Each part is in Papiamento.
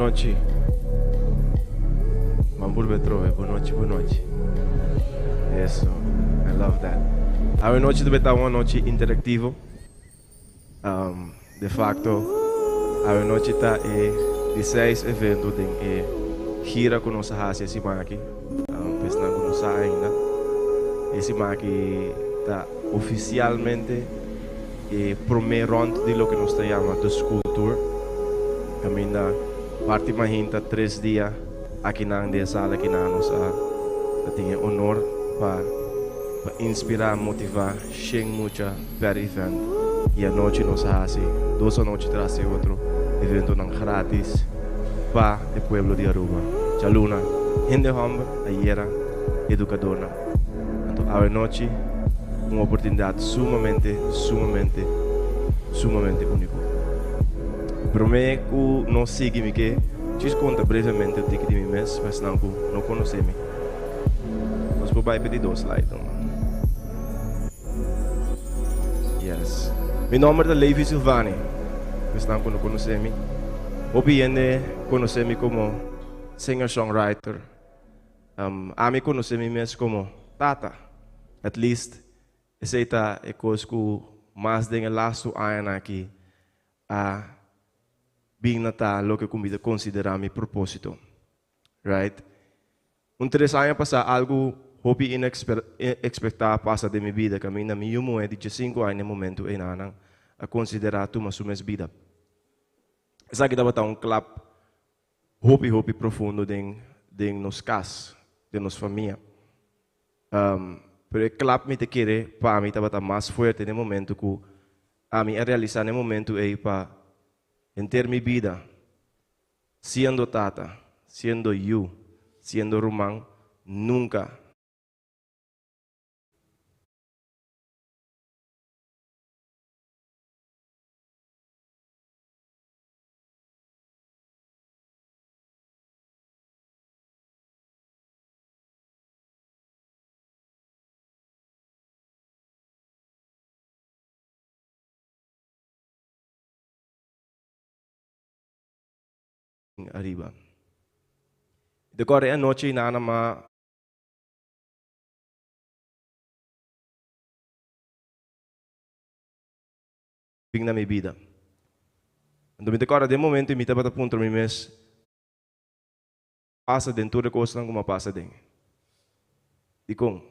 Nochi. Ban burbe trobe. Bon nochi, bon nochi. Eso. I love that. Awe nochi ta beta un anochi interactivo. Um, de facto, awe nochi ta e di seis evento den e gira ku nos a hasi e siman aki. Um, pa esnan ku no sa ainda, e siman aki ta ofisialmente E prome rond di loke nos ta yama The School Tour, caminda parti mahinta tres dia akinan den e sala akinan nos a ta tin e honor pa pa inspira, motiva shen mucha per event y anochi nos a haci dos anochi tras di otro eventonan gratis pa e pueblo di Aruba. Djaluna hende homber, ayera educadornan. Anto awe nochi un oportunidat sumamente, sumamente, sumamente úniko. Promé ku nos sigui mi ke djis konta brevemente un tiki di mi mes pa esnan ku no konosé mi. Nos por bai pa e di dos slide numa. Yes. Mi nòmber ta Levi Silvani, pa esnan ku no konosé mi. Hopi hende konosé mi komo singer-songwriter. Ami konosé mi mes komo tata. At least esei ta e kos ku mas den e lastu añanan aki a bin na ta loke ku mi ta konsiderá mi propósito. Right? Un tres aña pasá algu hopi inekspektá a pasa den mi bida kaminda mi yu muhé di diesinku aña na e momentu einanan a konsiderá tuma su mes bida. Esaki tabata un klap hopi hopi profundo den den nos cas, den nos famia. Pero e klap mi ta kere pa mi tabata mas fuerte den momento cu ami a realisa den momento ey pa henter mi bida siendo tata, siendo yu, siendo ruman, nunca. Ariba. De kòrda e anochi ei nana m'a. Bin na mi bida. Anto mi ta kòrda den momento ei mi tabata puntra mi mes, pasa den tur e kosnan ku mi a pasa den. Dikon?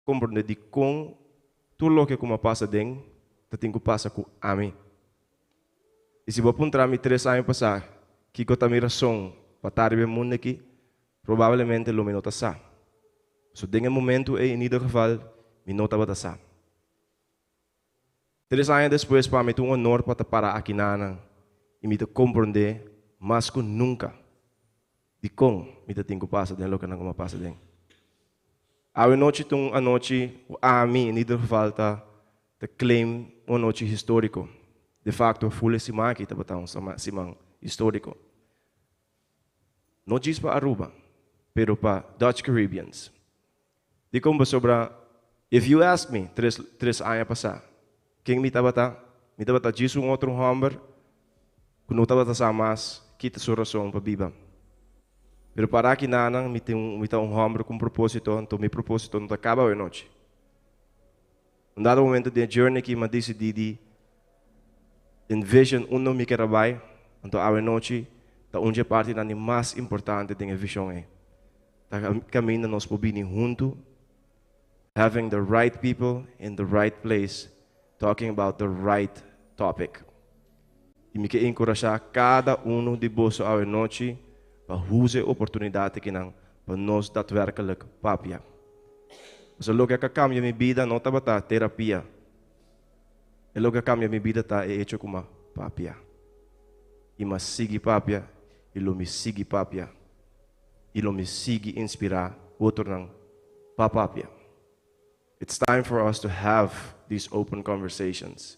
Komprondé dikon tur loke ku mi a pasa den ta tin ku pasa ku ami. I si bo a puntra mi tres aña pasá kiko ta mi rason pa ta riba e mundu aki, probablemente lo mi no ta sa. Pasobra den e momentu ei, in ieder geval, mi no tabata sa. Tres aña despues pa mi ta un honor pa ta para aki nanan i mi ta komprondé mas ku nunka dikon mi ta tin ku pasa den loke nan ku mi a pasa den. Awe nochi ta un anochi ku ami in ieder geval ta ta claim un anochi historico. De facto ful e siman aki tabata un siman historico. No djis pa Aruba, pero pa Dutch Caribbeans. Dikon? Pasobra if you ask me tres tres aña pasá ken mi tabata, mi tabata djis un otro hòmber ku no tabata sa mas ki ta su rason pa biba. Pero para aki nanan mi tin mi ta un hòmber ku un propósito, anto mi propósito no ta kaba awe nochi. Un dado momento den e journey aki mi a disidí di envision unda mi kier a bai, anto awe nochi ta un dje partinan di mas importante den e vision ei. Ta kaminda nos por bini huntu, having the right people in the right place, talking about the right topic. I mi ke enkurashá kada unu di boso awe nochi pa huza e oportunidat akinan pa nos datwerkelijk papia. Pasobra loke a ka kambia mi bida no tabata terapia. E loke a kambia mi bida ta e echo ku m'a papia. I m'a sigui papia i lo mi sigui papia. I lo mi sigui inspirá otronan pa papia. It's time for us to have these open conversations.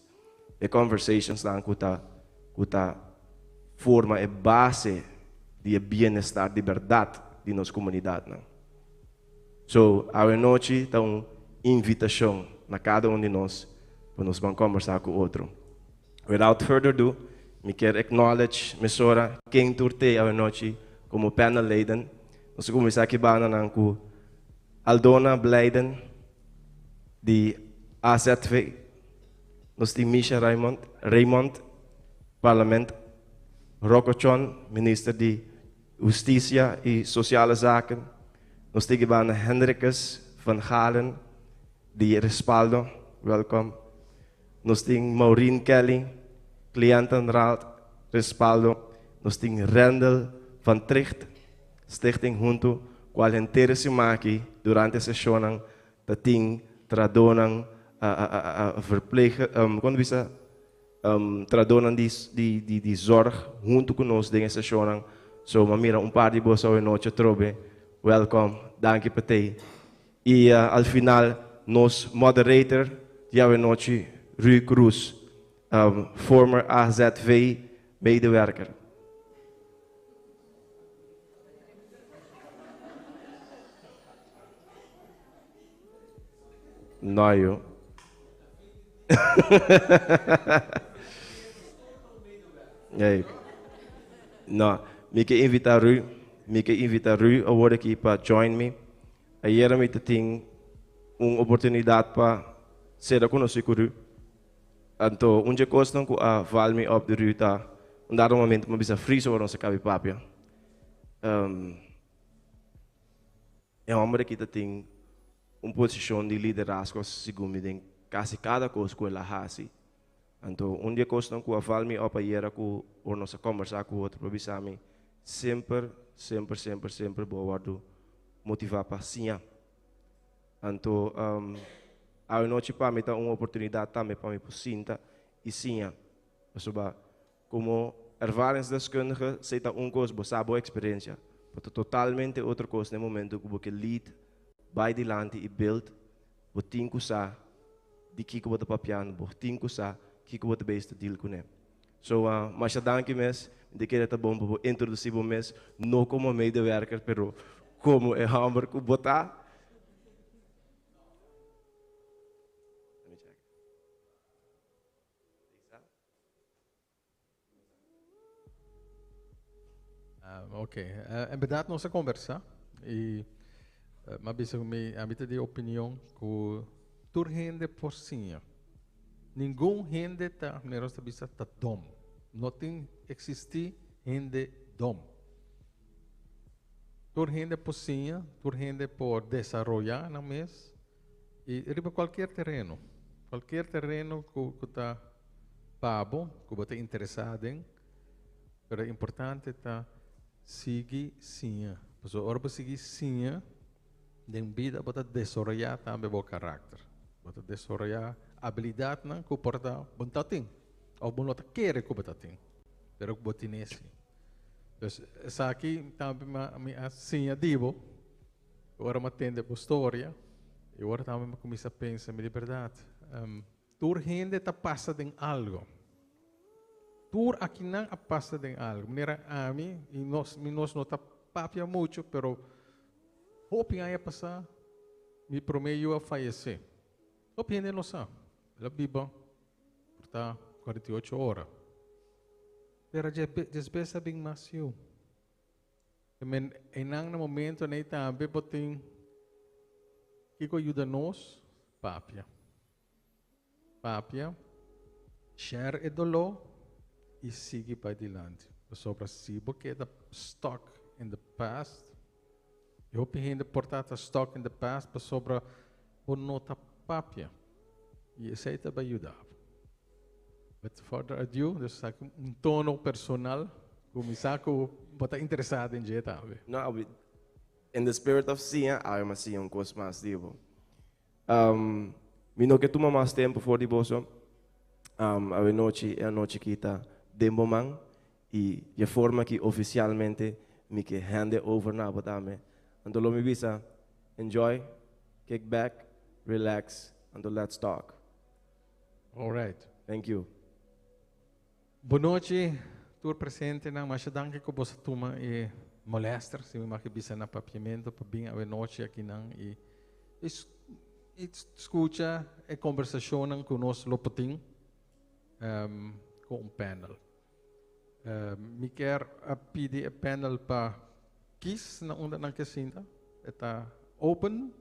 E conversationsnan ku ta ku ta forma e base di e bienestar di bèrdat di nos komunidatnan. So, awe nochi ta un invitashon na kada un di nos pa nos ban kombersá ku otro. Without further ado, mi kier acknowledge mesora ken tur t'ei awe nochi komo panelleden. Nos a kuminsá aki bandanan ku Aldona Blijden di AZV. Nos tin Misha Raymond, Raymond, Parlement, Rocco Tjon, Minister di Hustisia i Sosiale Zaken. Nos tin banda Hendrikus van Galen di Respaldo, welkom. Nos tin Maureen Kelly, Cliëntenraad, Respaldo. Nos tin Rendel van Tricht, Stichting Huntu, kual henter e siman aki durante e seshonnan ta tin trahadónan verpleeg, kon ta bisa? Trahadónan di di di zorg huntu ku nos den e seshonnan. So m'a mira un par di boso awe nochi atrobe. Welkom, danki pa tei. I al final nos moderator di awe nochi, Ruy Cruz, former AZV medewerker. No yo. Hey. No, mi ke invita Ruy, mi ke invita Ruy awor aki pa join me. Ayera mi ta tin un oportunidad pa sera conoci cu Ruy. Anto un dje cosnan cu a val mi op di Ruy ta un dado momento mi a bisa Friso ora nos a cabi papia. Um, E homber aki ta tin un posicion di liderazgo segun mi den casi cada cos cu el a haci. Anto un di e cosnan cu a val mi op ayera cu ora nos a combersa cu otro por bisa mi, semper, semper, semper, semper bo a wordo motiva pa siña. Anto awe nochi pa mi ta un oportunidad tambe pa mi por sinta y siña. Pasobra Como ervaringsdeskundige esey ta un cos, bo sa bo experiencia, pero ta totalmente otro cos na e momento cu bo ke lead, bay dilanti y build, bo tin cu sa di kico bo ta papiando, bo tin cu sa kico bo ta bezig ta deal cune. So, masha danki mes, mi ta kere ta bon pa bo introduci bo mes, no como medewerker, pero como e homber cu bo ta. Ok, en berdad nos a conversa y m'a bisa cu mi a mi ta di opinion cu tur hende por siña. Ningun hende ta, manera nos ta bisa, ta dom. No tin existi hende dom. Tur hende por siña, tur hende por desaroya nan mes y riba cualkier tereno, cualkier tereno cu cu ta pa bo, cu bo ta interesa aden, pero e importante ta sigui siña, pasobra ora bo sigui siña den bida bo ta desaroya tambe bo karakter, bo ta desaroya abilidadnan cu por ta bo no ta tin of bo no ta kere cu bo ta tin, pero cu bo tene si. Dus esaki tambe mi a siña di bo. Ora mi a tende bo storia y ora tambe mi a cuminsa pensa, mi di berdad, tur hende ta pasa den algo. Tur akinan a pasa den algo. Manera ami y nos, mi nos no ta papia mucho, pero hopi aña pasa mi prome yu a fayece. Hopi hende no sa. El a biba por ta 48 ora. Pero despues a bin mas yu. Men einan na momento nei tambe bo tin kiko yuda nos papia. Papia, share e doló i sigui bai dilanti. Pasobra si bo keda stuck in the past, i hopi hende por ta ta stuck in the past pasobra bo no ta papia. I esei ta bai yuda bo. With further ado, dus esaki un tono personal ku mi sa ku bo ta interesá den dje tambe. No, in the spirit of siña, awe mi a siña un kos mas di bo. Mi no ke tuma mas tempu for di boso. Awe nochi e anochi ki ta den bo man i dje forma ki ofisialmente mi ke hand e over na bo tambe. Anto lo mi bisa, enjoy, kick back, relax, anto let's talk. All right. Thank you. Bon nochi tur presentenan. Masha danki ku boso tuma e. molester, si mi mag bisa na papiamento, pa bin awe nochi akinan y y scucha e conversacionnan cu nos lo por tin cu un panel. Mi kier a pidi e panel pa kies na unda nan ke sinta. E ta open.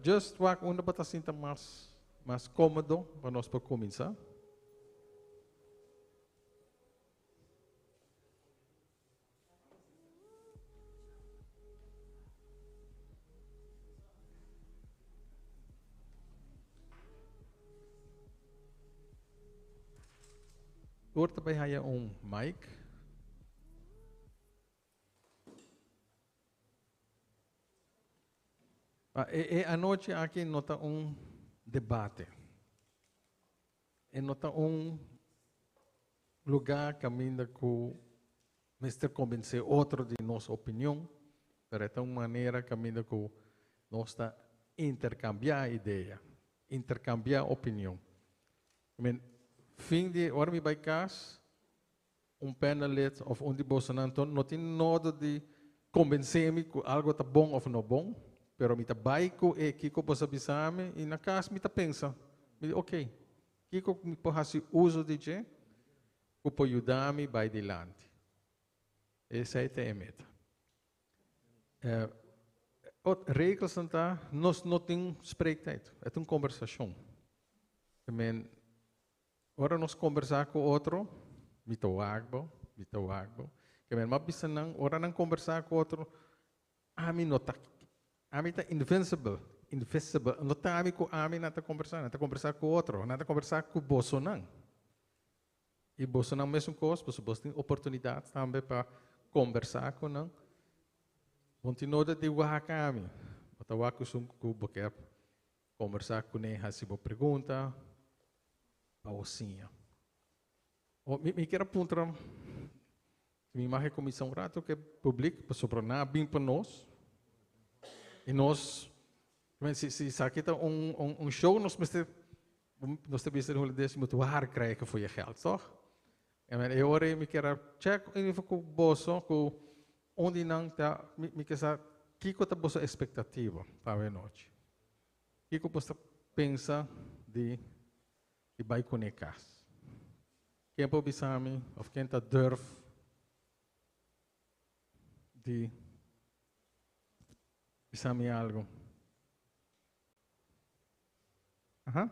Just wak unda bo ta sinta mas mas comodo pa nos por cuminsa. Tur ta bai haya un mic. Pa e e anochi aki no ta un debate. E no ta un lugá kaminda ku mester kombensé otro di nos opinion, pero e ta un manera kaminda ku nos ta interkambiá idea, interkambiá opinion. I mean, fin di ora mi bai kas, un panelid of un di bosonan no tin nodo di kombensé mi ku algo ta bon of no bon, pero mi ta bai ku e kiko boso a bisa mi i na kas mi ta pensa, mi di ok, kiko mi por hasi uso di dje ku por yuda mi bai dilanti. Esei ta e meta. Ot regelsnan ta, nos no tin spreektijd, e ta un kombersashon. I men, Ora nos kombersá ku otro, mi ta wak bo, mi ta wak bo. Ke men m'a bisa nan, ora nan kombersá ku otro, ami no ta, ami ta invincible, invisible, no ta ami ku ami nan ta kombersá, nan ta kombersá ku otro, nan ta kombersá ku bosonan. I bosonan mesun kos, pasobra boso tin oportunidat tambe pa kombersá ku nan. Bo no tin noda di wak ami, bo ta wak esun ku bo ke Kombersá kuné, hasi bo pregunta pa bo siña. O, mi, mi kier a puntra, si mi mag e kuminsá un rato ku e publik, pasobra nan a bin pa nos, i nos, si, si esaki ta un, un, un show, nos mester, nos ta bisa den hulandes, je moet waar krijgen voor je geld, toch? I mean, e ora ei mi kier a check even ku boso, ku un di nan ta, mi, mi ke sa kiko ta boso espektativa pa awe nochi. Kiko boso ta pensa di di bai kuné kas? Ken por bisa mi òf ken ta durf di bisa mi algu? Aha.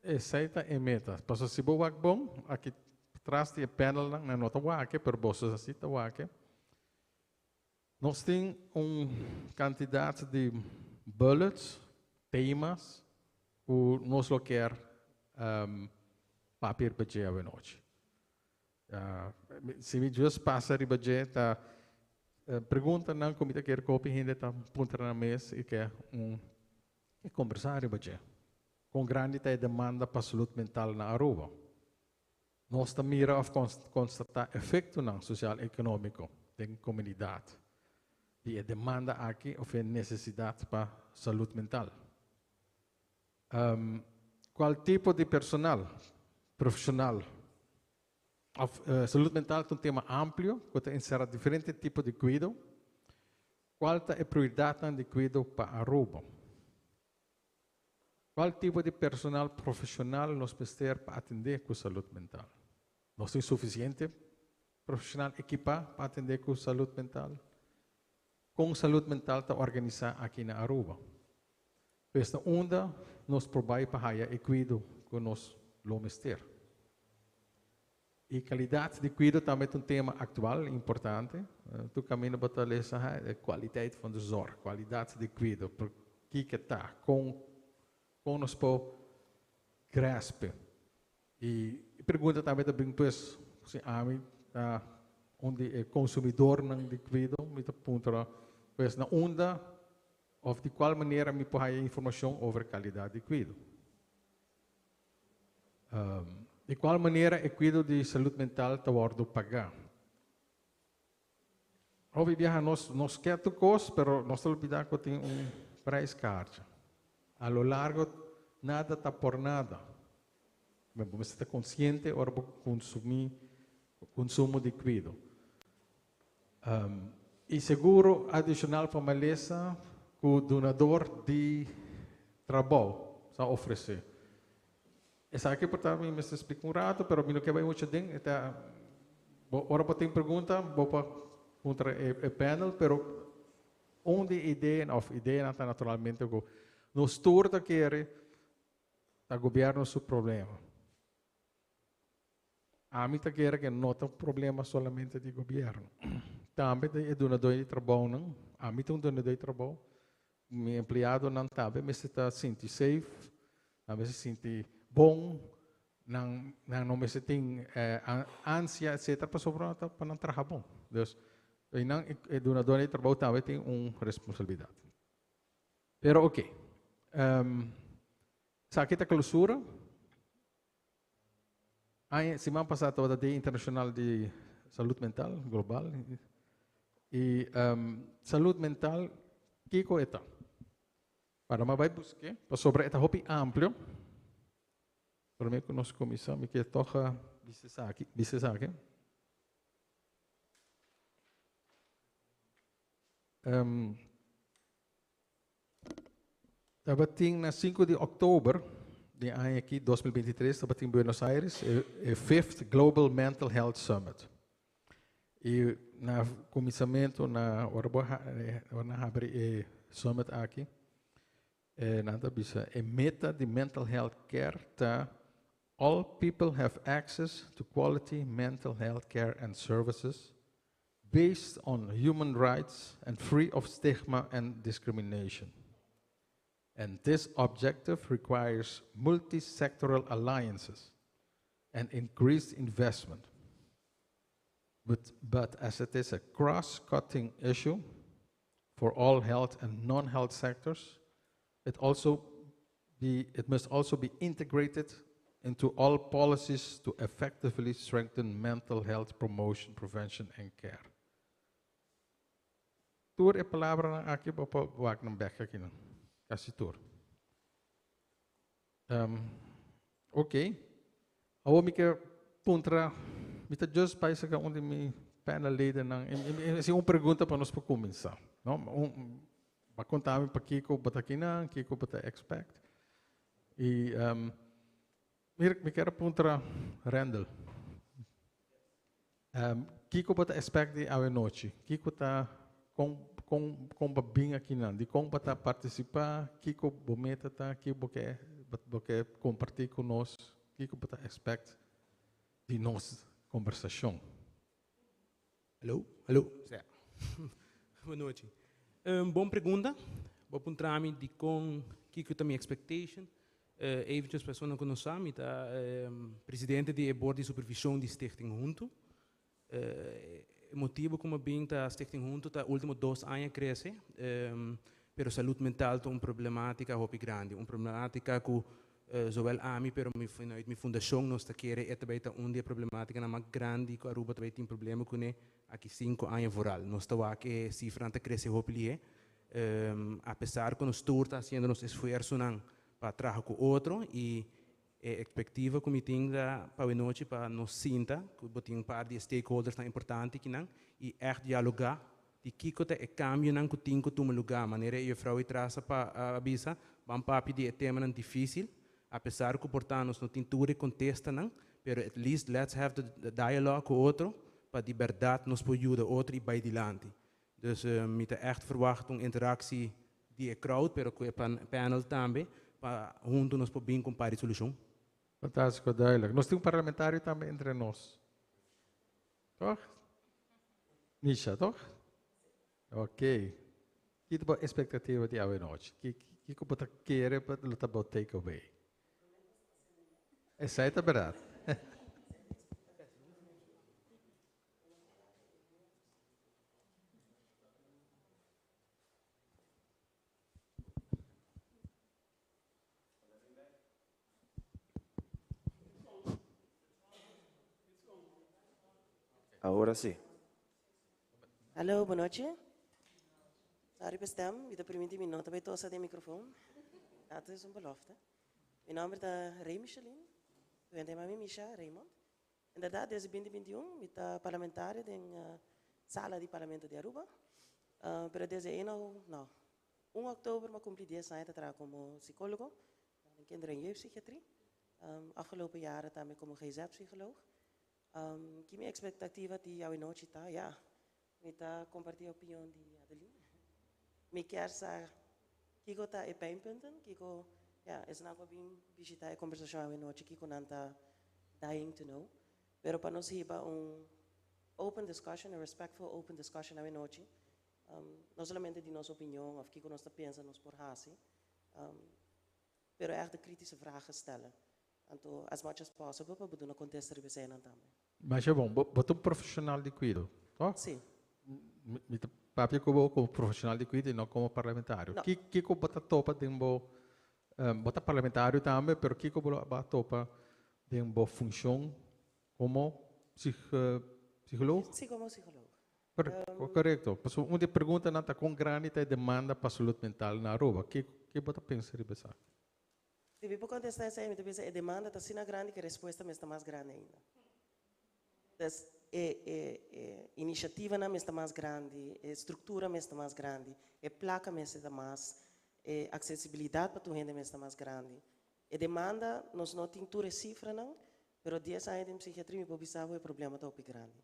Esei ta e meta. Pasobra si bo wak bon, aki tras di e panelnan, nan no ta wak, pero boso si ta wak. Nos tin un kantidat di bullets, temas, ku nos lo kier papia riba dje awenochi. Si mi just pasa riba dje ta preguntanan ku mi ta kier ku hopi hende ta puntra nan mes i ke un ke kombersá riba dje. Kon grandi ta e demanda pa salud mental na Aruba? Nos ta mira òf konstatá efektonan sosial-ekonómiko den komunidat di e demanda aki òf e nesesidat pa salud mental. Kual tipo di personal, profeshonal, òf salud mental ta un tema amplio ku ta enserá diferente tipo di kuido. Kual ta e prioridatnan di kuido pa Aruba? Cual tipo di personal profesional nos mester pa atende cu salud mental? Nos tin suficiente profesional equipa pa atende cu salud mental? Con salud mental ta organisa aki na Aruba? Pues na unda nos por bay pa haya e cuido cu nos lo mester? E calidad di cuido tambe ta un tema actual importante. Tur caminda bo ta lesa ha e kwaliteit van de zorg, kwalidad di cuido, por kiko ta, con con nos por grasp. Y e pregunta tambe ta bin pues, si ami ta un di e consumidornan di cuido, mi ta puntra pues na unda of di cual manera mi por haya informacion over calidad di cuido. Di cual manera e cuido di salud mental ta wordo paga? Hopi biaha nos nos ke tur kos, pero nos ta lubidá ku tin un prijskaartje. A lo largo nada ta por nada. Bo mester ta konsiente ora bo konsumí konsumo di kuido. I seguro adishonal pa malesa ku dunador di trabou sa ofresé. Esaki por ta mi mester splika un rato, pero mi no ke bai mucho den. E ta bo ora bo tin pregunta bo por puntra e e panel, pero un di e ideanan of ideanan ta naturalmente ku nos tur ta kere ta gobierno su problema. Ami ta kere ke no ta un problema solamente di gobierno. Tambe ta e dunador di trabounan. Ami ta un dunador di trabou. Mi empleadonan tambe mester ta sinti safe, nan mester sinti bon, nan nan no mester tin ansia etcetera pasobra ta pa nan traha bon. Dus einan e dunador di trabou tambe tin un responsabilidad. Pero oke, esaki ta clausura. Aña, siman pasá tabata Dia Internashonal di Salud Mental Global. I salud mental, kiko e ta? Para mi a bai busk'é, pasobra e ta hopi amplio. Promé ku nos kuminsá, mi ke tòg bisa esaki, bisa esaki. Tabatin na sinku di òktober di aña aki, 2023, tabatin Buenos Aires e e Fifth Global Mental Health Summit. I na kuminsamentu na ora bo ora nan habri e summit aki, nan ta bisa e meta di mental health care ta all people have access to quality mental health care and services based on human rights and free of stigma and discrimination. And this objective requires multi-sectoral alliances and increased investment. But, but as it is a cross-cutting issue for all health and non-health sectors, it also be, it must also be integrated into all policies to effectively strengthen mental health promotion, prevention and care. Tur e palabranan aki bo por wak nan bek aki nan. Casi tur. Um, ok. Awor mi ke puntra, mi ta just bai saca un di mi panelledennan. Así un pregunta pa nos por cuminsa. No? Un, ba conta mi pakiko bo ta akinan, kiko bo ta expect. I um, mi, mi kier a puntra Randall. Um, kiko bo ta expect di awe nochi? Kiko ta kon kon kon ba bin akinan? Di kon bo ta participa? Kiko bo meta ta? Kiko bo ke bo ke comparti ku nos? Kiko bo ta expect di nos conversacion? Hallo, hallo. Sea. Bon nochi. Um, bon pregunta. Bo puntra mi di kon kiko ta mi expectation. Uh, eventjes persona ku no sa, mi ta um, presidente di e board di supervision di Stichting Huntu. Uh, e motibo ku mi bin ta Stichting Huntu ta ultimo 2 aña crece, pero salud mental ta un problematica hopi grandi, un problematica ku zowel ami pero mi vanuit mi fundacion nos ta kere e tambe ta un di e problematicanan mas grandi ku Aruba tambe tin problema kuné aki 5 aña vooral. Nos ta wak e cifranan ta crece hopi lihe. Apesar ku nos tur ta haciendo nos esfuerzonan pa traha ku otro i e expectativa ku mi tin ta pa nochi pa nos sinta, ku bo tin un par di stakeholders tan importante akinan i echt dialoga di kiko ta e cambionan ku tin ku tuma lugar, manera e juffrouw trasa pa avisa, ban papia di e temanan dificil, apesar ku por ta nos no tin tur e contestanan, pero at least let's have the dialogue ku otro pa di berdad nos por yuda otro i bai dilanti. Dus mi ta echt verwacht un interactie di e crowd, pero ku e panel tambe, pa hunto nos por bin ku un par di solucion. Fantástiko, duidelijk. Nos tin un parlamentario tambe entre nos. Toch? Misha, toch? Ok. Kiko ta expectativa di awe nochi? Kiko bo ta kere pa lo ta bo take away? Esei ta berdat. Awor si. Hallo, bon nochi. Sorry pa stem, mi ta permiti mi no ta bay tosa den microfoon. Dat is un belofte. Mi nomber ta Ray Micheline. Mi ta mami Misha Raymond. Inderdaad, desde 2021 mi ta parlamentario den sala di Parlamento di Aruba. Pero desde 1, no, 1 oktober mi a cumpli 10 aña ta traha como psicologo den kinder- en jeugdpsychiatrie. Afgelopen jaren tambe como GZ-psycholoog. Ki mi expectativa di awe nochi ta? Ja, mi ta comparti opinion di Adeline. Mi kier sa kiko ta e pijnpunten, kiko, ja, esnan cu a bin bishita e conversacion awe nochi, kiko nan ta dying to know. Pero pa nos hiba un open discussion, a respectful open discussion awe nochi, no solamente di nos opinion of kiko nos ta pensa nos por haci, pero echt de kritische vragen stellen. Anto, as much as possible, pa duna contesta riba esey tambe. Mas ta bon, bo ta un profesional di cuido, toch? Si. Mi ta papia como profesional di cuido y no como parlamentario. No. Kiko bo ta topa den bo, bo ta parlamentario tambe, pero kiko bo ta topa den bo funcion como psicologo? Si, como psicologo. Correcto. Paso un di pregunta nan ta con grandi ta e demanda pa salud mental na Aruba. Kico bo ta pensa riba esaki? Si mi por contesta esey, mi ta pensa e demanda ta asina grandi cu e respuesta mes ta mas grandi ainda. Dus e iniciativanan mes ta mas grandi, e structura mes ta mas grandi, e placa mes ta mas, e accesibilidad pa tur hende mes ta mas grandi. E demanda, nos no tin tur e cifranan, pero 10 aña di psiquiatria mi por bisa e problema ta hopi grandi.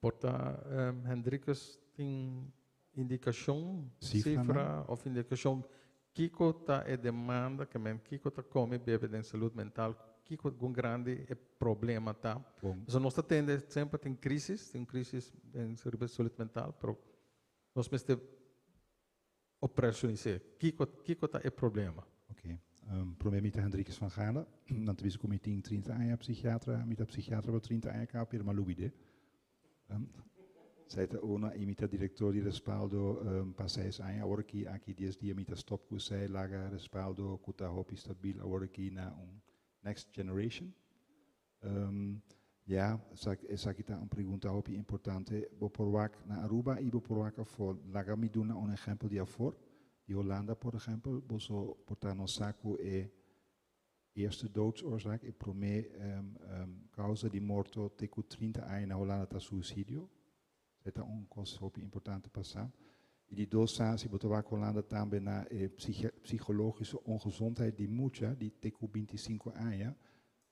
Por ta Hendrikus tin indicacion, Cifra, cifra of indicacion kiko ta e demanda kiermen kiko ta come bebe den salud mental, kiko con grandi e problema ta? Bon. So nos ta tende semper tin crisis den salud mental, pero nos mester operacionaliseren. Kiko ta e problema? Ok. Prome, mi ta Hendrikus van Galen. Dan ta bisa cu mi tin 30 aña psikiatra, mi ta psikiatra pa 30 aña caba, pero m'a lubida. Esey ta uno y mi ta director di Respaldo pa 6 aña. Awor aki 10 dia mi ta stop cu esey, laga Respaldo cu ta hopi stabil awor aki na un next generation. Ja, esaki ta un pregunta hopi importante. Bo por wak na Aruba y bo por wak afor. Laga mi duna un ehempel di afor. Di Hulanda, por ehempel, boso por ta no sa cu e eerste doodsoorzaak, e prome causa di morto te cu 30 aña na Hulanda ta suicidio. Esey ta un cos hopi importante pa sa. Y di dos, si bo ta wak Hulanda tambe na psychologische ongezondheid di mucha, di te cu 25 aña,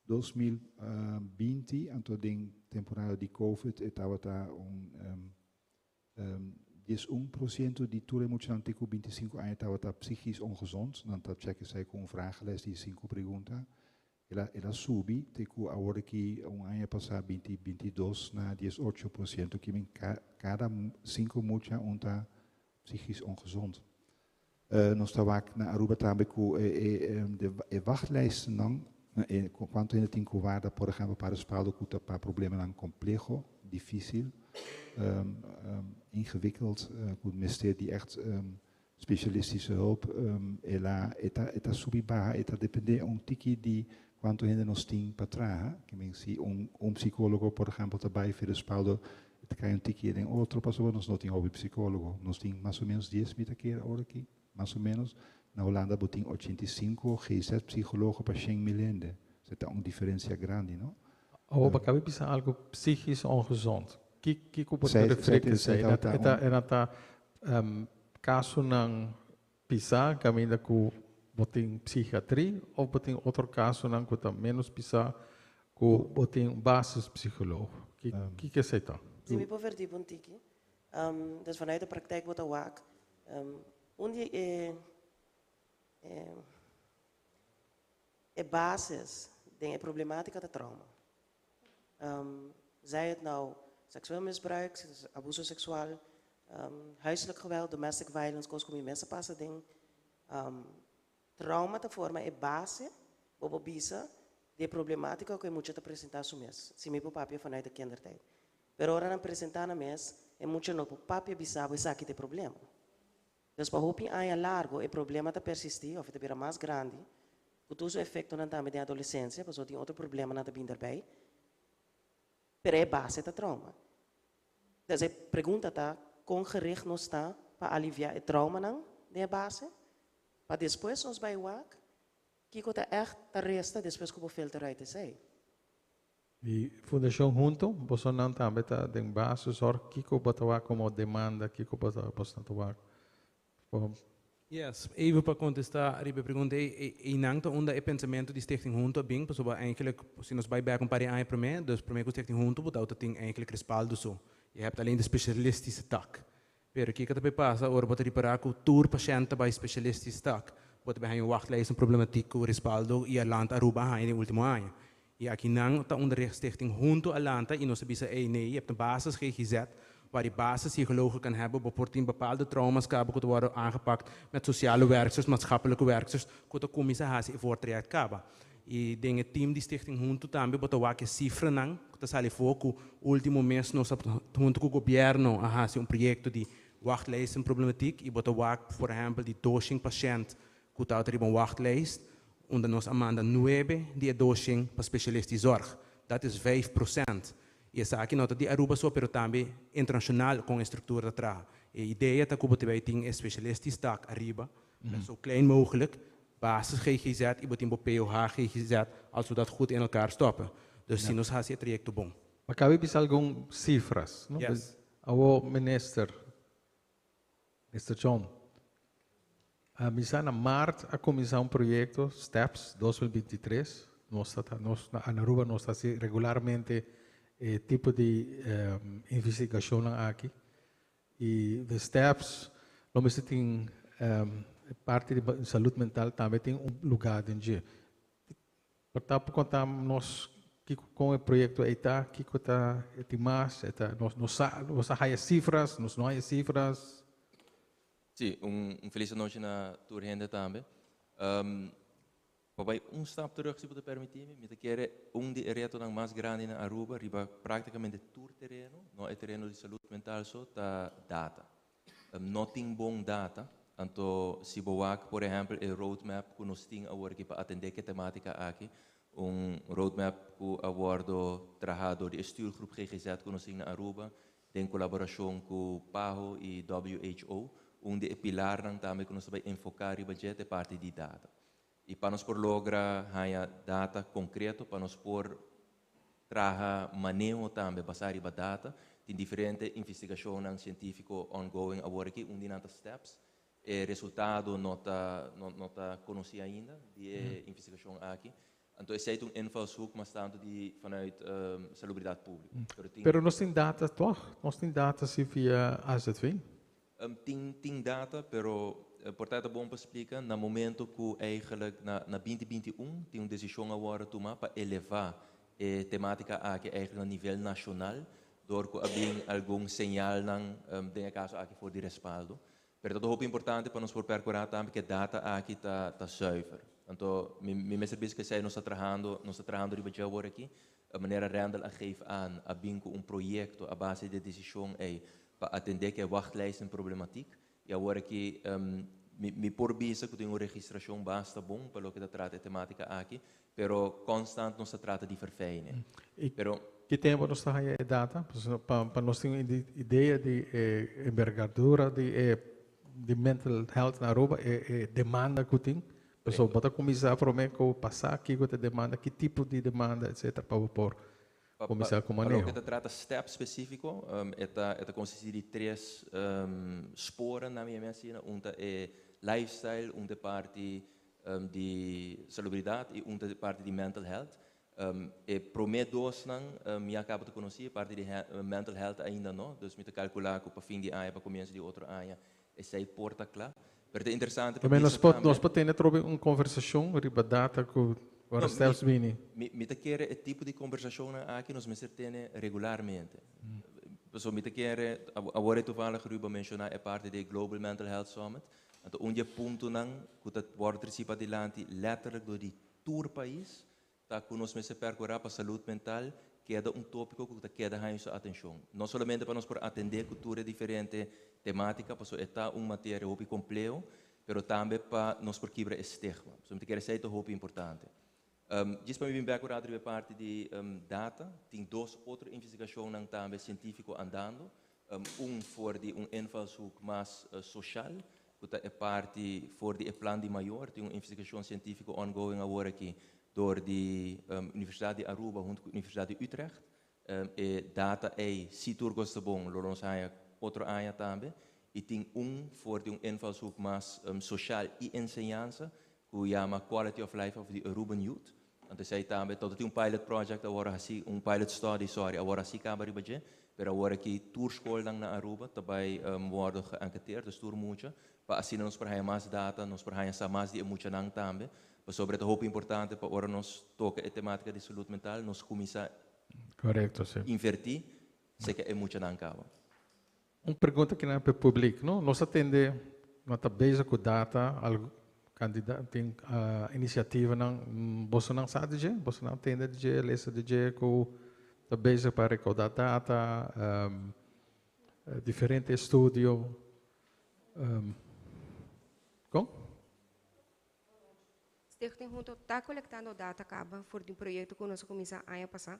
2020, anto den temporada di Covid, tabata un 11% di tur mucha te cu 25 aña tabata psychisch ongezond. Dan ta check esey cu un vragenlijst di cinco pregunta. El a subi te cu awor aki un aña pasa 2022 na 18%, kiermen cada cinco mucha un ta psychisch ongezond. Nos ta wak na Aruba tambe cu e wachtlijsten, cuanto hende tin cu warda, por ehempel, pa Respaldo cu pa problemanan compleho, dificil, ingewikkeld, cu mester di echt specialistische hulp, e ta subi baha, e ta depende un tiki di cuanto hende nos tin pa traha, kiermen si un psicologo, por ehempel, ta bay pa Respaldo, ta cay un tiki den otro, pasobra nos no tin hopi psicologo, nos tin mas o menos 10, mi ta kere awor aki, mas o menos. Na Hulanda bo tin 85 GZ-psychologen pa 100 mil hende. Esey ta un diferencia grandi, no? Oh, pa caba bisa algo psychisch ongezond. Kiko bo ta referi? Zij Ta casonan pisa caminda cu bo tin psikiatria of bo tin otro casonan cu ta menos pisa cu bo tin basispsycholoog? Kico esey ta? Si mi por verdiep un tiki. Dus vanuit de praktijk wordt wak. Un di e basis di problematica di trauma. Zij het nou seksueel misbruik, abuso seksual, huiselijk geweld, domestic violence, cos cu mester pasa den. Trauma ta forma e base, bo bisa, di problematica cu mucha ta presenta su mes. Si mi papia vanuit de kindertijd. Pero ora nan presenta nan mes, e mucha no papia bisa bo esaki ta e problema. Dus pa hopi aña largo e problema ta persisti of ta bira mas grandi, cu tur su efectonan tambe den adolescencia, pasobra tin otro problemanan ta bin erbij. Pero e base ta trauma. Dus e pregunta ta, Kon gericht nos ta pa aliviá e traumanan den e base, pa despues nos bai wak kiko ta echt ta resta despues ku bo filter uit esei. E Fundashon Hunto, bosonan tambe ta den basiszorg, kiko bo ta wak komo demanda, kiko bo ta boso ta wak? Yes, even pa kontestá riba e pregunta ei, einan ta unda e pensamentu di Stichting Hunto a bin, pasobra eigenlijk si nos bai bek un par di aña promé, dus promé ku Stichting Hunto bo ta tin eigenlijk respaldo so. Je hebt alleen de specialistische tak. Pero kiko ta bay pasa ora bo ta ripará ku tur pashènt ta bai specialistische tak? Bo ta bai haña un wachtlijst, un problematiek ku respaldo i a lanta Aruba a haña den último aña. I akinan ta unda Stichting Hunto a lanta i nos a bisa, ey, nee, je hebt een basis GGZ, waar die basispsychologen kan hebben, bo por tin bepaalde trauma's kaba ku ta wòrdu aangepakt met sociale werksters, maatschappelijke werksters, ku ta kuminsá hasi e voortraject kaba. I den e team di Stichting Hunto tambe bo ta wak e sifranan ku ta sali afó ku último mes nos a hunto ku gobièrnu a hasi un proyekto di wachtlijstenproblematiek i bo ta wak por ehèmpel di 200 pashènt ku tabata riba un wachtlijst, unda nos a manda 9 di e 200 pa specialistische zorg. Dat is 5%. I esaki no ta di Aruba so, pero tambe internashonal kon e struktura ta traha. E idea ta ku bo ta bai tin e specialistische tak ariba, zo klein mogelijk, basis GGZ i bo tin bo POH GGZ, als we dat goed in elkaar stoppen. Dus si nos hasi e trayekto bon. Ma kabe bisa algun sifras, no? Yes. Awo minister, Mr. John, mi sa na maart a kuminsá un proyekto, STEPS 2023. Nos ta, nos na Aruba nos ta hasi regularmente e tipo di investigashonnan aki. I de STEPS lo mester tin parti di salú mental tambe tin un lugá den dje. Por ta konta nos kiko kon e proyekto ei ta, kiko ta e tin mas, e ta nos nos sa nos a haya sifras, nos no haya sifras. Sí, un felis anochi na tur hende tambe. Pa bai un stap terug, si bo ta permití mi, mi ta kere un di e retonan mas grandi na Aruba, riba práktikamente tur tereno, no e tereno di salú mental so, ta data. No tin bon data, anto si bo wak, por ehèmpel, e roadmap ku nos tin awor aki pa atendé ku e temátika aki, un roadmap ku a wòrdu trahá dor di e stuurgroep GGZ ku nos tin na Aruba, den kolaborashon ku PAHO i WHO, un di e pilarnan tambe ku nos ta bai enfoká riba dje ta e parti di data. I pa nos por logra haña data konkreto, pa nos por traha maneho tambe basá riba data, tin diferente investigashonnan sientífiko ongoing awor aki, un di nan ta STEPS. E resultado no ta konosí ainda di e investigashon aki. Anto esei ta un invalshoek mas tantu di vanuit salubridat públiko. Pero tin Pero nos tin data toch? Nos tin data si via AZV? Tin data, pero por ta bon pa splika, na momento ku eigenlijk na 2021 tin un desishon a wòrdu tumá pa elevá e temátika aki eigenlijk na nivel nashonal, dor ku a bin algun señalnan den e kaso aki for di respaldo. Pero ta hopi importante pa nos por perkurá tambe ku e data aki ta zuiver. Anto, mi mester bisa ku esei nos ta trahando riba dje awor aki. Manera Randall a geef aan, a bin ku un proyekto a base di desishon ei pa atendé ku e wachtlijstenproblematiek. I awor aki mi por bisa ku tin un registrashon basta bon pa loke ta trata e temátika aki, pero constant nos ta trata di verfijnen. Pero Ki tempu nos ta haya e data? Pa nos tin un idea di envergadura di mental health na Aruba, e demanda ku tin. Pesó bo ta kuminsá promé ku pasa kiko ta demanda, ki tipo di demanda, etc. Pa por kuminsá ku pa maneho. Loke ta trata step spesífiko, e ta konsistí di tres sporen na mi asina, un ta e lifestyle, un ta parti di salubridat i un ta parti di mental health. E promé dosnan mi a kaba di konosé, parti di mental health ainda no, dus mi ta kalkulá ku pa fin di aña, pa komienso di otro aña, esei por ta kla. Pero ta interesante pa Tambe nos bisa por tambe nos por tene trobe un konversashon riba data ku ora No, steps bini. Mi ta kere e tipo di konversashon aki nos mester tene regularmente. So mi ta kere awor toevallig Ruben menshoná e parti di Global Mental Health Summit. Anto un di e puntonan ku ta wòrdu tresí padilanti letterlijk dor di tur pais, ta ku nos mester perkurá pa salú mental keda un tópiko ku ta keda haña su atenshon. No solamente pa nos por atendé ku tur e diferente temátika, paso e ta un materia hopi kompleho, pero tambe pa nos por kibra e stigma. So mi ta kere esei ta hopi importante. Djis pa mi bin bèk un ratu riba e parti di data, tin dos otro investigashonnan tambe sientífiko andando. Un for di un invalshoek mas social, ku ta e parti for di e plan di mayor, tin un investigashon sientífiko ongoing awor aki door di Universidat di Aruba huntu ku Universidat di Utrecht. E data ei, si tur kos ta bon, lo nos haña otro aña tambe. I tin un for di un invalshoek mas social i enseñansa ku yama Quality of Life of the Aruban Youth. Anto esei tambe tot tin un pilot project awor hasi, un pilot study, sorry, awor hasi kaba riba dje, pero awor aki tur skolnan na Aruba ta bai wòrdu geanketeerd, dus tur mucha, pa asina nos por haña mas data, nos por haña sa mas di e muchanan tambe, pasobra e ta hopi importante pa ora nos toka e temátika di salud mental, nos kuminsá Korekto, si. invertí seka e muchanan kaba. Un pregunta kinan pa e publik, no? Nos a tende, no ta bezig ku data, algu kandida tin inisiativanan, bosonan sa di dje? Bosonan tende di dje, lesa di dje ku ta bezig pa rekoudá data, diferente estudio? Kon? Stichting Hunto ta kolektando data kaba for di un proyekto ku nos a kuminsá aña pasá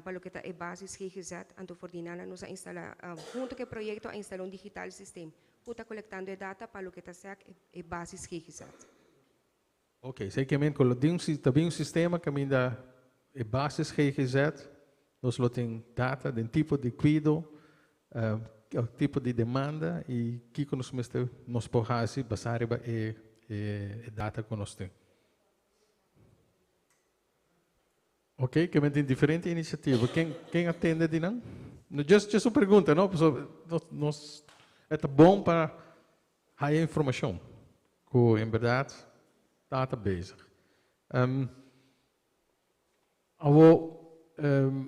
pa loke ta e basis GGZ, anto for di nana nos a instalá, hunto ku e proyekto a instalá un digital systeem ku ta kolektando e data pa loke ta sèk e basis GGZ. Ok, esei ke men ku lo tin un ta bin un sistema kaminda e basis GGZ nos lo tin data den tipo di kuido, tipo di demanda i kiko nos mester nos por hasi basá riba e e data ku nos tin. Ok, ke men tin diferente inisiativa. Ken, ken a tende di nan? No, just, just un pregunta, no? Pasobra nos, nos, e ta bon pa haya informashon ku en bèrdat ta ta bezig. Um, awo, um,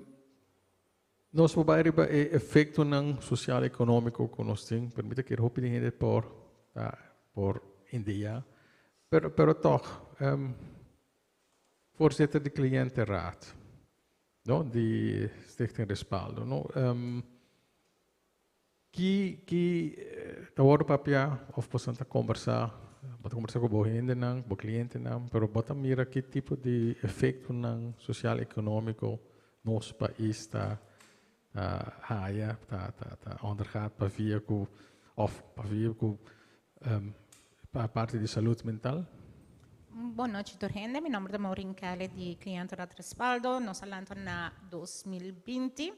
nos por bai riba e efektonan sosial ekonómiko ku nos tin, pero mi ta kere hopi di hende por ta por india, pero, pero tòg, um, Voorzitter di Cliëntenraad, no, di Stichting Respaldo, no. Um, ki ki ta wordo papia of boso ta conversa, bo ta conversa cu bo hendenan, bo clientenan, pero bo ta mira ki tipo di efectonan social economico nos pais ta ta haya, ta ta ta ondergaat pa via cu of pa via cu um, pa parti di salud mental? Bon nochi tur hende, mi nomber ta Maureen Kelly di Cliëntenraad Respaldo. Nos a lanta na 2020.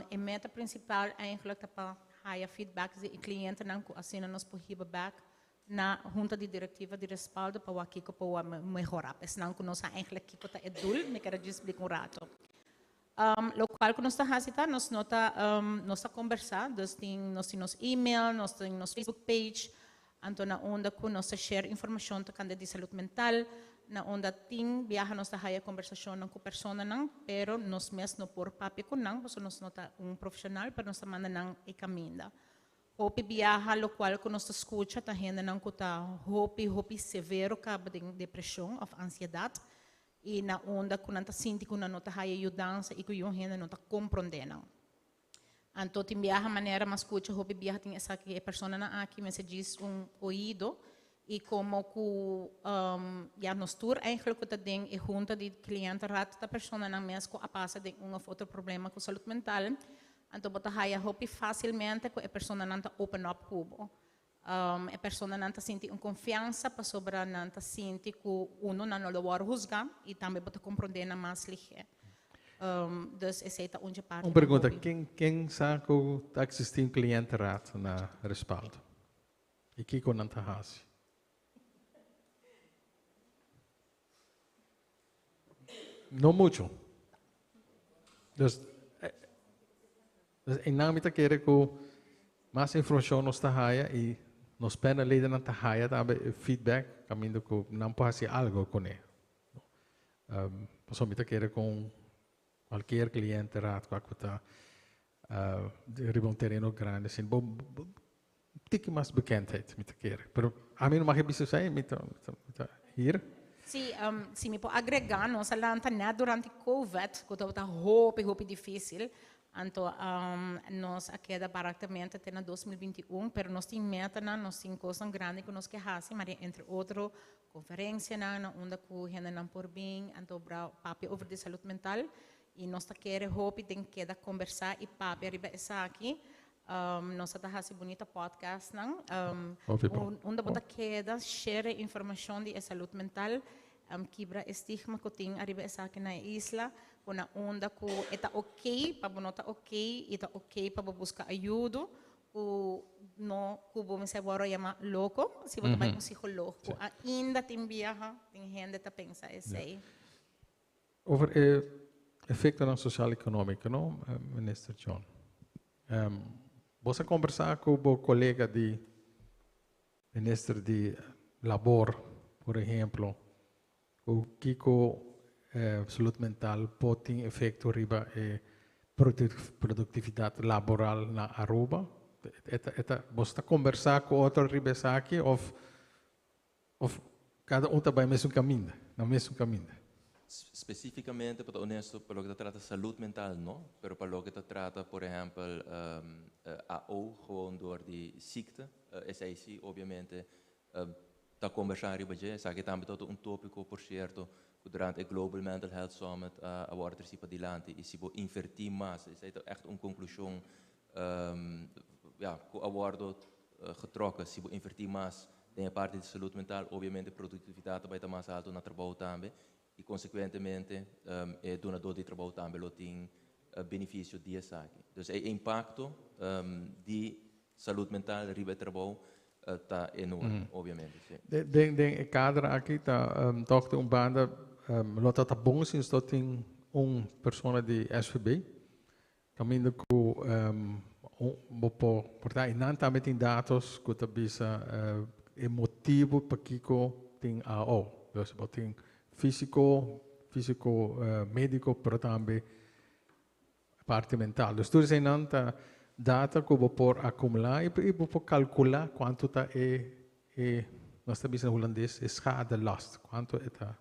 E meta principal eigenlijk ta pa haya feedback di e clientenan cu asina nos por hiba back na junta di directiva di Respaldo pa wak kico por mehora. Esnan cu no sa eigenlijk kico ta e doel, mi kier a djis splica un rato. Locual cu nos ta haci ta nos no ta nos ta conversa, dus tin nos tin nos email, nos tin nos Facebook page, anto na unda cu nos ta share informacion tocante di salud mental, na unda tin biaha nos ta haya conversacionnan cu personanan, pero nos mes no por papia cu nan pasobra nos no ta un profesional, pero nos ta manda nan e caminda. Hopi biaha locual cu nos ta scucha ta hendenan cu ta hopi hopi severo caba den depresion of ansiedad, I na unda ku nan ta sinti ku nan no ta haya yudansa i ku yun hende no ta komprondé nan. Anto tin biaha manera mas skucha hopi biaha tin esaki e personanan aki mester djis un oido i komo ku ya nos tur eigenlijk ku ta den e hunta di kliëntenraad ta personanan mes ku a pasa den un of otro problema ku salud mental, anto bo ta haya hopi fasilmente ku e personanan ta open up ku bo. E personanan ta sinti un konfiansa pasobra nan ta sinti ku uno nan no lo wòrdu husgá i tambe bo ta komprondé nan mas lihé. Dus esei ta un dje parti Un pregunta, ken ken sa ku ta eksistí un kliëntenraad na Respaldo? I kiko nan ta hasi? No mucho. Dus, dus einan mi ta kere ku mas informashon nos ta haya i nos panelledennan ta haya tambe e feedback kaminda ku nan por hasi algo kuné. Um, pasobra mi ta kere kon kualkier kliente raad ku ku ta uh, riba un tereno grandi asin, bo, bo, tiki mas bekendheid mi ta kere. Pero ami no mag e bisa esei, mi ta, mi ta, mi ta hier. Sí, um, si mi por agrega, nos a lanta net durante COVID, ku tabata hopi, hopi difícil. Anto um, nos a keda baraktemente te na 2021, pero nos tin metanan, nos tin kosnan grandi ku nos ke hasi, maar entre otro konferensianan na unda ku hendenan por bin, anto bra papia over di salud mental. I nos ta kere hopi den keda kombersá i papia riba esaki. Nos ta hasi bunita podcast nan. Hopi bon. Unda bo ta keda share informacion di e salud mental, kibra e stigma cu tin ariba esaki na e isla, cu na unda cu e ta ok pa bo no ta ok y ta ok pa bo busca ayudo, cu no cu bo mester worde yama loco si bo ta bay un psicoloog, cu ainda tin biaha tin hende ta pensa esey. Over e efectonan social economico, no, Minister John? Bo a combersa cu bo colega di Minister di Labor, por ehempel, cu kico salud mental por tin efecto riba e productividad laboral na Aruba? Bo ta combersa cu otro riba esaki of cada un ta bay mesun caminda, na mesun caminda? Specificamente, pa ta honesto, pa loke ta trata salud mental, no. Pero pa loke ta trata, por ehempel, AO, gewoon door di ziekte, SIC, obviamente, ta combersa riba dje. Esaki tambe ta un topico, por cierto, durante e Global Mental Health Summit a wordo treci padilanti. Y si bo inverti mas, esey ta echt un conclusion, ja, cu a wordo getrokken, si bo inverti mas den e parti di salud mental, obviamente productividad ta bay ta mas halto na trabou tambe y consecuentemente e dunador di trabou tambe lo tin beneficio di esaki. Dus e impacto di salud mental riba trabou ta enorme, obviamente. Si. Den kader aki ta toch un banda lo ta bon si nos tin un persona di SVB caminda cu bo por ta nan tambe tin datos cu ta bisa e motibo pakico tin AO. Dus bo tin fisico, medico, pero tambe parti mental. Dus tur esey ta data cu bo por acumula y bo por calcula cuanto ta e nos ta bisa Hulandes, e schadelast, cuanto ta.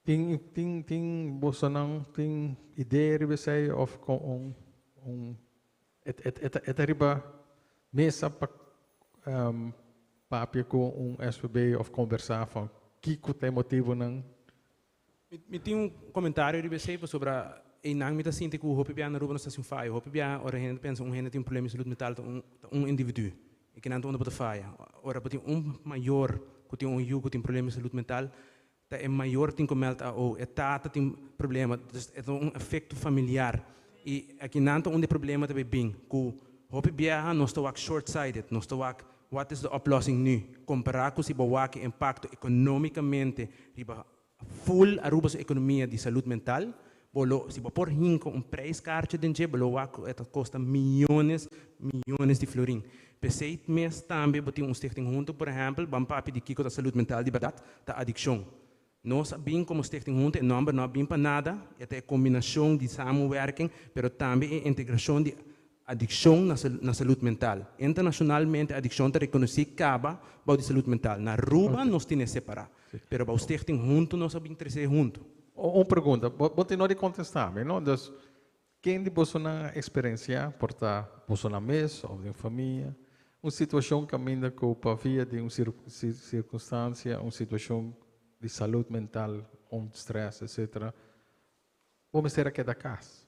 Tin boso nan tin idea riba esey of cu un et riba mesa pa papia cu un SVB of conversa van kico ta e motibo nan? Mi tin un comentario riba esey sobre e nan mi ta sinti cu hopi bia na Aruba nos ta un fayo. Hopi bia ora hende pensa un hende tin un problema di salud mental, ta un individuo. Y cu nan ta unda faya. Ora tin un mayor cu tin un yiu cu tin problema di salud mental, ta e mayor tin cu meld AO, e tata tin problema, dus e un efecto familiar. Y aki nan ta unda e problema tambe bin, cu hopi biaha nos ta wak short-sighted, nos ta wak wat is de oplossing nu? Compara cu si bo wak impacto economicamente riba full Aruba su economia di salud mental, bo lo, si bo por hinca un prijskaartje den dje, bo lo wak e ta costa miyones, miyones di florin. P'esey mes tambe bo tin un stichting Hunto, por ehempel, ban papia di kico ta salud mental di berdad, ta adiccion. Nos bin como stichting Hunto, e nomber no bin pa nada, e ta combinacion di samenwerking, pero tambe e integracion di adiccion na salud mental. Internacionalmente, adiccion ta reconoci caba di salud mental. Na Aruba, nos tin separa. Pero e stichting Hunto, nos a bin trece hunto. Un pregunta, bo tin di contesta, no? Dus, ken di boso a experiencia, por ta boso na mes of den famia, un situacion caminda cu pa via di un circunstancia, un situacion di salud mental, un stress, etc. Bo mester a keda cas?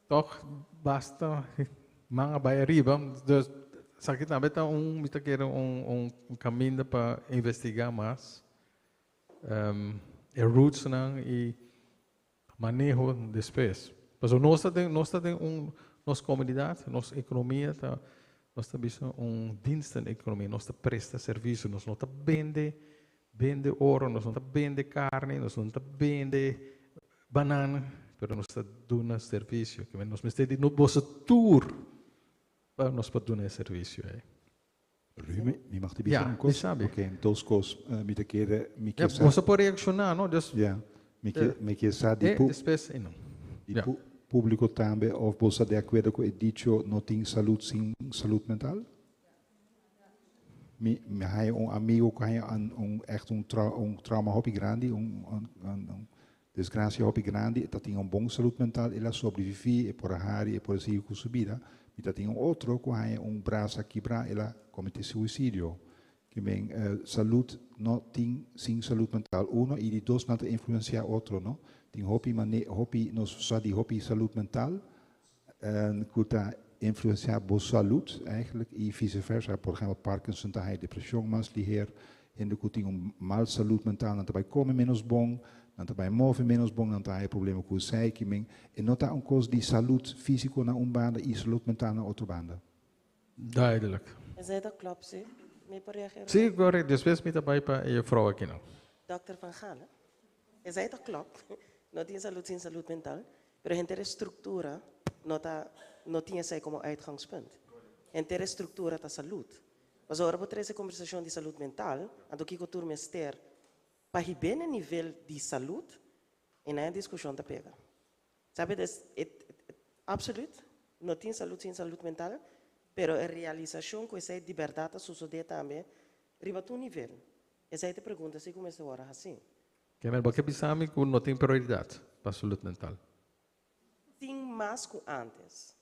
Toch basta man bay ariba. Dus esaki tambe ta un, mi ta kere un caminda pa investiga mas. E roots nan y maneho despues. Mas nos tin un nos comunidad, nos economia ta, nos ta bisa un diensteneconomie, nos ta presta servicio, nos no ta bende oro, nos no ta bende carni, nos no ta bende banana, pero nos ta duna servicio. Cu nos mester di nos boso tur pa nos por duna servicio. Rui, mi mag di Ja, un cos? Sabi. Ok, dos cos. Mi ta kere, mi Ja, ke bo por reacciona, no? Dus, Ja, mi ke sa di despues, no. di publico tambe of bo ta di acuerdo cu e dicho "no tin salud sin salud mental"? Mi hay un amigo cu hay un echt un trauma hopi grandi, un desgracia hopi grandi, e tin un bon salud mental, el a sobrevivi, e por hari, e por sigui cu su bida. Mi tin un otro cu hay un brasa kibra, el a comete suicidio. Ke men salud no tin sin salud mental uno y di dos nan ta influencia otro, no? Tin hopi mane hopi nos sa di hopi salud mental cu ta influencia bo salud eigenlijk y vice versa. Por ehempel, Parkinson ta haya depresion mas liher, hende cu tin un mal salud mental nan ta bay come menos bon, nan ta bay move menos bon, nan ta haya problema cu esey. Ke men e no ta un cos di salud fisico na un banda y salud mental na otro banda. Duidelijk. Esey ta klopt, si. Mi por reageer? Si, correct. Despues mi ta bay pa e juffrouw aki nan. Dòkter Van Galen, Esey ta klopt. No tin salud sin salud mental, pero henter e structura no ta no tin esey como uitgangspunt. Henter e structura ta salud. Pasobra ora bo trece conversacion di salud mental, anto kico tur mester pa hib'é na e nivel di salud, e nan e discusion ta pega. Sabe, des, e, absoluut, no tin salud sin salud mental, pero e realisacion cu esey di berdad ta sucede tambe riba tur nivel, esey ta e pregunta si cu mester worde haci. Kemel, bo ke bisa mi cu no tin prioridad pa salud mental? Tin mas cu antes,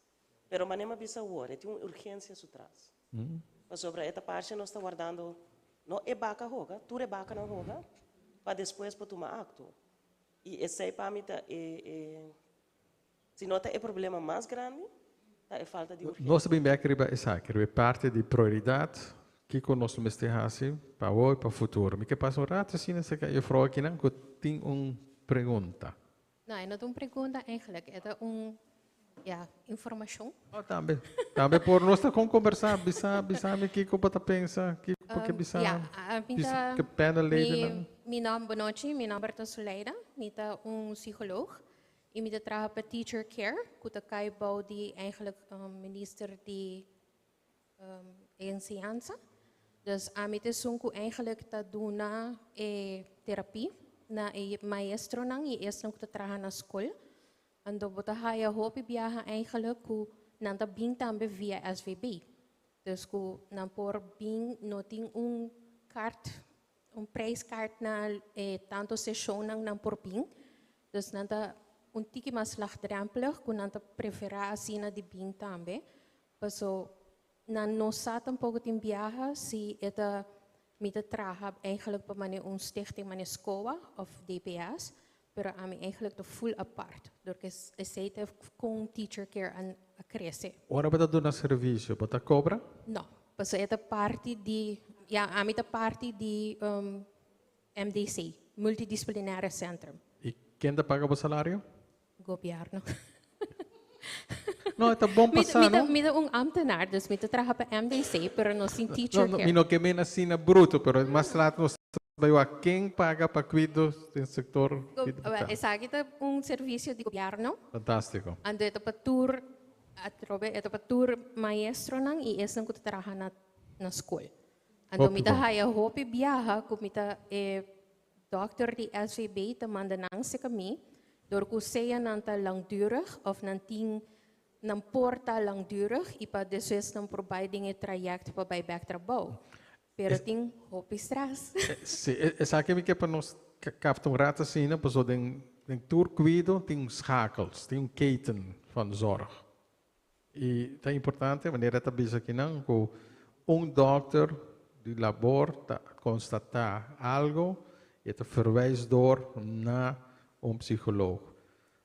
pero manera mi a bisa awor, e tin un urgencia su tras. Pasobra e ta parce nos ta wardando, no e baca hoga, tur e bacanan hoga, pa despues por tuma acto. I esei pa mi ta e, e, si no ta e problema mas grandi, ta e falta di urgensia. Nos ta bin bek riba esaki, riba e parti di prioridat, kiko nos lo mester hasi pa awor i pa futuro. Mi ke pasa un rato asina serka e jufrou akinan ku tin un pregunta. No, e no ta un pregunta eigenlijk, e ta un, ja, informashon. Oh, tambe. Tambe por nos ta kon kombersá, bisa, bisa mi kiko bo ta pensa, kiko bo ke bisa, Ja, mi bisa ta, ke panelledennan. mi, mi nom, bonochi, mi nomber ta Zuleida, mi ta un psicoloog y mi ta traha pa Teacher Care, ku ta kai bou di eigenlijk minister di e enseñansa. Dus ami ta esun ku eigenlijk ta duna e terapie na e maestronan y esnan ku ta traha na skol. Anto bo ta haya hopi biaha eigenlijk ku nan ta bin tambe via SVB. Dus ku nan por bin, no tin un kaart, un prijskaart na e tanto seshonnan nan por bin. Dus nan ta un tiki mas laagdrempelig ku nan ta preferá asina di bin tambe. Paso nan no sa tampoco tin biaha si e ta mi ta traha eigenlijk pa mane un stichting mane SCOA of DPS, pero ami eigenlijk ta full apart, dor ke esey ta con Teacher Care a a crece. Ora bo ta duna servicio, bo ta cobra? No, paso e ta parti di, ya, ami ta parti di MDC, Multidisciplinaire Centrum. Y ken ta paga bo salario? Gobierno. No, e ta bon pa sa, no? Mi ta un ambtenaar, dus mi ta traha pa MDC, pero nos tin teacher No, care. mi no ke men asina bruto, pero mas laat nos ta bai wak ken paga pa kuido den sector kuido mental. Esaki ta un servicio di gobierno. Fantastico. Anto e ta pa tur, atrobe, e ta pa tur maestronan y esnan cu ta traha na na school. Anto mi ta haya hopi biaha cu mi ta e Dokter di SVB ta manda nan seka mi dor ku sea nan ta langdurig of nan tin nan por ta langdurig i pa despues nan por bai den e trayect pa bai bek trabou. Pero tin hopi stress. Si, esaki mi ke pa nos kapta un rato asina, pasobra den den tur kuido tin un schakels, tin un keten van zorg. I ta importante, manera ta bisa akinan, ku un dòkter di labor ta konstatá algo i e ta verwijs door na un psikoloog.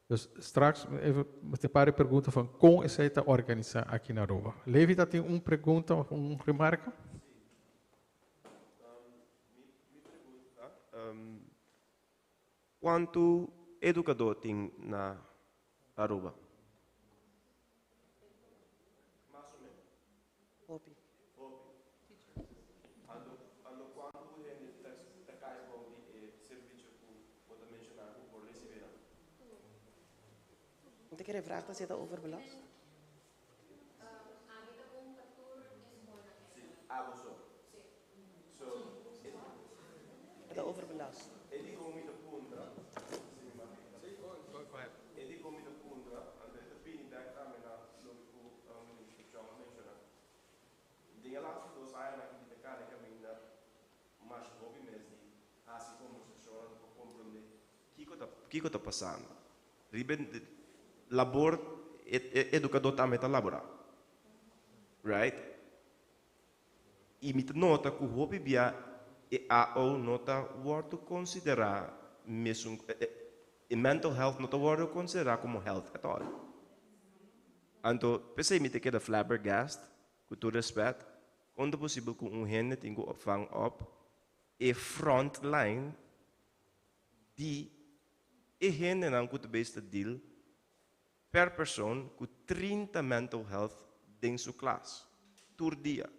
Dus straks even mester para e pregunta van kon esei ta organisá aki na Aruba. Levi ta tin un pregunta of un remarka? Mi pregunta ta, Kuantu edukadó tin na Aruba? Mas o menos. Hopi. Hopi. Ando, ando kuantu hende ta, ta kai bou di e servisio ku bo ta menshoná ku por risibí nan? Mi ta kere vraag ta si e ta overbelast. Si, abo so. So, e. E ta overbelast. E di kon mi ta puntra, si mi mag. Si, go ahead. E di kon mi ta puntra, anto e ta bini bek tambe na loke ku Minister Chong a menshoná. Den e laatste dos añanan aki mi ta kana kaminda masha hopi mes di hasi kombersashonnan pa komprondé kiko ta kiko ta pasando. Riba e labor e e edukadó tambe ta laborá, right? I mi ta nota ku hopi bia e AO no ta wòrdu konsiderá mesun, e mental health no ta wòrdu konsiderá komo health at all. Anto p'esei mi ta keda flabbergast, ku tur rèspèt, kon ta posibel ku un hende tin ku opvang op e front line di e hendenan ku ta bezig ta deal per persoon ku 30 mental health den su klas tur dia.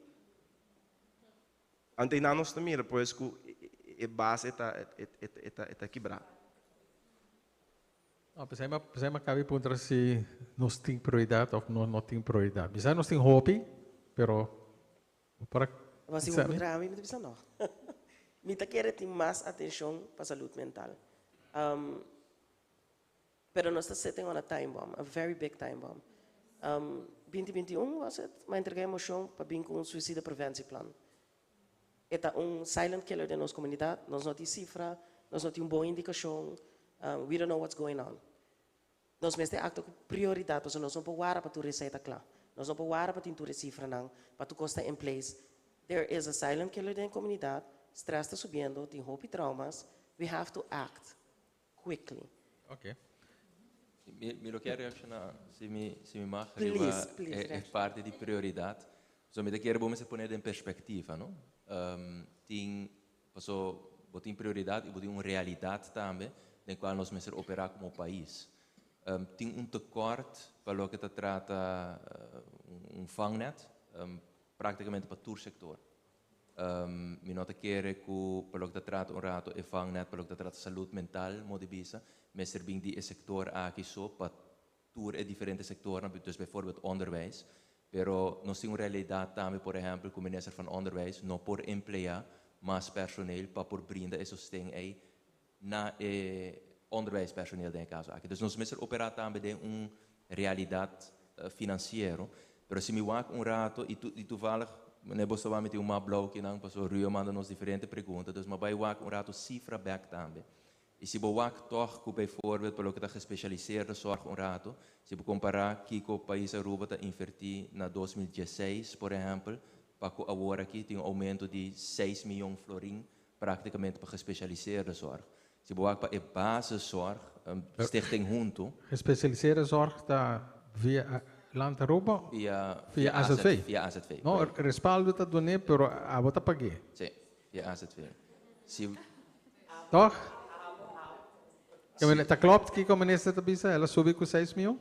Anto einan nos ta mira pues ku e base ta e ta kibrá. No, p'esei mi p'esei mi a kaba di puntra si nos tin prioridat òf nos no tin prioridat. Mi sa nos tin hopi, pero bo por a Ma si bo puntra ami, mi ta bisa no. Mi ta kere tin mas atenshon pa salud mental. Pero nos ta sitting on a time bomb, a very big time bomb. 2021 was it, m'a entrega e mocion pa bin cu un suicide preventieplan. E ta un silent killer den nos comunidad, nos no tin cifra, nos no tin un bon indicacion, we don't know what's going on. Nos mester actua cu prioridad pasobra nos no por wara pa tur esey ta cla. Nos no por wara pa tin tur e cifranan, pa tur cos ta in place. There is a silent killer den e comunidad, stress ta subiendo, tin hopi traumas, we have to act quickly. Ok. Mi lo kier reacciona, si mi, si mi mag, riba Please, please, e reacciona. parti di prioridad. So mi ta kier bo mester pone den perspectiva, no? Tin, paso bo tin prioridad y bo tin un realidad tambe den cual nos mester opera como pais. Tin un tekort pa loke ta trata un vangnet, practicamente pa tur sector. Mi no ta kere ku pa loke ta trata un rato e vangnet, pa loke ta trata salud mental, modo di bisa, mester bin di e sektor aki so pa tur e diferente sektornan, dus bijvoorbeeld onderwijs. Pero nos tin un realidat tambe, por ehèmpel, ku minister van Onderwijs no por empleá mas personeel pa por brinda e sosten ei na e onderwijspersoneel den e kaso aki. Dus nos mester operá tambe den un realidat finansiero. Pero si mi wak un rato i i toevallig meneer Bostoba mi tin un map blou kinan pasobra Ruyo a manda nos diferente pregunta, dus mi a bai wak un rato sifra bèk tambe. I si bo wak tòg ku bijvoorbeeld pa loke ta gespecialiseerde zorg un rato, si bo kompará kiko pais Aruba ta invertí na 2016 por ehèmpel pa ku awor aki tin un oumento di seis miyon florin Práktikamente pa gespecialiseerde zorg. Si bo wak pa e basiszorg, Stichting Hunto. Gespecialiseerde zorg ta via Land Aruba? Via Via AZV. Via AZV. No, respaldo ta dun'é, pero abo ta pag'é. Sí, via AZV. Si. Toch? Ta klopt kiko minister ta bisa? El a subi ku seis mion?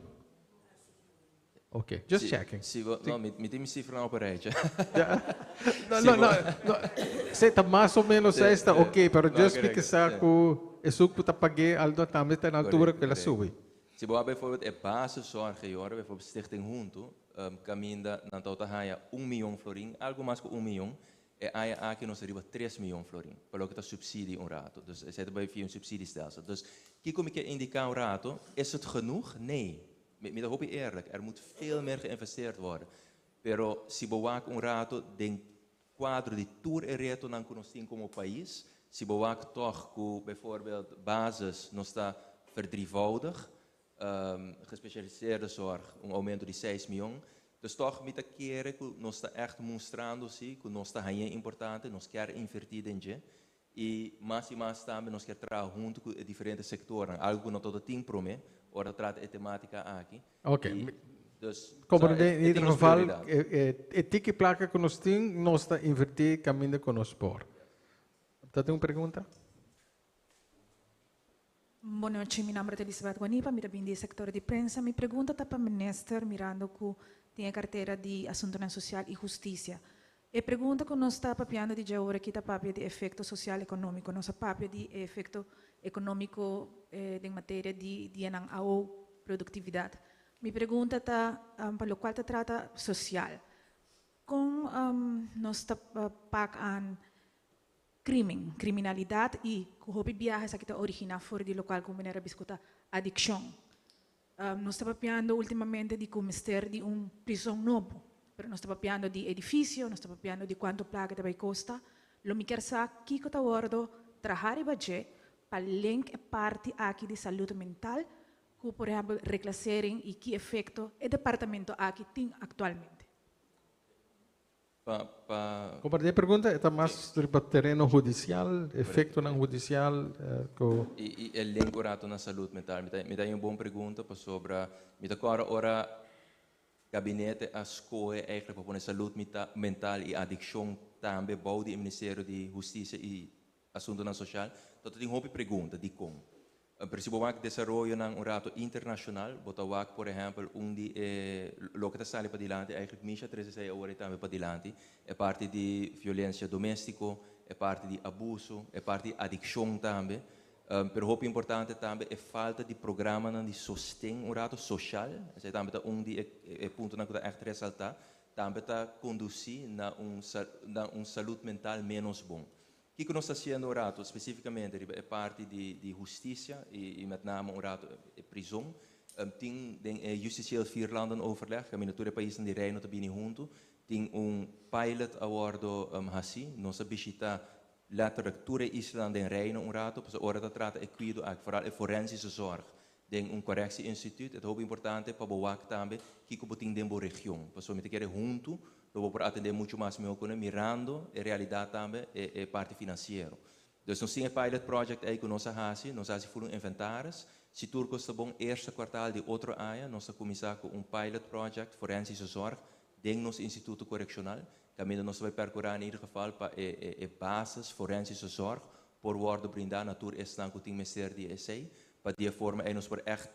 Ok, just checking. Si bo, no, mi tin mi cifranan op een rijtje. No, no, no, no, si ta mas o menos seis ta ok, pero just mi ke sa ku esun ku ta pag'é aldo tambe ta na altura ku el a subi. Si bo wak bijvoorbeeld e basiszorg ei ora, bijvoorbeeld Stichting Hunto, kaminda nan tabata haña un mion florin, algu mas ku un mion, e aña aki nos ta riba tres mion florin, pa loke ta subsidie un rato. Dus esei ta bai via un subsidiestelsel. Dus kiko mi ke indiká un rato, is het genoeg? Nee. Mi ta hopi eerlijk, er moet veel meer geïnvesteerd worden. Pero si bo wak un rato den kuadro di tur e retonan ku nos tin komo pais, si bo wak tòg ku bijvoorbeeld basis nos ta verdrievoudig, gespecialiseerde zorg un oumento di seis mion. Dus tòg mi ta kere ku nos ta ègt mustrando si ku nos ta hañ'é importante, nos kier invertí den dje. I mas i mas tambe nos kier traha huntu ku e diferente sektornan, algu ku no tabata tin promé ora ta trata e temátika aki. Ok. I dus, Komprendé, sa, in e ieder tin nos geval, prioridat. e tiki plaka ku nos tin, nos ta invertí kaminda ku nos por. Ta tin un pregunta? Bon nochi, mi nomber ta Elizabeth Guanipa, mi ta bin di e sector di prensa. Mi pregunta ta pa minister mirando cu tin e cartera di Asuntonan Social y Husticia. E pregunta cu nos ta papiando di dje ora aki ta papia di efecto social economico. Nos a papia di e efecto economico den materia di dianan AO, productividad. Mi pregunta ta pa locual ta trata social. Con nos ta pak aan Crimen, criminalidad y cu hopi biaha esaki ta origina for di locual cu manera bisa cu ta adiccion. Nos ta papiando ultimamente di cu mester di un prison nobo, pero nos ta papiando di edificio, nos ta papiando di cuanto placa ta bay costa. Lo mi kier sa kico ta wordo traha riba dje pa link e parti aki di salud mental cu por ehempel reclassering y ki efecto e departamento aki tin actualmente. Pa, pa... Kompartí e pregunta ta mas riba tereno hudisial, efektonan hudisial ku. I e link un ratu na salud mental. Mi ta mi ta un bon pregunta pasobra mi ta kòrda ora gabinete a skohe eigenlijk pa pone salud mental i adikshon tambe bou di e Ministerio di Hustisia i Asuntunan Sosial, ta tin hopi pregunta dikon. Pero si bo wak desaroyonan un rato internashonal, bo ta wak por ehèmpel un di e loke ta sali padilanti, eigenlijk Misha trese esei awor ei tambe padilanti, e parti di violensia doméstiko, e parti di abuso, e parti di adikshon tambe. Pero hopi importante tambe e falta di programanan di sosten un rato soshal, esei tambe ta un di e puntonan ku ta ègt resaltá, tambe ta kondusí na un na un salud mental ménos bon. Kiko nos ta hasiendo un rato spesífikamente riba e parti di di hustisia i i met name un rato e prizon? Tin den e Justitieel Vierlandenoverleg, kaminda tur e paisnan di Reino ta bini huntu, tin un pilot a wòrdu hasí. Nos a bishitá letterlijk tur e islanan den Reino un rato, pasobra ora ta trata e kuido aki, foral e forensische zorg den un correctie-instituut, e ta hopi importante pa bo wak tambe kiko bo tin den bo region. Pasobra mi ta kere huntu lo bo por atendé muchu mas mihó ku ne, mirando e realidat tambe e e parti finansiero. Dus nos tin e pilot project ei ku nos a hasi, nos a hasi ful un inventaris. Si tur kos ta bon, eerste kwartaal di otro aña nos ta kuminsá ku un pilot project forensische zorg den nos instituto korekshonal, kaminda nos ta bai perkurá in ieder geval pa e e e basis forensische zorg por wòrdu brindá na tur esnan ku tin mester di esei, pa di e forma ei nos por ègt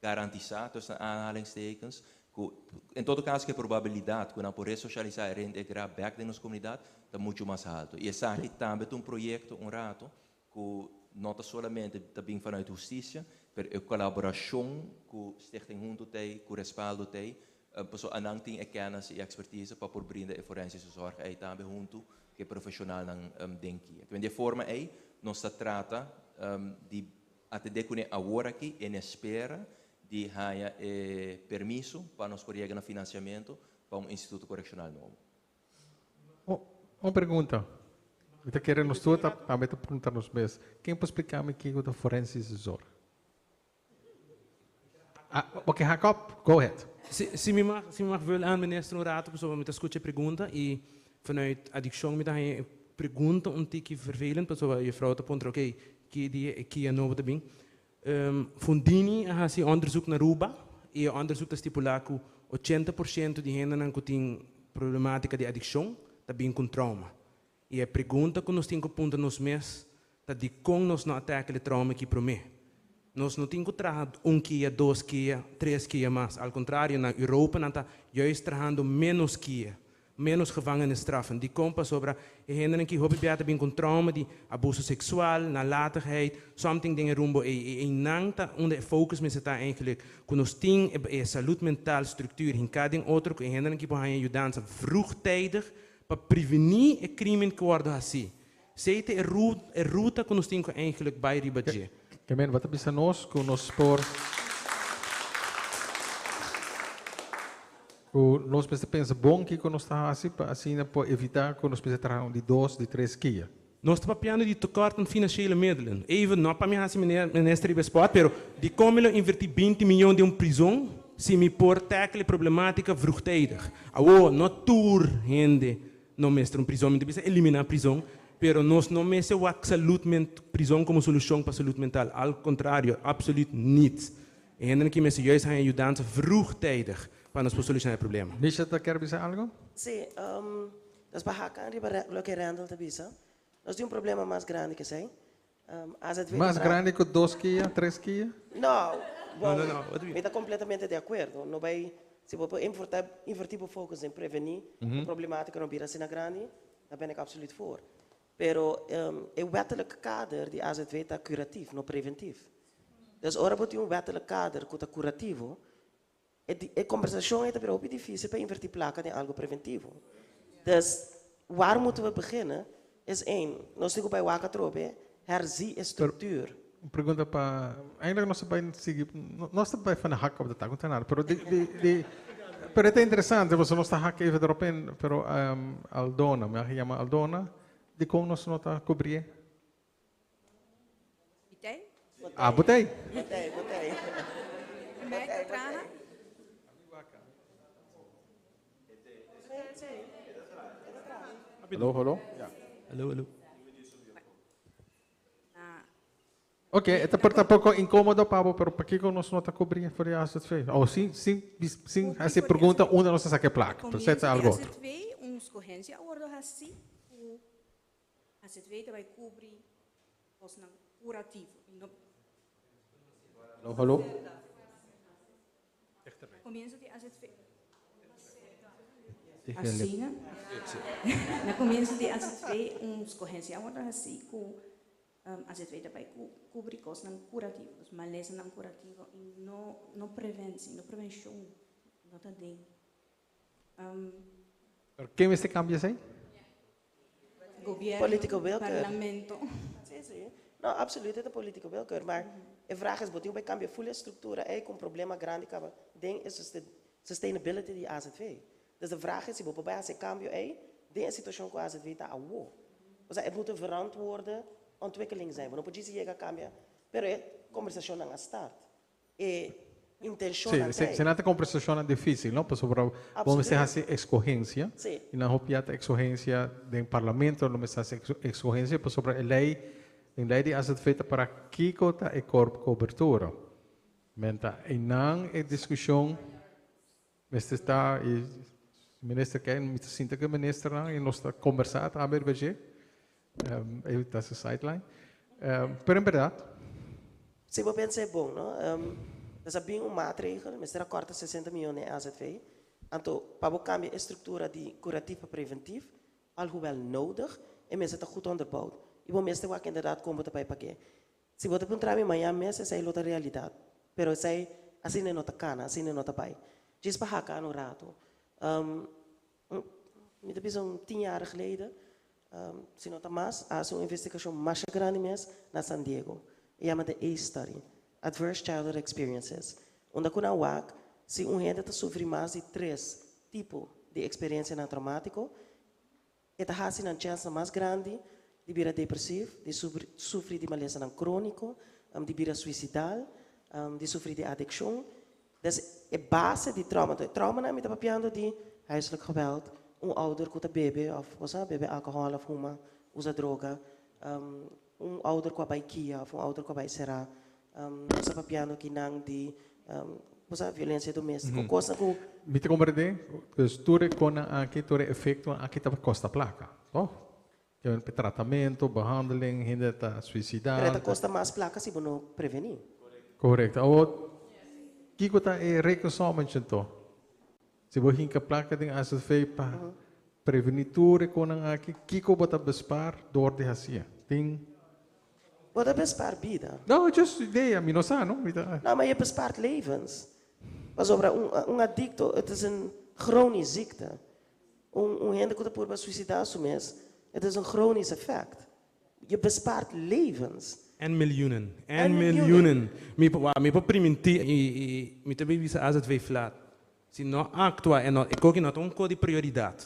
garantisá, tussen aanhalingstekens, ku en todo kaso ku e probabilidat ku nan por resosialisá i reintegrá bèk den nos komunidat ta muchu mas haltu. I esaki tambe ta un proyekto un rato ku no ta solamente ta bin vanuit hustisia, pero e kolaborashon ku Stichting Hunto t'ei, ku Respaldo t'ei, pasobra anan tin e kennis i ekspertise pa por brinda e forensische zorg ei tambe huntu ku e profeshonalnan den kia. Di e forma ei nos ta trata di Atendé kuné awor aki en espera di haña e permiso pa nos por yega na finansiamentu pa un instituto korekshonal nobo. Un pregunta. Mi ta kere nos tur ta tambe ta pregunta nos mes. Ken por splika mi kiko ta forensische zorg? Ah, ok, Jacob, go ahead. Si, si mi mag, si mi mag vul aan minister un rato, pasobra mi ta skucha e pregunta i vanuit adikshon mi ta haña e pregunta un tiki vervelend, pasobra juffrouw ta puntra, ok, ki dia e kia nobo ta bin. Fundini a hasi onderzoek na Aruba i e onderzoek ta stipulá ku 80% di hendenan ku tin problematika di adikshon ta bin ku un trauma. I e pregunta ku nos tin ku puntra nos mes ta dikon nos no a tackle e trauma aki promé? Nos no tin ku traha un kia, dos kia, tres kia mas. Al kontrario, na Europa nan ta juist trahando ménos kia, ménos gevangenisstraffen. Dikon? Pasobra e hendenan ki hopi bia ta bin ku un trauma di abuso seksual, nalatigheid, something den e rumbo ei. I einan ta unda e focus mester ta eigenlijk, ku nos tin e salud mental structuur hinká den otro ku e hendenan ki por haña yudansa vroegtijdig Pa prevení e crimen ku wòrdu hasí. Esei ta e e ruta ku nos tin ku eigenlijk bai riba dje. Ke men, bo ta bisa nos ku nos por ku nos mester pensa bon kiko nos ta hasi pa asina por evitá ku nos mester traha un di dos, di tres kia. Nos ta papiando di tekort na financiële middelen. Even, no pa mi hasi minister riba e spot, pero dikon mi lo invertí 20 miyon den un prizon si mi por tackle e problematica vroegtijdig? Awor, no tur hende no mester un prizon, mi ta bisa eliminá prizon, pero nos no mester wak salud ment, prizon komo solushon pa salud mental. Al kontrario, absoluut niet. E hendenan ki mester juist haña yudansa vroegtijdig pa nos por solushoná e problema. Misha ta kier bisa algo? Sí, Dus pa haka riba loke Randall ta bisa, nos tin un problema mas grandi ke esei. AZV ta Mas grandi ku dos kia, tres kia? No, bon, mi ta kompletamente di akuerdo. No bai, si bo por invertá, invertí bo focus den prevení e problematika no bira asina grandi, daar ben ik absoluut voor. Pero e wettelijk kader di AZV ta kuratief, no preventief. Dus ora bo tin un wettelijk kader ku ta kurativo, E kombersashon ei ta bira hopi difísil pa invertí plaka den algu preventivo. Dus, waar moeten we beginnen is één, nos tin ku bai wak atrobe, herzie e struktuur. Un pregunta pa, eigenlijk nos ta bai sigui, nos ta bai van de hak op de tak, no ta nada, pero di, di, di, pero e ta interesante, pasobra nos ta hak even erop in, pero Aldona, mi a yama Aldona, dikon nos no ta kubrié? Botei? Ah, botei. Botei, botei. Mij ta traha? Hallo, hallo. Ja. Hallo, hallo. Ok, e ta por ta poco incomodo pa bo, pero pakico nos no ta cubri for di AZV? Oh, sin, sin, sin haci pregunta unda nos ta saca e placa, pero esey ta algo otro. AZV, un scogencia a wordo haci cu AZV ta bay cubri cosnan curativo y no. Hallo, hallo. Comienzo di AZV. Asina, na comienzo di AZV un scogencia a wordo haci cu AZV ta bay cubri cosnan curativo, dus malesanan curativo y no no preventie, no prevencion, no ta den. Pero ken mester cambia esey? Gobierno, Politieke willkeur. parlamento. Si, si. No, absoluut, e ta politieke willkeur. Maar e vraag is, bo tin ku cambia full e structura ey cu un problema grandi caba den e sustainability di AZV. Dus de vraag is, si bo por bay haci cambio ey den e situacion cu AZV ta awo. Osea, het moet een verantwoorde ontwikkeling zijn. Bo no por djis yega cambia, pero e conversacionnan a start. E intencionnan Si, ta ey. si nan ta conversacionnan dificil, no? Pasobra bo mester haci escogencia. Y nan hopi ya ta escogencia den parlamento, lo mester haci escogencia pasobra e ley, den ley di AZV ta para kico ta e cobertura. Men ta eynan e discusion mester ta y si minister kier mi ta sinta cu e ministernan y nos ta conversa tambe riba dje. E ta su sideline. Pero en berdad. Si bo pensa e bon, no? Nos a bin un maatregel, mester a corta 60 miyon den AZV. Anto, pa bo cambia e structura di curatief pa preventief, alhoewel nodig, e mester ta goed onderbouwd. Y bo mester wak inderdaad con bo ta bay pag'é. Si bo ta puntra mi mañan mes esei lo ta realidad. Pero esei asina e no ta cana, asina e no ta bay. Djis pa haca un rato. Mi ta bisa un tien jaar geleden, si no ta mas, a haci un investigacion masha grandi mes na San Diego. E yama The ACE Study, Adverse Childhood Experiences, unda cu nan wak si un hende ta sufri mas di tres tipo di experiencianan traumatico, E ta hasi nan chènsnan mas grandi di bira depresiv, di sufri di malesanan króniko, di bira suisidal, di sufri di adikshon. Des e base di trauma, e traumanan mi ta papiando di huiselijk geweld, un ouder ku ta bebe òf bo sa bebe alkohòl òf huma, usa droga, un ouder ku a bai kia òf un ouder ku a bai será. Nos ta papiando kinan di bo sa violencia doméstiko, kosnan ku. Mi ta komprendé, dus tur e konan aki, tur e efektonan aki ta kosta plaka, tòg? Ke tratamentu, behandeling, hende ta suisidá. Pero e ta kosta mas plaka si bo no prevení. Korekto. Awor, kiko ta e rekensommetje anto? Si bo hinka plaka den AZV pa prevení tur e konan aki, kiko bo ta bespaar dor di hasié? Tin. Bo ta bespaar bida. No, just idea, mi no sa no. Mi ta. No, maar je bespaart levens. Pasobra un un adicto, het is een chronisch ziekte. Un un hende ku ta purba suicidá su mes, het is een chronisch effect. Je bespaart levens. En miljoenen. En En miljoenen. miljoenen. Mi por, mi por primintí i i mi ta bay bisa AZV flat. Si no actua e no, e koki no ta un ko di prioridad.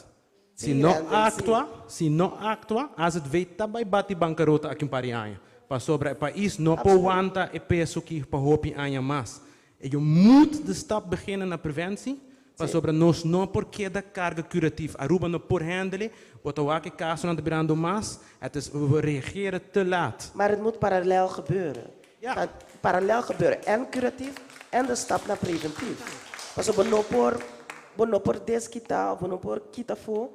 Si Sí, no Randall, sí. actua, si no actua, AZV ta bay bati bancarota aki un par di aña. Pasobra e pais no por wanta e peso ki pa hopi aña mas. E je moet de stap beginnen na preventie, pasobra nos no por keda carga curatief. Aruba no por handle, bo ta wak e casonan ta birando mas, het is, we reageren te laat. Maar het moet parallel gebeuren. Ja. Parallel gebeuren. En curatief en de stap naar preventief. Pasobra bo no por, bo no por deskita of bo no por kita afó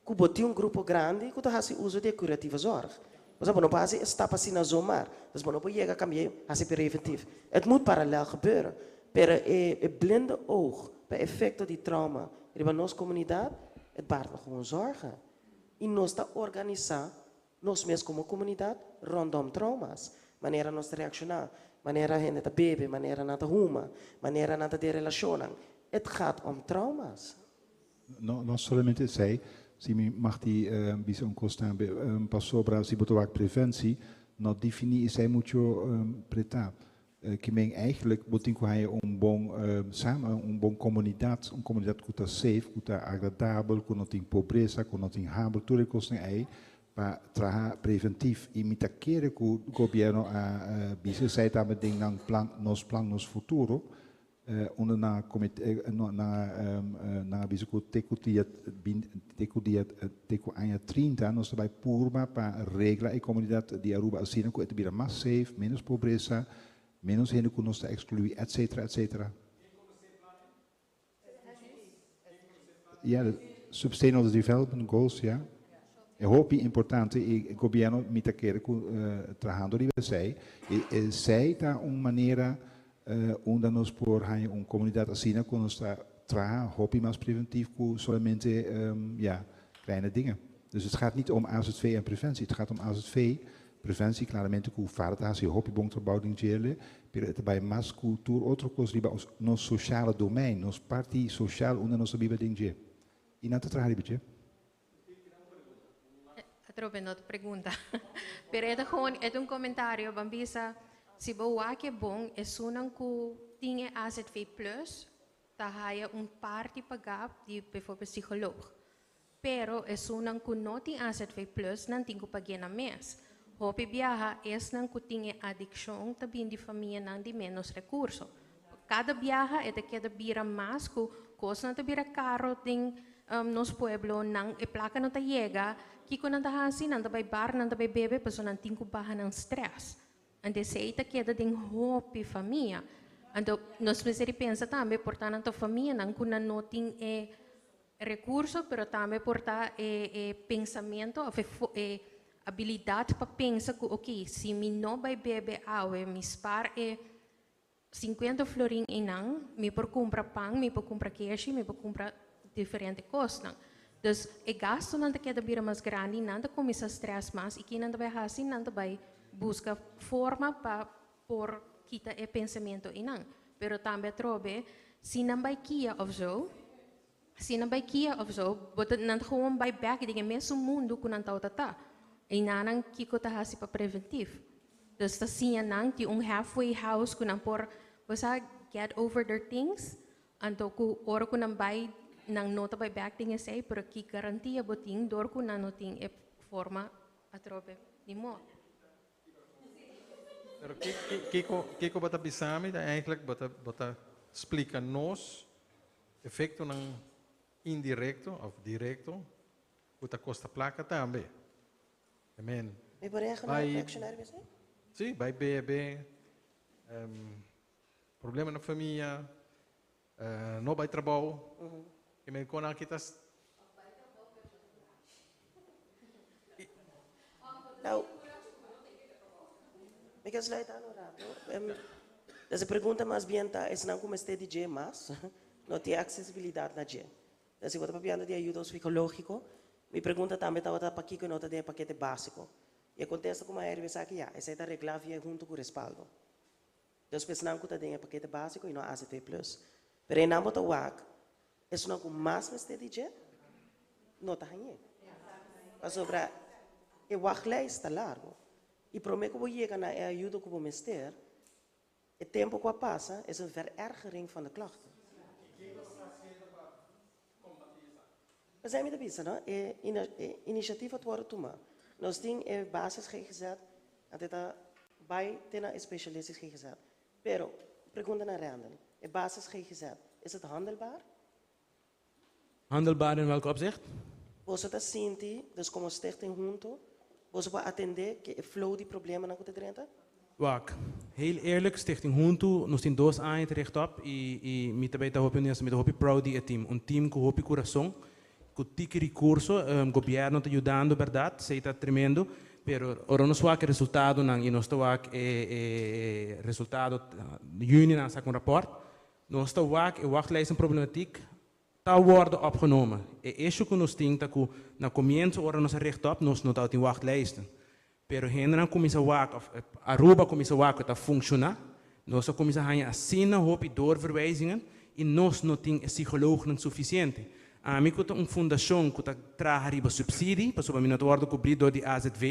ku bo tin un grupo grandi ku ta hasi uso di e curatieve zorg. Pasobra bo no por hasi e stap asina zomaar. Dus bo no por yega kambia hasi preventief. Het moet parallel gebeuren. Pero e e blinde oog pa efecto di trauma riba nos comunidad, het baart me gewoon zorgen. Y nos ta organisa nos mes como comunidad rondom trauma's. Manera nos ta reacciona, manera hende ta bebe, manera nan ta huma, manera nan ta den relacionnan. Het gaat om trauma's. No, no solamente esei, si mi mag di bisa un cos tambe, pasobra si bo ta wak preventie, no defini esei mucho pretá. Ki men eigenlijk bo tin ku haña un bon samen, un bon komunidat, un komunidat ku ta safe, ku ta agradabel, ku no tin pobresa, ku no tin hamber, tur e kosnan ei pa traha preventif. I mi ta kere ku gobièrnu a bisa esei tambe den nan plan Nos Plan Nos Futuro. Unda nan a comete, nan a nan a bisa cu te cu dia te cu dia te cu aña 30 nos ta bay purba pa regla e comunidad di Aruba asina cu e ta bira mas safe, menos pobresa, menos hende cu nos ta exclui, etcetera, etcetera. Ja, de Sustainable Development Goals, ja. E hopi importante y gobierno mi ta kere cu trahando riba esey. Y esey ta un manera unda nos por haña un comunidad asina cu nos ta traha hopi mas preventief cu solamente, ja, kleine dingen. Dus het gaat niet om AZV en preventie, het gaat om AZV, preventie, claramente cu VARA ta haci hopi bon trabou den djele, pero e ta bay mas cu tur otro cos riba nos sociale domein, nos parti social unda nos ta biba den dje. Y nan ta traha riba dje. Atrobe no ta pregunta. Pero e ta gewoon, e ta un comentario. Ban bisa, si bo wak e bon, esunnan cu tin e AZV plus ta haya un parti pagá di bijvoorbeeld psicoloog. Pero esunnan cu no tin AZV plus nan tin cu pag'é nan mes. Hopi biaha esnan cu tin e adiccion ta bin di famianan di menos recurso. Cada biaha e ta keda bira mas cu cosnan ta bira caro den nos pueblo, nan e placa no ta yega, kico nan ta haci? Nan ta bay bar, nan ta bay bebe pasobra nan tin cu baha nan stress. Anto esey ta keda den hopi famia. Anto nos mester di pensa tambe por ta nan ta famianan cu nan no tin e recurso pero tambe por ta e e pensamento of e e habilidad pa pensa cu ok si mi no bay bebe awe mi spaar e 50 florin einan mi por cumpra pan mi por cumpra keshi mi por cumpra diferente cosnan. Dus e gastonan ta keda bira mas grandi nan ta cuminsa stress mas y kinan ta bay haci nan ta bay busca forma pa por kita e pensamento einan. Pero tambe atrobe si nan bay kia of zo, si nan bay kia of zo, bo ta nan ta gewoon bay bek den e mesun mundu ku nan tabata ta. Einanan kiko ta hasi pa preventif. Dus ta siña nan tin un halfway house ku nan por, bo sa, get over their things, anto ku ora ku nan bay nan no ta bay bek den esei, pero ki garantia bo tin dor ku nan no tin e forma atrobe di modo. Pero kiko kiko bo ta bisa mi ta eigenlijk bo ta bo ta splika nos efectonan indirecto of directo cu ta costa placa tambe. I mean, Mi por reaccionar riba esei? Sí, bay bebe, problema na famia, no bay trabou. I mean, con aki ta Nou, mi ke sluit aan un rato. Dus e pregunta mas bien ta, esnan ku mester di dje mas, no tin aksesibilidat na dje. Dus si bo ta papiando di ayudo psikológiko, mi pregunta tambe tabata pakiko no ta den e pakete básiko. I e kontesta ku mi a riba esaki, ya, esei ta reglá via huntu ku respaldo. Dus pa esnan ku ta den e pakete básiko i no AZV plus. Pero einan bo ta wak, esunnan ku mas mester di dje no ta hañ'é. Pasobra e wachtlijst ta largu. I promé ku bo yega na e ayudo ku bo mester, e tempu ku a pasa es un verergering van de klachten. P'esei mi ta bisa, no, e inisiativa ta wòrdu tumá. Nos tin e basis GGZ, anto e ta bai te na e specialistische GGZ. Pero, pregunta na Randall, e basis GGZ, is het handelbaar? Handelbaar in welk opzicht? Boso ta sinti, dus komo stichting hunto, boso por atendé ke e flow di problemanan ku ta drenta? Wak, heel eerlijk, Stichting Huntu, nos tin dos aña te rechtop y y mi ta bay ta hopi honesto, mi ta hopi proud di e team. Un team cu hopi curason, cu tiki recurso, gobierno ta yudando berdad, esey ta tremendo, pero ora nos wak e resultadonan y nos ta wak e e resultado, juni nan a saca un rapport, nos ta wak e wachtlijsten problematiek ta wordo opgenomen. E issue cu nos tin ta cu na comienzo ora nos a rechtop nos no tabatin wachtlijsten. Pero hendenan cuminsa wak of Aruba cuminsa wak cu ta funciona, nos a cuminsa haña asina hopi doorverwijzingen y nos no tin e psicoloognan suficiente. Ami cu ta un fundacion cu ta traha riba subsidie, pasobra mi no ta wordo cubri door di AZV,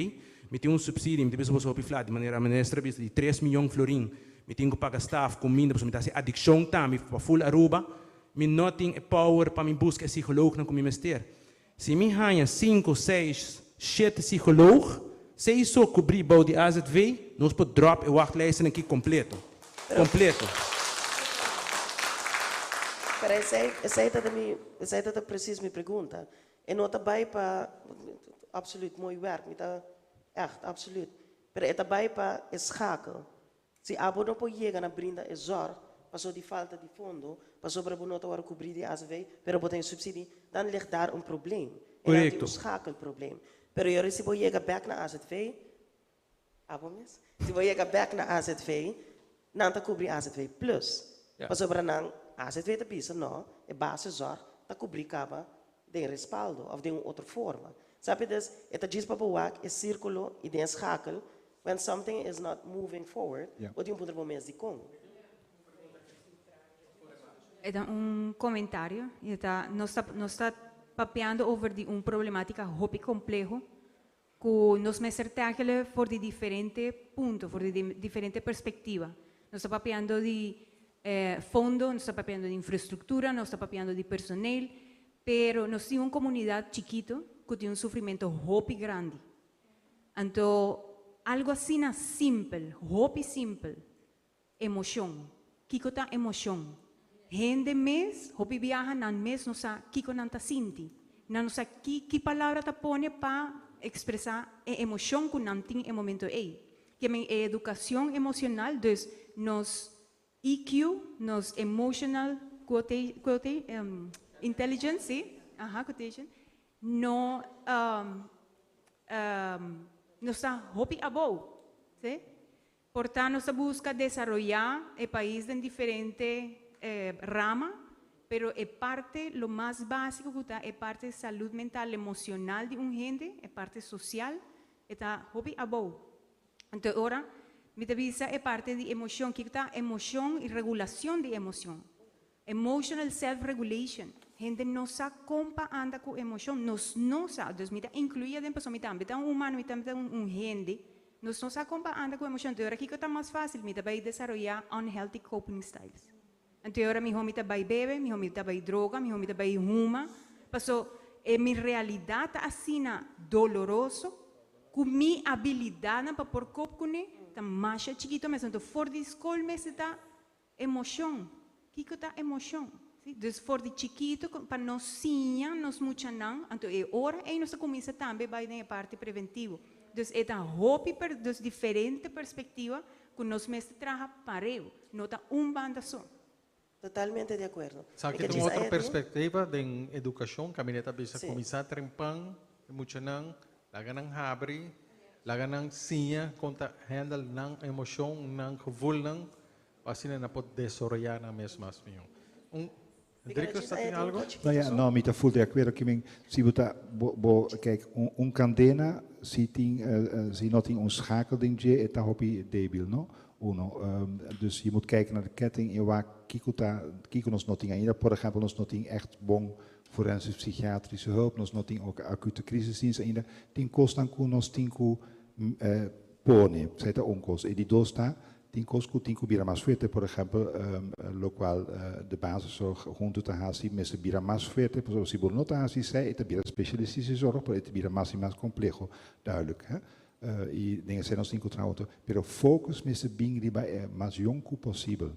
mi tin un subsidie, mi ta bisa boso hopi flat, di manera minister a bisa di tres miyon florin, mi tin cu paga staf, cuminda, pasobra mi ta haci adiccion tambe pa full Aruba, mi no tin e power pa mi busca e psicoloognan cu mi mester. Si mi haña sinku, seis, shete psicoloog, seis so kubrí bou di AZV, nos por drop e wachtlijsten aki kompleto. Kompleto. Pero esey ta precies mi pregunta. E no ta bay pa absoluut mooi werk, mi ta echt absoluut. Pero e ta bay pa schakel. Si abo no por yega na brinda e zorg, paso di falta di fondo, pasobra bo no ta cubri di AZV, pero bo tin subsidie, dan ligt daar een probleem. En dan un schakelprobleem. Pero yo si bo yega back na AZV, abo mes? Si bo yega back na AZV, nan ta cubri AZV plus. Pasobra nan AZV ta bisa no, e basiszorg ta cubri caba den respaldo of den otro forma. Sabe, dus e ta djis pa bo wak e circulo y den schakel when something is not moving forward, bo tin un punto bo mes di con. E un comentario. E ta, nos ta papiando over di un problematica hopi compleho cu nos mester tackle for di diferente punto, for di diferente perspectiva. Nos ta papiando di fondo, nos ta papiando di infraestructura, nos ta papiando di personal, pero nos tin un comunidad chikito cu tin un sufrimento hopi grandi. Anto, algo asina simpel, hopi simpel, emocion. Kiko ta emocion? Hende mes, hopi biaha nan mes no sa kiko nan ta sinti. Nan no sa ki palabra ta pone pa expresa e emocion cu nan tin e momento ey. Kiermen educacion emocional, dus nos EQ, nos emotional quote, intelligence, si? Aha, quotation, no ta hopi abou, si? Por tanto, nos ta busca desaroya e pais den diferente rama, pero e parte lo mas basico cu ta e parte salud mental emocional di un hende, e parte social, ta hopi abou. Anto, ora, mi ta bisa e parte di emocion, cu ta emocion y regulacion di emocion. Emotional self-regulation. Hende no sa con pa anda cu emocion, nos no sa. Dus mi ta inclui den persona, mi tambe ta un humano, mi tambe ta un hende. Nos no sa con pa anda cu emocion. Anto, ora kico ta mas facil, mi ta bay desaroya unhealthy coping styles. Anto, ora mi mi ta bay bebe, mi ta bay droga, mi ta bay huma. Paso, e mi realidad ta asina doloroso, cu mi habilidad pa por cope cune, ta mas chikito mes. Anto, for di scol mes ta emocion. Kico ta emocion? Si? Dus for di chikito, pa nos siña, nos muchanan, anto e ora ey nos cuminsa tambe bay den parte preventivo. Dus e ta hopi per, dus diferente perspectiva cu nos mester traha pareu, no ta un banda so. Totalmente di acuerdo. Sabe cu tin otro perspectiva di educacion, cu ta bisa cuminsa trempan, muchanan, laga nan habri, laga nan siña con ta handle nan emocion, nan gevoel, asina nan por desaroya nan mes mas miho. Enrico, ta tin algo? Nou ja, no, mi ta full di acuerdo cu si bo ta bo, kijk, un cadena si tin si no tin un schakel den dje, ta hopi debil, no? Uno. Dus je moet kijken naar de ketting en waar kiko ta kiko nos no tin ainda. Por ehempel, nos no tin echt bon forensisch psychiatrische hulp, nos no tin ook acute crisisdienst ainda. Tin cosnan cu nos tin cu pone, esey ta un cos. E di dos ta, tin cos cu tin cu bira mas fuerte, por ehempel, locual de basiszorg hunto ta hasi, mester bira mas fuerte, pasobra si bo no ta hasi esey, ta bira specialistische zorg, pero ta bira mas y mas compleho, duidelijk. Hè? Y den esey nos tin cu traha, pero focus mester bin riba mas jong cu posibel.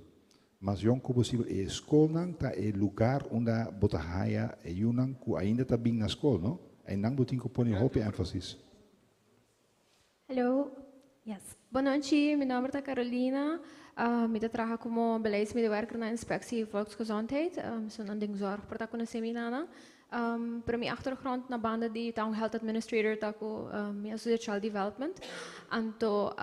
Mas jong cu posibel. E scolnan ta e lugar unda bo ta haya e yiunan cu ainda ta bin na scol, no? Y nan bo tin cu pone hopi enfasis. Hallo. Yes. Bon nochi, mi nomber ta Carolina. Mi ta traha como beleidsmedewerker na Inspectie Volksgezondheid. So nan den zorg por ta conoce mi nana. Pero mi achtergrond na banda di Town Health Administrator ta cu mi a studia Child Development. Anto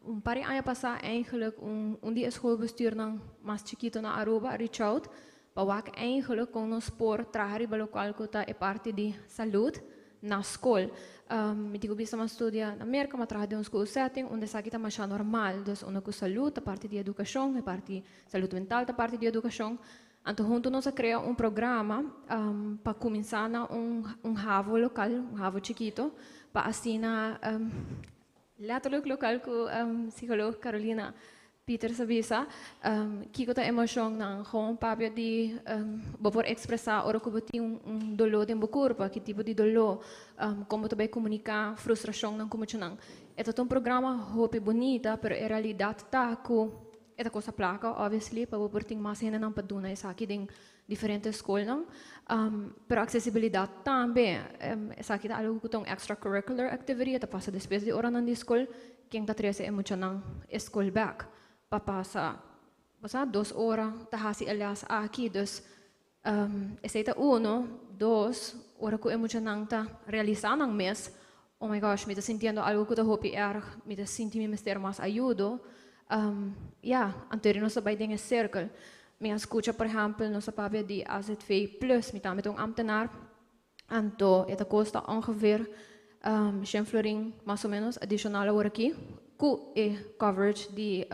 un par di aña pasa eigenlijk un di schoolbestuurnan mas chikito na Aruba reach out pa wak eigenlijk con nos por traha riba locual cu ta e parti di salud na scol. Mi tin cu bisa, m'a studia na Merca, m'a traha den un school setting, unda esaki ta masha normal. Dus unda cu salud ta parti di educacion, e parti salud mental ta parti di educacion. Anto hunto nos a crea un programa pa cuminsa na un havo local, un havo chikito, pa asina letterlijk local cu psycholoog Carolina Peter sa bisa, kiko ta emocion nan gewoon papia di bo por expresa ora cu bo tin un dolor den bo curpa, ki tipo di dolor, con bo ta bay comunica frustracion nan como nan. E ta un programa hopi bunita, pero e realidad ta cu E ta kosta plaka, obviously, pa bo por tin mas hendenan pa duna esaki den diferente skolnan. Pero aksesibilidat tambe, esaki ta algu ku ta un extracurricular activity, e ta pasa despues di oranan di skol, ken ta trese e muchanan e skol bèk pa pasa, bo sa, 2 ora ta hasi e lès aki. Dus esei ta uno. Dos, ora ku e muchanan ta realisá nan mes, "Oh my gosh, mi ta sintiendo algu ku ta hopi erg, mi ta sinti mi mester mas ayudo," ja, anto nos ta bai den e sirkel. Mi a skucha, por ehèmpel, nos a papia di AZV plus, mi tambe ta un ambtenaar, anto e ta kosta ongeveer 100 florin mas o menos adishonal awor aki, ku e coverage di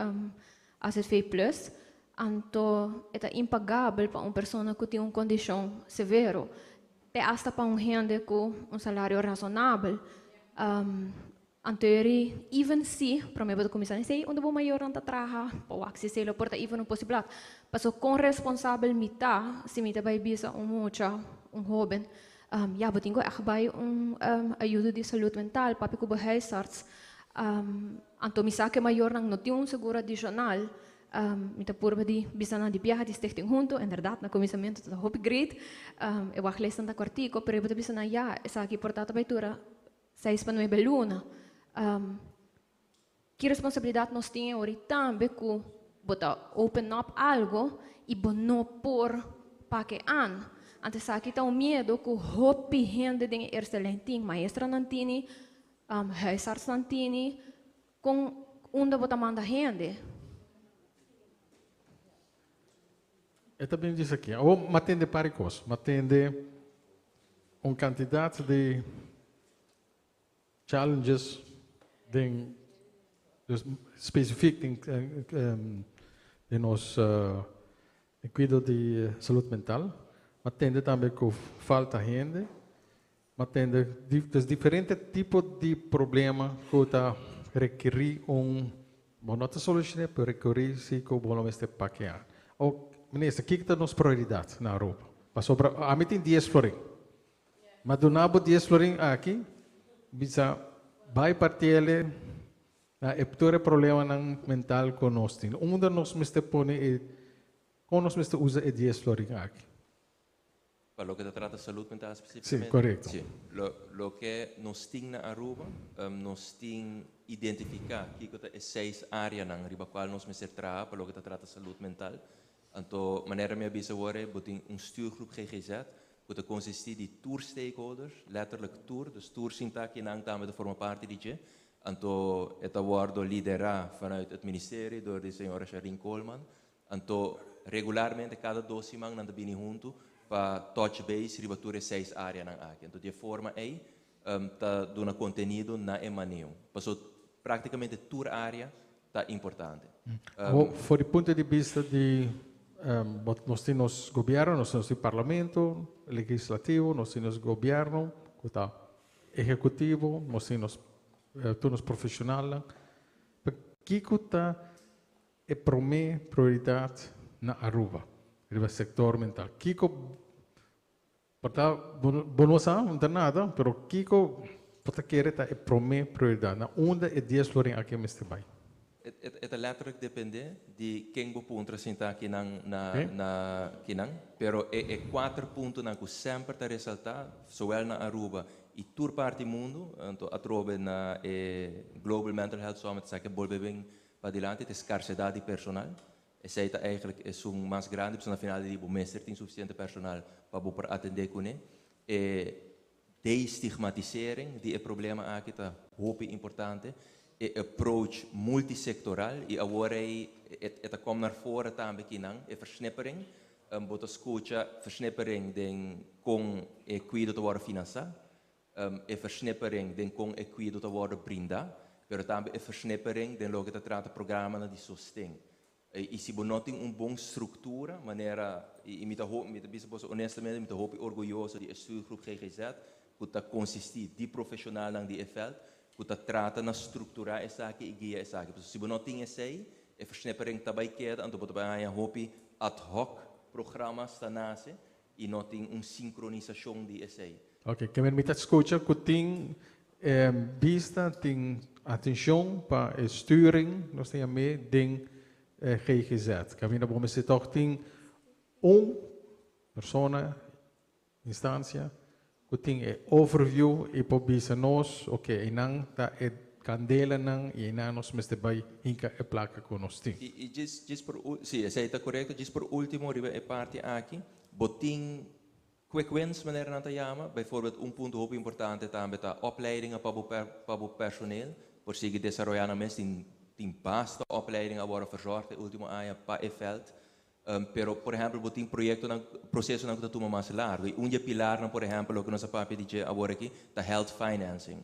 AZV plus, anto e ta impagabel pa un persona ku tin un kondishon severo, te hasta pa un hende ku un salario rasonabel. Anto even si, promé bo kuminsá sei unda bo mayornan ta traha, pa wak si esei lo por ta even un posibilidat. Paso kon responsabel mi ta, si mi ta bai bisa un mucha, un hóben, ja, bo tin ku echt bai un ayudo di salú mental, papia ku bo huisarts. Anto mi sa ku e mayornan no tin un seguro adishonal, mi ta purba di bisa nan di biaha di Stichting Hunto, inderdaad, na kuminsamentu ta hopi great, e wachtlijst ta kòrtiku, pero bo ta bisa nan, ja, esaki por ta bai dura 6 pa 9 luna. Ki responsabilidat nos tin awor tambe ku bo ta open up algu i bo no por pak aan. Anto esaki ta un miedu ku hopi hende den eerste lijn tin, maestronan tin, huisartsnan tin, kon unda bo ta manda hende. Eu também disse aqui, ou matende paricos, matende uma quantidade de challenges den dus specifiek den nos kuido di salú mental, m'a tende tambe ku falta hende, m'a tende dus diferente tipo di problema ku ta rekerí un, bon, no ta solushoná, pero rekerí si ku bo mester pak aan. O, minister, kiko ta nos prioridat na Aruba? Pasobra ami tin 10 florin. Ma duna bo 10 florin aki, bisa bai parti'é na e tur problemanan mental ku nos tin. Unda nos mester pone e kon nos mester usa e 10 florin aki? Pa loke ta trata salú mental spesífikamente? Si, korekto. Si. Loke nos tin na Aruba, nos tin identifiká ku ta e seis áreanan riba kual nos mester traha pa loke ta trata salú mental. Anto, manera mi a bisa awor, bo tin un stuurgroep GGZ, ku ta konsistí di tur stakeholders, letterlijk tur, dus tur sinta akinan tambe ta forma parti di dje. Anto, e ta wòrdu liderá vanuit het ministerie door di señora Sharin Coleman. Anto, regularmente kada 2 siman nan ta bini huntu pa touch base riba tur e seis áreanan aki. Anto, di forma ei, ta duna kontenido na e maneho. Paso práktikamente tur área ta importante. For di punto di bista di nos tin gobièrnu, nos tin parlamento legislativo, nos tin gobièrnu, ku ta ehekutivo, nos tin tur profeshonal. Kiko ta e promé prioridat na Aruba, riba sektor mental? Kiko, pa bo no sa, no ta nada, pero kiko bo ta kere ta e promé prioridat? Na unda e 10 florin aki mester bai? Het letterlijk depende di ken bo puntra sinta akinan na na akinan, pero e kuater puntonan ku semper ta resaltá, zowel na Aruba i tur parti mundu, anto atrobe na e Global Mental Health Summit esaki a bolbe bin padilanti, e skarsedat di personal. Esei ta eigenlijk esun mas grandi, pasobra na final di dia bo mester tin sufisiente personal pa bo por atendé kuné. E destigmatisering di e problema aki ta hopi importante. E approach multisectoral i awor ei e ta kom naar voren tambe akinan, e versnippering. Bo ta skucha versnippering den kon e kuido ta wòrdu finansiá, e versnippering den kon e kuido ta wòrdu brindá, pero tambe e versnippering den loke ta trata programanan di sosten. I si bo no tin un bon struktura, manera, i mi ta bisa boso honestamente, mi ta hopi orguyoso di e stuurgroep GGZ, ku ta konsistí di profeshonalnan di e veld, ku ta trata na strukturá esaki i guia esaki. Pasobra si bo no tin esei, e versnippering ta bai keda, anto bo ta bai haña hopi ad hoc programas ta nase i no tin un sinkronisashon di esei. Ok, ke men mi ta skucha ku tin bista, tin atenshon pa sturing, nos tin den GGZ. Kaminda bo mester tòg tin un persona, instansia, ku tin e overview i por bisa nos, ok, einan ta e kandelanan i einan nos mester bai hinka e plaka ku nos tin. I djis djis por sí, esei ta korekto. Djis por último riba e parti aki, bo tin quick wins manera nan ta yama. Bijvoorbeeld un punto hopi importante tambe ta opleidingen pa bo pa bo personeel por sigui desaroyá nan mes. Tin tin basta opleiding a wòrdu verzorgd e último aña pa e vèlt. Pero por ehèmpel bo tin proyektonan, prosesonan ku ta tuma mas largu. I un di e pilarnan por ehèmpel loke nos a papia di dje awor aki ta health financing.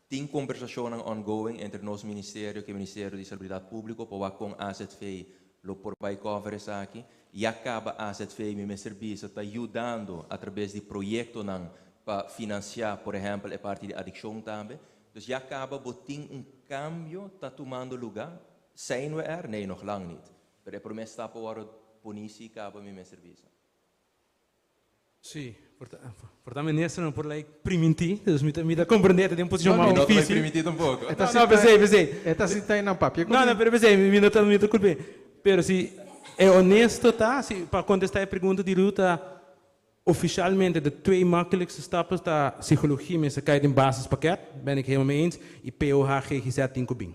Tin kombersashonnan ongoing entre nos ministerio ku e Ministerio di Salubridat Públiko pa wak kon azv lo por bai cover esaki. Ya kaba azv, mi mester bisa, ta yudando atrabes di proyektonan pa finansiá por ehèmpel e parti di adikshon tambe. Dus ya kaba bo tin un kambio ta tumando lugá. Zijn we er? Nee, nog lang niet. Pero e promé stap a wòrdu poní sí kaba mi mester bisa. Sí, por ta, por ta minister no por like primintí, dus mi ta, mi ta comprendé ta den un posicion No, mas no ta bai difícil. primintí tampoco. E ta No, no, p'esei, p'esei. E ta sinta einan papia ku No, mi. no, pero p'esei, mi no ta, mi ta culp'é. Pero si e honesto ta, si pa contestá e pregunta di Ruth ta, oficialmente de twee makkelijkste stappen ta psychologie mester kai den basispakket, ben ik helemaal mee eens, y POH, GGZ tin ku bin.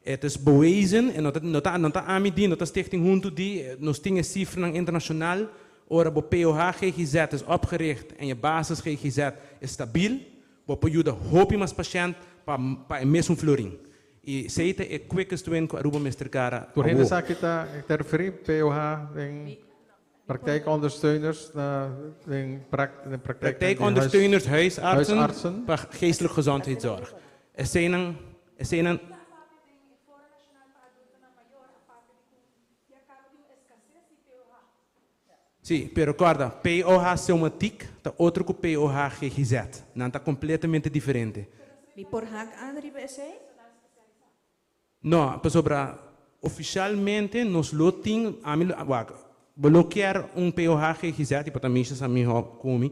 Het is bewezen, en no ta, no ta, no ta ami di, no ta Stichting Huntu di, nos tin e cifranan internacional. Ora bo POH GGZ is opgericht en je basis GGZ is stabiel, bo por yuda hopi mas pashènt pa pa e mesun florin. I esei ta e quickest win ku Aruba mester gara Tur hende awo. sa ki ta ta referí POH den praktijkondersteuners na den den praktijk di huis Praktijkondersteuners huisartsen huisartsen. pa geestelijke gezondheidszorg. Eseinan eseinan. Sí, pero kòrda, POH Somatiek ta otro ku POH GGZ. Nan ta kompletamente diferente. Mi por hak aan riba esei? No, pasobra ofishalmente nos lo tin, ami lo, wak, bo lo kier un POH GGZ, i por ta Misha sa mihó ku mi,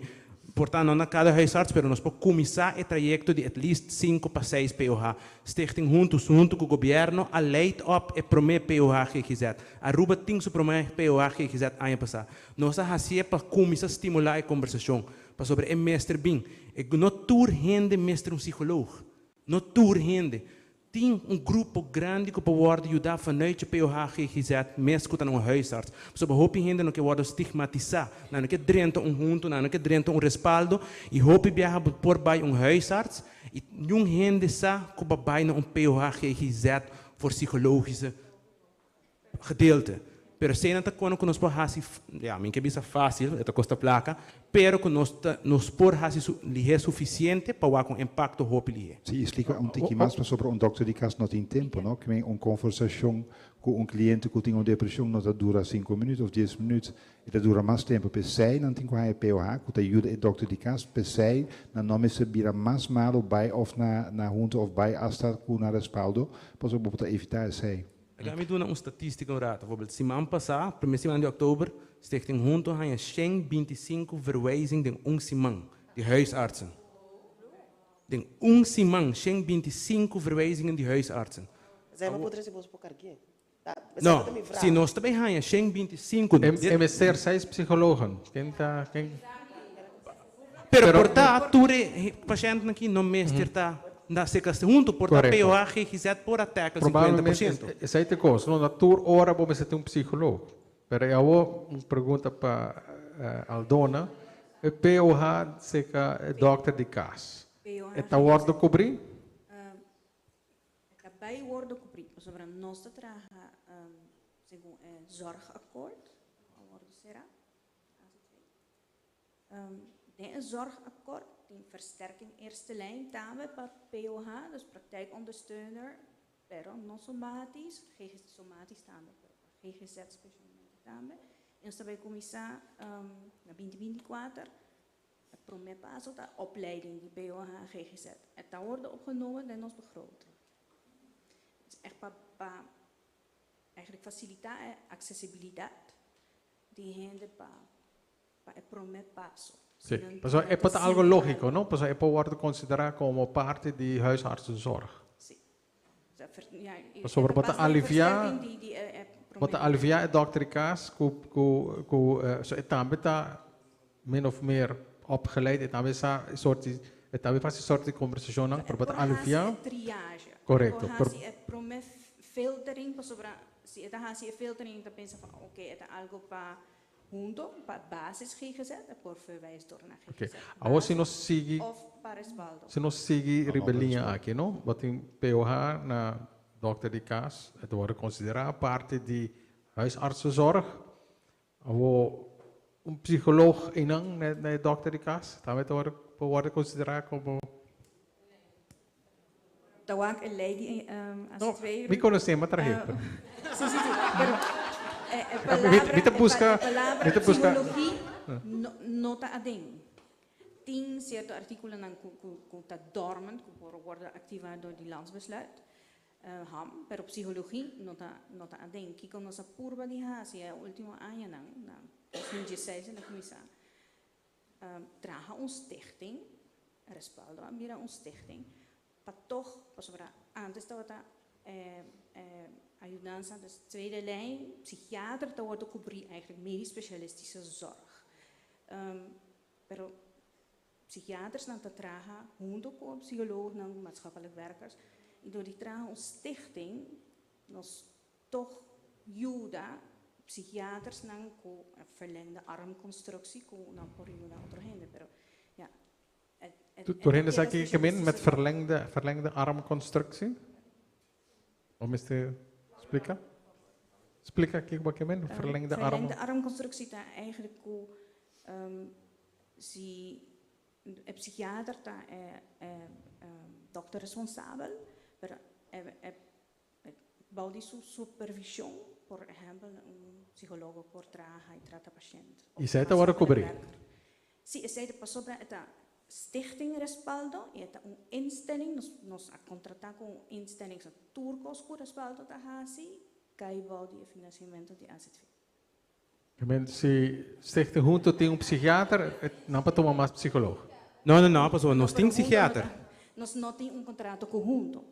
por ta no na kada huisarts, pero nos por kuminsá e trayekto di at least sinku pa seis POH. Stichting Huntu, huntu ku gobièrnu, a leid op e promé POH GGZ. Aruba tin su promé POH GGZ aña pasá. Nos a hasié pa kuminsá stimulá e kombersashon, pasobra e mester bin. E no tur hende mester un psikoloog. No tur hende. Tin un grupo grandi ku por wòrdu yudá vanuit je POH GGZ mes ku ta na un huisarts. Pasobra hopi hende no ke wòrdu stigmatisá. Nan no ke drenta un huntu, nan no ke drenta un respaldo i hopi biaha bo por bai un huisarts i niun hende sa ku bo a bai na un POH GGZ voor psychologische gedeelte. Pero eseinan ta kono ku nos por hasi, ya, mi ke bisa fásil, e ta kosta plaka, pero ku nos ta, nos por hasi su lihé sufisiente pa wak un impakto hopi lihé. Sí, i splika un tiki mas pasobra un dòkter di kas no tin tempu, no? Ke men un konversashon ku un kliente ku tin un depreshon no ta dura sinku minüt òf dies minüt, e ta dura mas tempu. P'esei nan tin ku haña POH ku ta yuda e dòkter di kas. P'esei nan no mester bira mas malu bai òf na na hunta òf bai asta ku nan respaldo, pasobra bo por ta evitá esei. Laga mi duna un statistica un rato. Bijvoorbeeld, siman pasá, primer siman di oktober, Stichting Hunto a haña 125 verwijzing den un siman di huisartsen. Den un siman, 125 verwijzingen di huisartsen. Zij ma potresti bos por karg'é. Ta, No, esei ta mi vraag. si nos ta bay haña 125. E mester seis psicologen. Ken ta, ken? Pero por ta tur e pashèntnan aki no mester ta na seka huntu, por ta Correcto. POH, GGZ por a tackle 50 por Probablemente ciento. esei ta e kos, no? Na tur ora bo mester tin un psicoloog. Pero e awor un pregunta pa Aldona, e POH seka e dòkter di kas, e ta wòrdu kubrí? E ta bai wòrdu kubrí pasobra nos ta traha segun e zorgakkoord ku a wòrdu será. Den e zorgakkoord tin versterking eerste lijn tambe pa POH, dus praktijkondersteuner, pero no somatisch, GGZ, somatisch tambe, pero pa GGZ specialmente tambe. I nos ta bai kuminsá na binti binti kuater. E promé paso ta opleiding di POH GGZ. E ta wòrdu opgenomen den nos begroting. Het is echt pa pa eigenlijk fasilitá e aksesibilidat di hende pa pa e promé paso. Sí, Si nan pasobra e ta por ta algo sinti lógiko, algo. no? Pasobra e por wòrdu konsiderá komo parti di huisartsenzorg. Sí. Ja, Pasobra e bo ta ta pas den aliviá versterking di di e e Bo ta aliviá e dòkter di kas ku ku ku so e tambe ta min of meer opgeleid, e tambe sa e sort di e tambe fasi sort di kombersashonnan, pero bo ta Por hasi aliviá. e triage. Korekto. Por Pero hasi e promé filtering pasobra si e ta hasi e filtering e ta pensa van oké e ta algo pa hunto, pa basis GGZ, e por verwijs door na Oké. GGZ Awor si basis nos sigui of pa respaldo. si nos sigui No, riba pa e liña respaldo. aki no, bo tin POH na Dokter di kas, e ta wòrdu konsiderá parti di huisartsenzorg. Awor un psikoloog einan na na e dòkter di kas tambe ta wòrdu por wòrdu konsiderá komo. Ta wak e lei di No, AZV. mi konosé, mi a trah'é, pero. Sí, sí, sí. Pero e e Mi palabra mi ta e buska, palabra mi ta buska. psikologi no no ta aden. Tin sierto artíkulonan ku ku ku ta dormant ku por wòrdu aktivá dor di landsbesluit, ham, pero psikologi no ta no ta aden. Kiko nos a purba di hasi e último añanan, na 2016 el a kuminsá, traha un stichting, Respaldo a bira un stichting, pa tog, pasobra ántes tabata ayudansa, dus tweede lijn, psikiater ta wòrdu kubrí eigenlijk medisch specialistische zorg. Pero psikiatersnan ta traha hunto ku psikoloognan, maatschappelijk werkers, i dor di traha un stichting nos tog yuda psikiatersnan ku verlengde armconstructie ku nan por yuda otro hende, pero ya e e Tur ta tur hende keda sa ki ke men met specialistische zorg. verlengde verlengde armconstructie? Of mester splika? Splika kiko bo ke men, verlengde arm. Verlengde armconstructie ta eigenlijk ku si e psikiater ta e e dokter responsabel, pero e e bou di su supervision, por ehempel un psicologo por traha y trata pashent I of esei ta wòrdu maatschappelijk kubrí? werker. Sí, esei ta pasobra e ta Stichting Respaldo y e ta un instelling, nos nos a contrata cu un instelling so tur cos cu Respaldo ta haci cay bou di e financiamento di AZV. Men si Stichting Hunto tin un psichiater, nan pa tuma mas psicoloog. No, no, no, pasobra No, nos pero tin Hunto no psichiater. ta, nos no tin un contrato cu Hunto.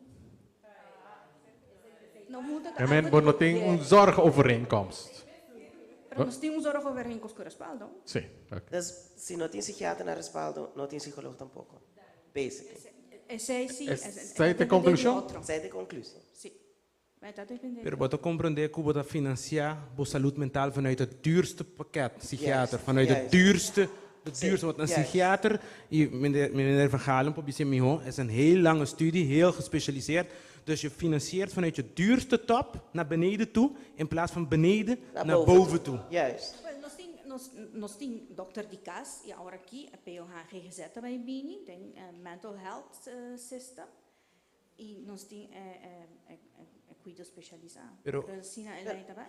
No, Hunto ta Men algo bo di no tin un gobierno. zorgovereenkomst. Pero nos tin un zorgovereenkomst cu Respaldo. Sí, ok. Dus si no tin psichiater na Respaldo, no tin psicoloog tampoco. Basically. Esey sí, Esey ta e conclusion? Esey ta e conclusie. Sí. Maar ta depende Pero bo ta comprende cu bo ta financia bo salud mental vanuit het duurste pakket psychiater, vanuit het duurste, het duurste, want een psychiater, y meneer Van Galen por bisa miho, es een heel lange studie, heel gespecialiseerd, dus je financiert vanuit je duurste top naar beneden toe, in plaats van beneden Naar naar boven boven toe. toe. Juist. Wel, nos tin, nos, nos tin dokter di cas y awor aki e POH GGZ ta bay bini den e mental health system y nos tin e, e, e, e cuido specialisa. Pero Pero asina e ley ta bay.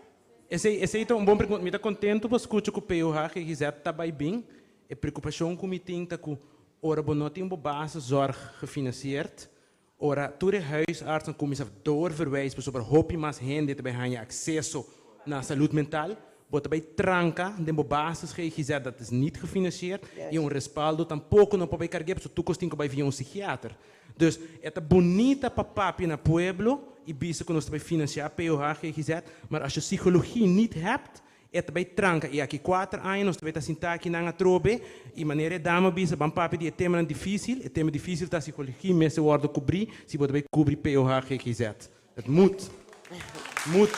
Esey, esey ta un bon pregunta. Mi ta contento pa scucha cu POH GGZ ta bay bin. E preocupacion cu mi tin ta cu ora bo no tin bo basiszorg gefinancierd, ora tur e huisartsen cuminsa doorverwijs pasobra hopi mas hende ta bay haña acceso na salud mental, bo ta bay tranca den bo basis GGZ dat is niet gefinancierd y un respaldo tampoco no por bay cargu'e pasobra tur cos tin cu bay via un psichiater. Dus e ta bunita pa papia na pueblo y bisa cu nos ta bay financia POH GGZ, maar als je psychologie niet hebt, e ta bay tranca y aki cuater aña nos ta bay ta sinta aki nan atrobe y manera e dama bisa ban papia di e temanan dificil, e tema dificil ta psychologie mester wordo cubri si bo ta bay cubri POH GGZ. Het moet. Moet.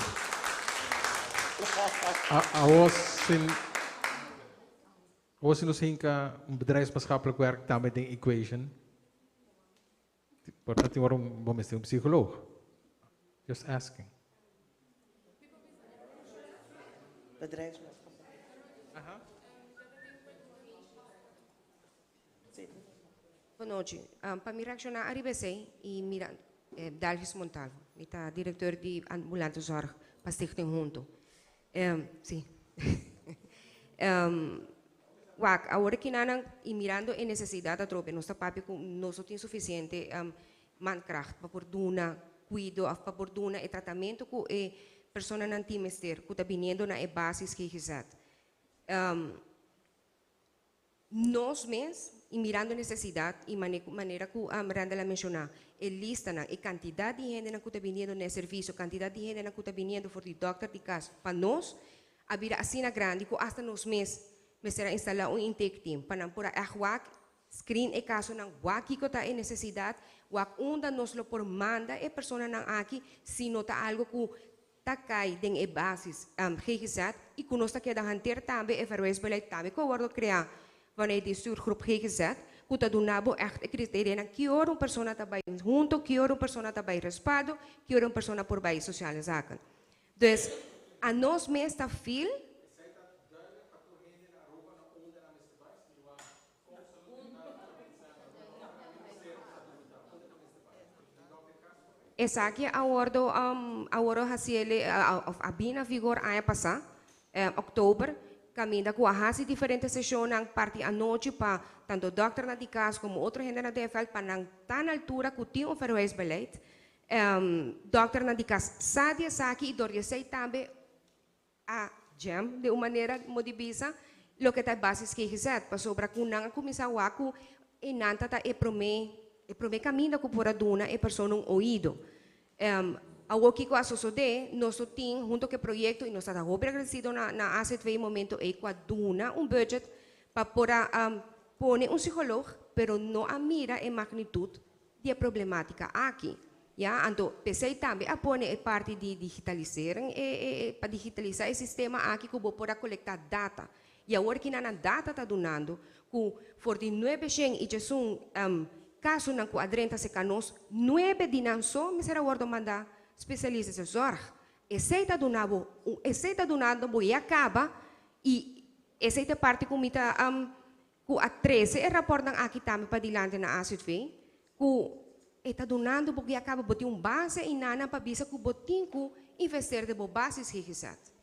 Awor sin awor si nos hinca un bedrijfsmaatschappelijk werk tambe den equation, por ta tin ora un bo mester un psycholoog. Just asking. Bedrijfsmaatschappelijk. Sí. Bonochi. Pa mi reacciona ariba esey y mira Dalvis Montalvo, mi ta directeur di ambulante zorg pa Stichting Hunto. Si. Wak, awor aki nan y mirando e necesidad atrobe nos ta papia cu nos no tin suficiente mankracht pa por duna cuido of pa por duna e tratamento cu e personanan tin mester cu ta biniendo na e basis GGZ. Nos mes. Y mirando necesidad y manera cu Randall a menciona, e listanan, e cantidad di hendenan cu ta biniendo na e servicio, cantidad di hendenan cu ta biniendo for di dokter di cas pa nos, a bira asina grandi cu hasta nos mes mester a instala un intake team pa nan por a echt wak, screen e casonan, wak kico ta e necesidad, wak unda nos lo por manda e personanan aki si no ta algo cu ta cay den e basis GGZ y cu nos ta keda hanteer tambe e verwijsbeleid tambe cu a wordo crea vanuit di stuurgroep GGZ cu ta duna bo echt e criterianan ki ora un persona ta bay hunto, ki ora un persona ta bay respaldo, ki ora un persona por bay sociale zaken. Dus a nos mes ta feel. Esaki a wordo a wordo haci of a bin na vigor aña pasa, october, caminda cu a haci diferente sesionnan parti anochi pa tanto dokternan di cas como otro hendenan den e veld pa nan ta na altura cu tin un verwijsbeleid. Dokternan di cas sa di esaki y dor di esey tambe a jam di un manera mo di bisa loke ta e basis GGZ pasobra ku nan a kuminsá wak ku e nan ta ta e promé e promé kaminda ku por a duna e persona un oido. Awor kiko a sosodé nos lo tin hunto ku e proyekto i nos ta ta hopi agradesido na na AZV e momento ei ku a duna un budget pa por a pone un psikolog pero no a mira e magnitut di e problematica aki. Ya, anto p'esey tambe a pone e parti di digitalisering, e e pa digitalisa e sistema aki cu bo por a colecta data. Y awor ki nan data ta dunando cu for di nuebe shen y djesun casonan cu a drenta seca nos, nuebe di nan so mester a wordo manda specialistische zorg. Esey ta duna bo, esey ta dunando bo ya caba y esey ta e parti cu mi ta ku a trese e rapòrtnan aki tambe padilanti na AZV, ku e ta dunando bo ku ya kaba bo tin un base i nanan pa bisa ku bo tin ku investeer den bo basis GGZ.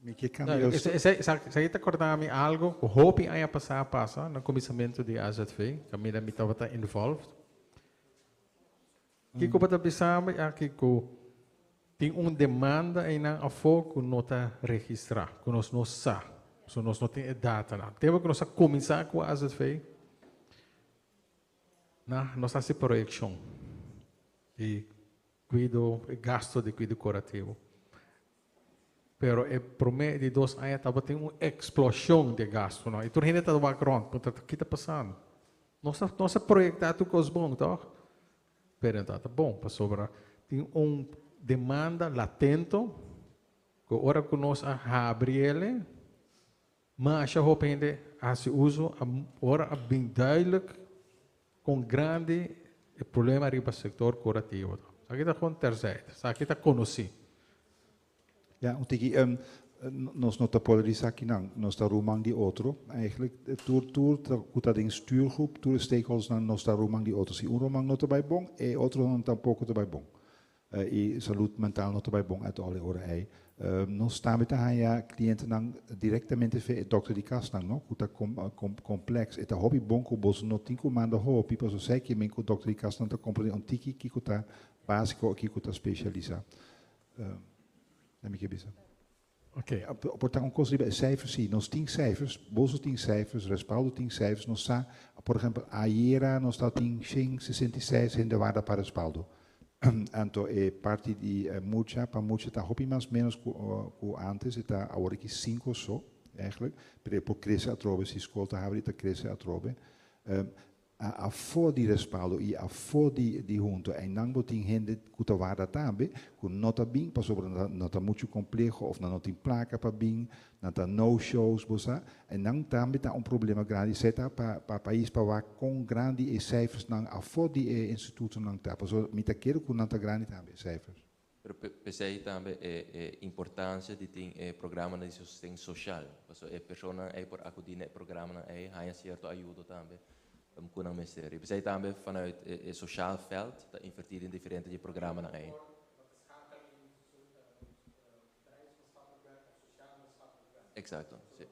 Mi ke kambia e Esaki ta kòrda mi algo ku hopi aña pasá a pasa na kuminsamentu di AZV, kaminda mi tabata involved. Kiko bo ta bisa mi aki ku tin un demanda einan afó ku no ta registrá, ku nos no sa, pasobra nos no tin e datanan. Tempu ku nos a kuminsá ku AZV, na nos a hasi proyekshon di kuido, e gasto di kuido kurativo. Pero e promé di dos aña tabatin un eksploshon di e gastunan i tur hende ta wak rònt, puntra ki ta pasando. Nos a nos a proyektá tur kos bon, tòg? Pero no tabata bon pasobra tin un demanda latento ku ora ku nos a habri el, masha hopi hende a hasi uso, ora a bin duidelijk kon grandi e problema riba sektor kurativo ta. Esaki ta gewoon terzijde, esaki ta konosí. Ja, un tiki, nos no ta polarisá kinan, nos ta ruman di otro. Eigenlijk, tur tur ku ta den stuurgroep, tur e stakeholdersnan, nos ta ruman di otro. Si un ruman no ta bai bon, e otronan tampoko ta bai bon. E salud mental no ta bai bon at all e ora ei. Nos tambe ta haña klientenan direktamente via e dokter di kasnan, no, ku ta kompleks. E ta hopi bon ku boso no tin ku manda hopi, pasobra esei ke men ku dokter di kasnan ta komprendé un tiki kiko ta básiko o kiko ta spesialisá. Mi ke bisa. Oké. Por ta un kos riba e cijfers, sí, nos tin cijfers, boso tin cijfers, Respaldo tin cijfers, nos sa, por ehempel, ayera nos tabatin 166 hende warda pa Respaldo. Anto e parti di mucha pa mucha ta hopi mas menos ku antes, e ta awor aki sinku so, eigenlijk, pero e por krese atrobe, si skol ta habri e ta krese atrobe. Afó di Respaldo i afó di di Hunto einan bo tin hende ku ta warda tambe ku no ta bin pasobra nan ta muchu kompleho òf nan no tin plaka pa bin, nan ta no shows bo sa. Einan tambe ta un problema grandi. Esei ta pa pa pais pa wak kon grandi e seifersnan afó di e institutonan ta pasobra mi ta kere ku nan ta grandi tambe e seifers. Pero p'esei tambe e importancia di tin e programanan di sosten social, pasobra e personanan ei por acudi na e programanan ei, haña cierto ayudo tambe cu nan mester. Y p'esei tambe vanuit e sociaal veld ta inverti den diferente di e programanan ei. Exacto, si.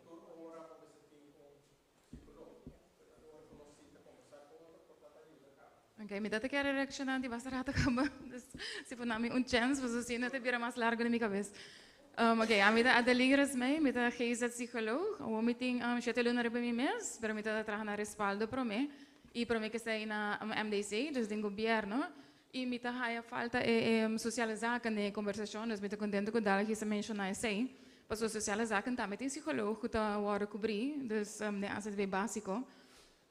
Ok, mi ta ta kere reacciona di basta rato kaba, dus si por na mi un chance, pasobra si no ta bira mas largo den mi cabes. Oké, ami ta Adeline Rasmey, mi ta GZ psycholoog. Awor mi tin 7 luna riba mi mes, pero mi ta traha na Respaldo prome. Y prome cu esey na MDC, dus den gobierno. Y mi ta haya falta e sociale zaken den e conversacion, dus mi ta contento cu Dalgis a menciona esey. Pasobra sociale zaken tambe tin psycholoog cu ta wordo cubri, dus den AZV basico.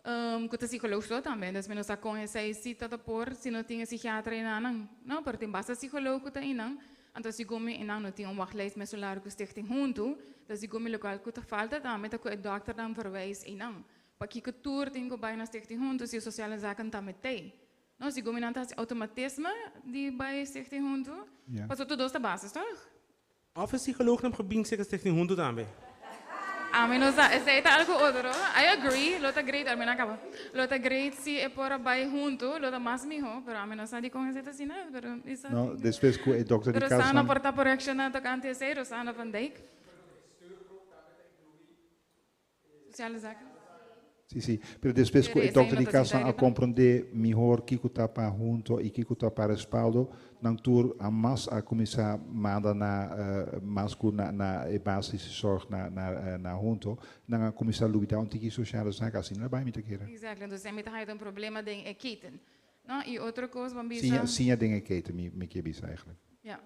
Cu ta psycholoog so tambe, dus mi no sa con esey si ta ta por, si no tin e psichiatra enanan. No, pero tin basta psycholoog cu ta eynan, anto segun mi eynan no tin un wachtlijst mesun largo cu Stichting Hunto, dus segun mi locual cu ta falta tambe ta cu e dokternan verwijs eynan. Pakico tur tin cu bay na Stichting Hunto si sociale zaken tambe t'ey? No, segun mi nan ta haci automatisme di bay Stichting Hunto, pasobra tur dos ta basis, toch? Of e psycholoognan por bin serka Stichting Hunto tambe? Ami no sa, esei ta algo otro. I agree, lo ta great, ami no a caba. Lo ta great si e por a bay hunto, lo ta mas miho, pero ami no sa dicon esei ta asina, pero isa. No, despues cu e dokter di cas Rosana nan. por ta por reacciona tocante esei, Rosana van Dijk. Sociale zaken. Sí, sí. Pero despues cu e dokter di cas nan a comprende mihor kico ta pa Hunto y kico ta pa Respaldo, nan tur a mas a cuminsa manda na mas cu na na e basiszorg na na na Hunto, nan a cuminsa lubida un tiki sociale zaken. Asina la bay mi ta kere. Exactly. Entonces mi ta haya ta un problema den e keten. No, y otro cos ban bisa. Siña siña den e keten mi mi kier bisa eigenlijk. Ja.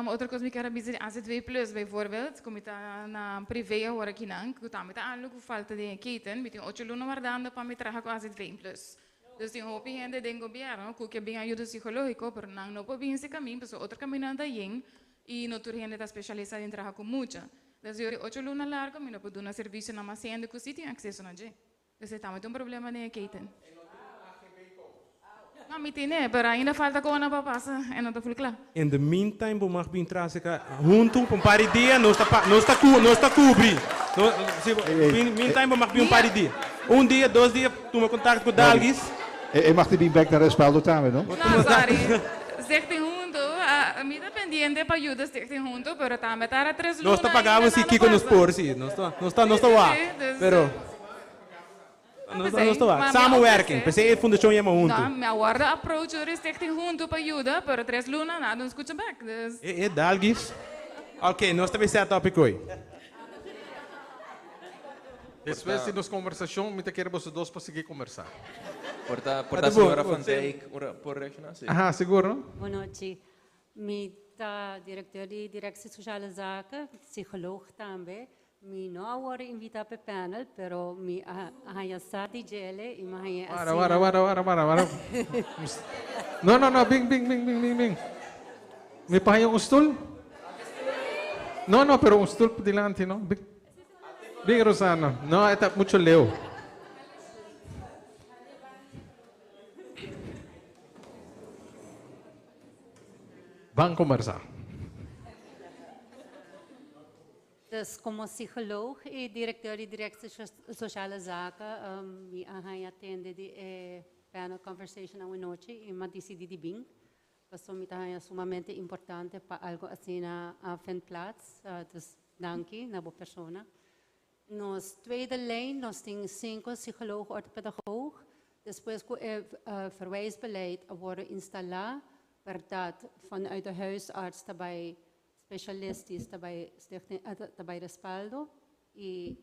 Otro cos mi kier a bisa di AZW plus bijvoorbeeld, cu mi ta na privé awor akinan, cu tambe ta algo cu falta den e keten, mi tin ocho luna wardando pa mi traha cu AZW plus. Dus tin hopi hende den gobierno cu ke bin ayuda psicologico, pero nan no por bin si camin, pasobra otro caminnan ta yen y no tur hende ta specialisa den traha cu mucha. Dus yo di ocho luna largo mi no por duna servicio na mas hende cu si tin acceso na dje. Esei tambe ta un problema den e keten. No, mi tine, pero ainda falta kona pa pasa e no ta ful kla. In the meantime bo mag bin tras eka huntu pa un par di dia nos ta pa nos ta ku nos ta kubri no si bo bin meantime bo mag bin un par di dia un dia dos dia tuma kontakto ku Dalgis. E mag di bin bek na Respaldo tambe no? No sorry Stichting Hunto mi ta pendiente pa yuda Stichting Hunto pero tambe ta ara tres Nos luna ta paga ainda bo si nan no kiko nos pasa. por si nos ta nos ta nos ta wak pero. Nos ta nos ta wak. Samenwerking, p'esei e fundashon yama Huntu. No, mi a wòrdu approach dor e Stichting Huntu pa yuda, pero tres luna nada no skucha bèk, dus. E e Dalgis. Ok, nos ta bay set topic hoy. Despues di nos kombersashon mi ta kere boso dos pa sigui kombersá. Por ta por ta señora Van Dijk ora por reakshoná? Si. Aha, sigur no? Bonochi. Mi ta directeur di Directie Sociale Zaken, psycholoog tambe. Mi no a worde invita p'e panel, pero mi a haña sa di djele y mi a haña Wara, asina. wara, wara, wara, wara, wara. No, no, no, bin, bin, bin, bin, bin, bin. Mi por haña un stoel? No, no, pero un stoel dilanti, no? Bin, bin Rosana. No, e ta mucho leu. Ban combersa. Dus como psycholoog y directeur di Directie Sociale Zaken mi a haña tende di e panel conversation awanochi y mi a dicidi di bin pasobra mi ta haña sumamente importante pa algo asina vindt plaats. Dus danki na bo persona. Nos tweede lijn nos tin cinco psycholoog orthopedagoog. Despues cu e verwijsbeleid a wordo instala, berdad vanuit de huisarts ta bay specialistisch ta bay stichting ta bay Respaldo y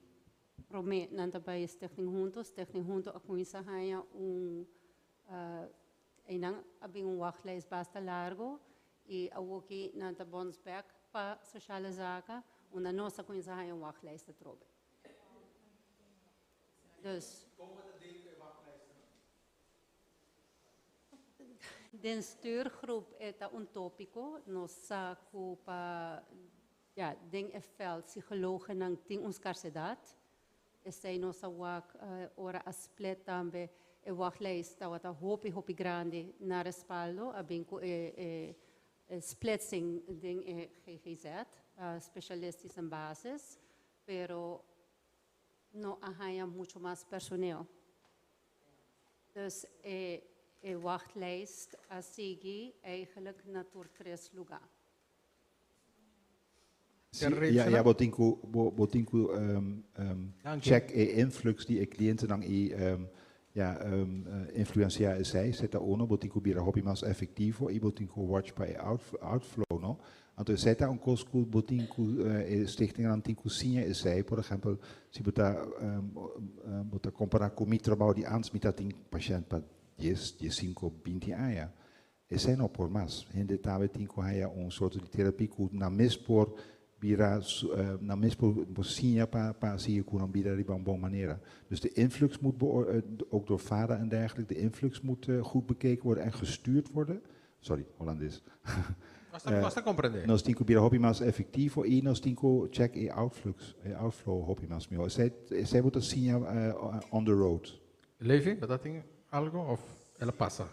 prome nan ta bay Stichting Hunto. Stichting Hunto a cuminsa haña un eynan a bin un wachtlijst basta largo y awoki nan ta bons bek pa Sociale Zaken unda nos a cuminsa haña un wachtlijst atrobe. Dus. Den stuurgroep e ta un tópiko. Nos sa ku pa, ya, den e vèlt psikologennan tin un skarsedat. Esei nos a wak ora a split tambe e wachtlijst tabata hopi hopi grandi na Respaldo. A bin ku e e splitsing den e ggz, specialistisch en basis, pero no a haña mucho mas personeel. Dus e e wachtlijst a sigui eigenlijk na tur tres lugá. Sí, ya, ya bo tin ku bo, bo tin ku check e influx di e klientenan i Ja, influencia esey, esey ta uno, bo tin cu bira hopi mas efectivo y bo tin cu watch pa e outflow, no? Anto esey ta un cos cu bo tin cu e stichtingnan tin cu siña esey. Por ehempel, si bo ta bo ta compara cu mi trabou di antes, mi ta tin pashent pa 10, 15, 20 aña. Esey no por mas. Hende tambe tin cu haya un sorto di terapia cu nan mes por bira, nan mes por siña pa sigui cu nan bida riba un bon manera. Dus de influx moet, ook door VADA en dergelijke, de influx moet goed bekeken worden en gestuurd worden. Sorry, Holandes. Nos ta comprende. Nos tin cu bira hopi mas efectivo y nos tin cu check e outflux, e outflow hopi mas miho. Esey bo ta siña on the road. Levi, bo tin algo of el a pasa?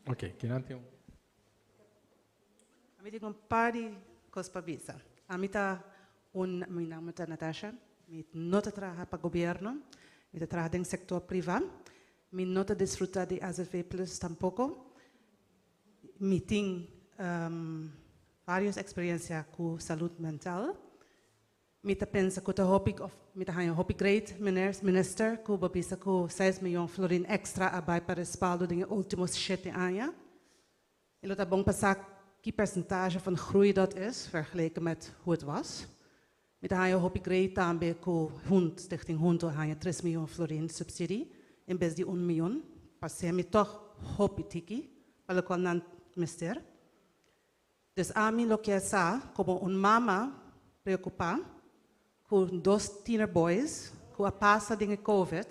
Ok, ken tin un? Ami tin un par di cos pa bisa. Ami ta un, mi nomber ta Natasha, mi no ta traha pa gobierno, mi ta traha den sector priva, mi no ta disfruta di AZV Plus tampoco. Mi tin varios experiencia cu salud mental. Mi ta pensa cu ta hopi, of mi ta haya hopi great, minister, cu bo bisa cu 6 miyon florin extra a bay pa Respaldo den ultimo 7 aña. Y lo ta bon pa sa ki percentage van groei dat is, vergeleken met hoe het was. Mi ta haya hopi great tambe cu Hunt, Stichting Hunto haya 3 miyon florin subsidie, en bes di 1 miyon. Parce mi toch hopi tiki, pa locual nan mester. Dus ami lo kier sa, como un mama preocupa, cu dos teener boys, cu a pasa den COVID,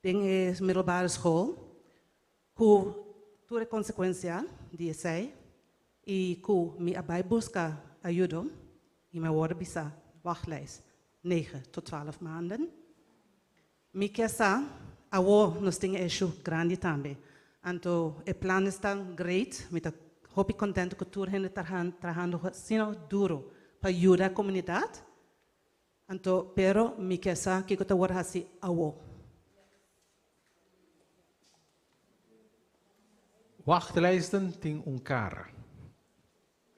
den e middelbare school, cu tur e consecuencia di esey, y cu mi a bay busca ayudo, y mi a wordo bisa wachtlijst 9 tot 12 maanden. Mi kier sa, awo nos tin issue grandi tambe. Anto, e plan ta great, mi ta hopi contento cu tur hende ta trahando asina duro pa yuda e comunidad. Anto, pero mi kier sa kico ta wordo haci awo. Wachtlijsten tin un cara.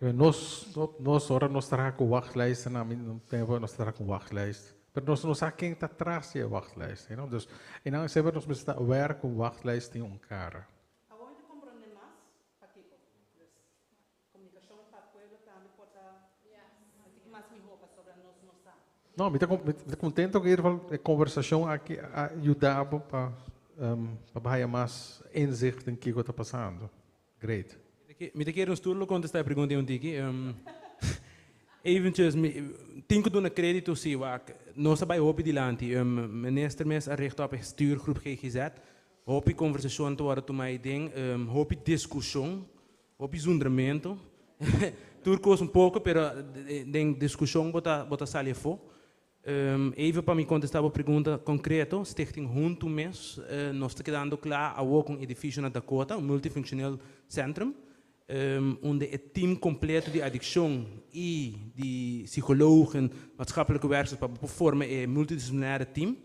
Nos ora nos traha cu wachtlijsten, na mi tempo nos traha cu wachtlijst. Pero nos no sa ken ta tras di wachtlijst. Dus, en dan semper nos mester ta aware cu wachtlijst tin un cara. Awo ta comprende mas pakico. Dus, comunicacion pa pueblo tambe por ta mas miho pasobra nos no sa. No, mi ta contento cu e conversacion aki a yuda pa haya mas inzicht in kico ta pasando. Great. Mi ta kier tur contesta e pregunta un tiki. Eventjes, tin cu duna credito si, wak, nos a bay hopi dilanti. Minister mes a richt op stuurgroep GGZ. Hopi conversacion ta wordo tuma den, hopi discusion, hopi zundramento. Tur cos un poco, pero den discusion bo ta sali afo. Even pa mi contesta e pregunta concreto, Stichting Hunto mes, nos ta kedando cla awo cu edificio na Dakota, un multifunctioneel centrum, unda e team completo di adiccion y di psychologen, maatschappelijke werkers, pa forma e multidisciplinaire team.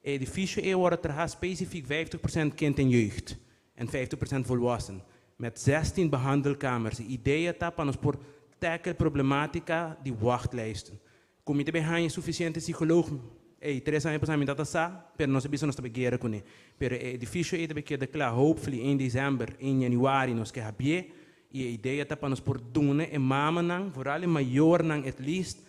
E edificio e wordt traha specifiek 50% kind en jeugd en 50% volwassen. Met 16 behandelkamers. E idea ta pa nos por tackle problematica di wachtlijsten. Como tambe hay suficiente psycholoog, ey, 3 aña pasa mi tabata sa, pero nos bisa nos tambe guera cune. Pero e edificio ey tambe keda cla, hopefully in december, in januari nos ke habrie, y e idea ta pa nos por duna e mamanan, vooral e mayornan at least,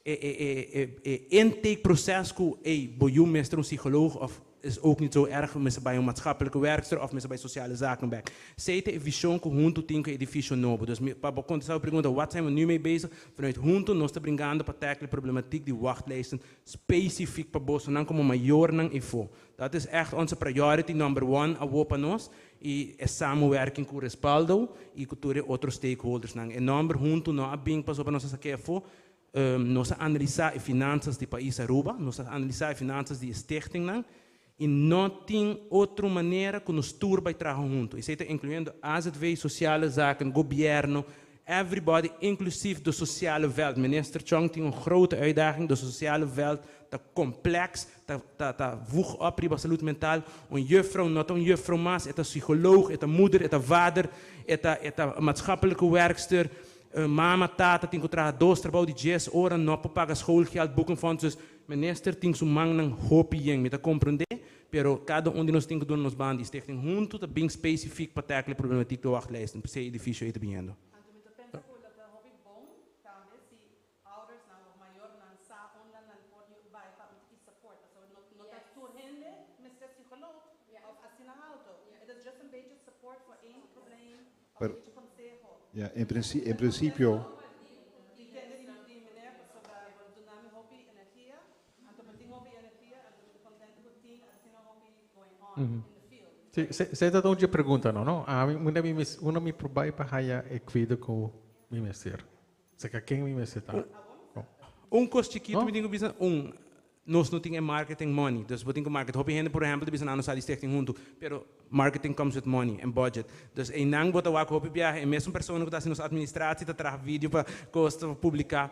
e intakeproces cu, ey, bo yiu mester un psycholoog of is ook niet zo erg, mester bij een maatschappelijke werkster of mester bij sociale zaken bij. Esey ta e vision cu Hunto tin cu edificio nobo. Dus pa contesta e pregunta, wat zijn we nu mee bezig? Vanuit Hunto nos ta bringando pa tackle problematiek di wachtlijsten specifiek pa boso nan como mayornan y fo. Dat is echt onze priority number one awo pa nos y e samenwerking cu Respaldo y cu tur otro stakeholders nan. E nomber Hunto no a bin pasobra nos a saca afo, nos a analisa e finanzas di pais Aruba, nos a analisa e finanzas di stichting nan, y no tin otro manera cu nos tur bay traha hunto. Esey ta incluyendo AZV, sociale zaken, gobierno, everybody, inclusief de sociale veld. Minister Chong tin un grote uitdaging, de sociale veld, ta complex, ta voeg op riba salud mental. Un juffrouw, no un juffrouw mas, e ta psycholoog, e ta moeder, e ta vader, e ta maatschappelijke werkster. Mama, tata tin ku traha dos trabou di djes ora, no por paga schoolgeld, boekenfonds, dus minister tin su mannan hopi yen. Mi ta komprendé, pero kada un di nos tin ku duna nos banda i stichting huntu ta bin spesifik pa tackle e problematik di wachtlijsten, p'esei e edifisio ei ta biniendo. Anto mi ta pensa ku lo ta hopi bon tambe si oudersnan of mayornan sa unda nan por bai pa un tiki support, pasobra no no ta tur hende mester psicoloog of asina alto. It is just een beetje support voor één probleem of Pero een beetje conseho. Ja, en princi en principio. Di tende di di meneer pasobra bo duna mi hopi energia, anto bo tin hopi energia, anto mi ta contento cu tin asina hopi going on in the field. Si, se se ta un dje preguntanan, no? Ami, unda mi mes, unda mi por bai pa haya e cuido cu mi mester? Seka ken mi mester ta? Un kos chikitu mi tin ku bisa, un, nos no tin e marketing money, dus bo tin ku market. Hopi hende por ehempel ta bisa nan no sa di stichting huntu, pero marketing comes with money and budget. Dus einan bo ta wak hopi biaha e mesun persona ku ta hasi nos administratie ta traha video pa kos ta publiká.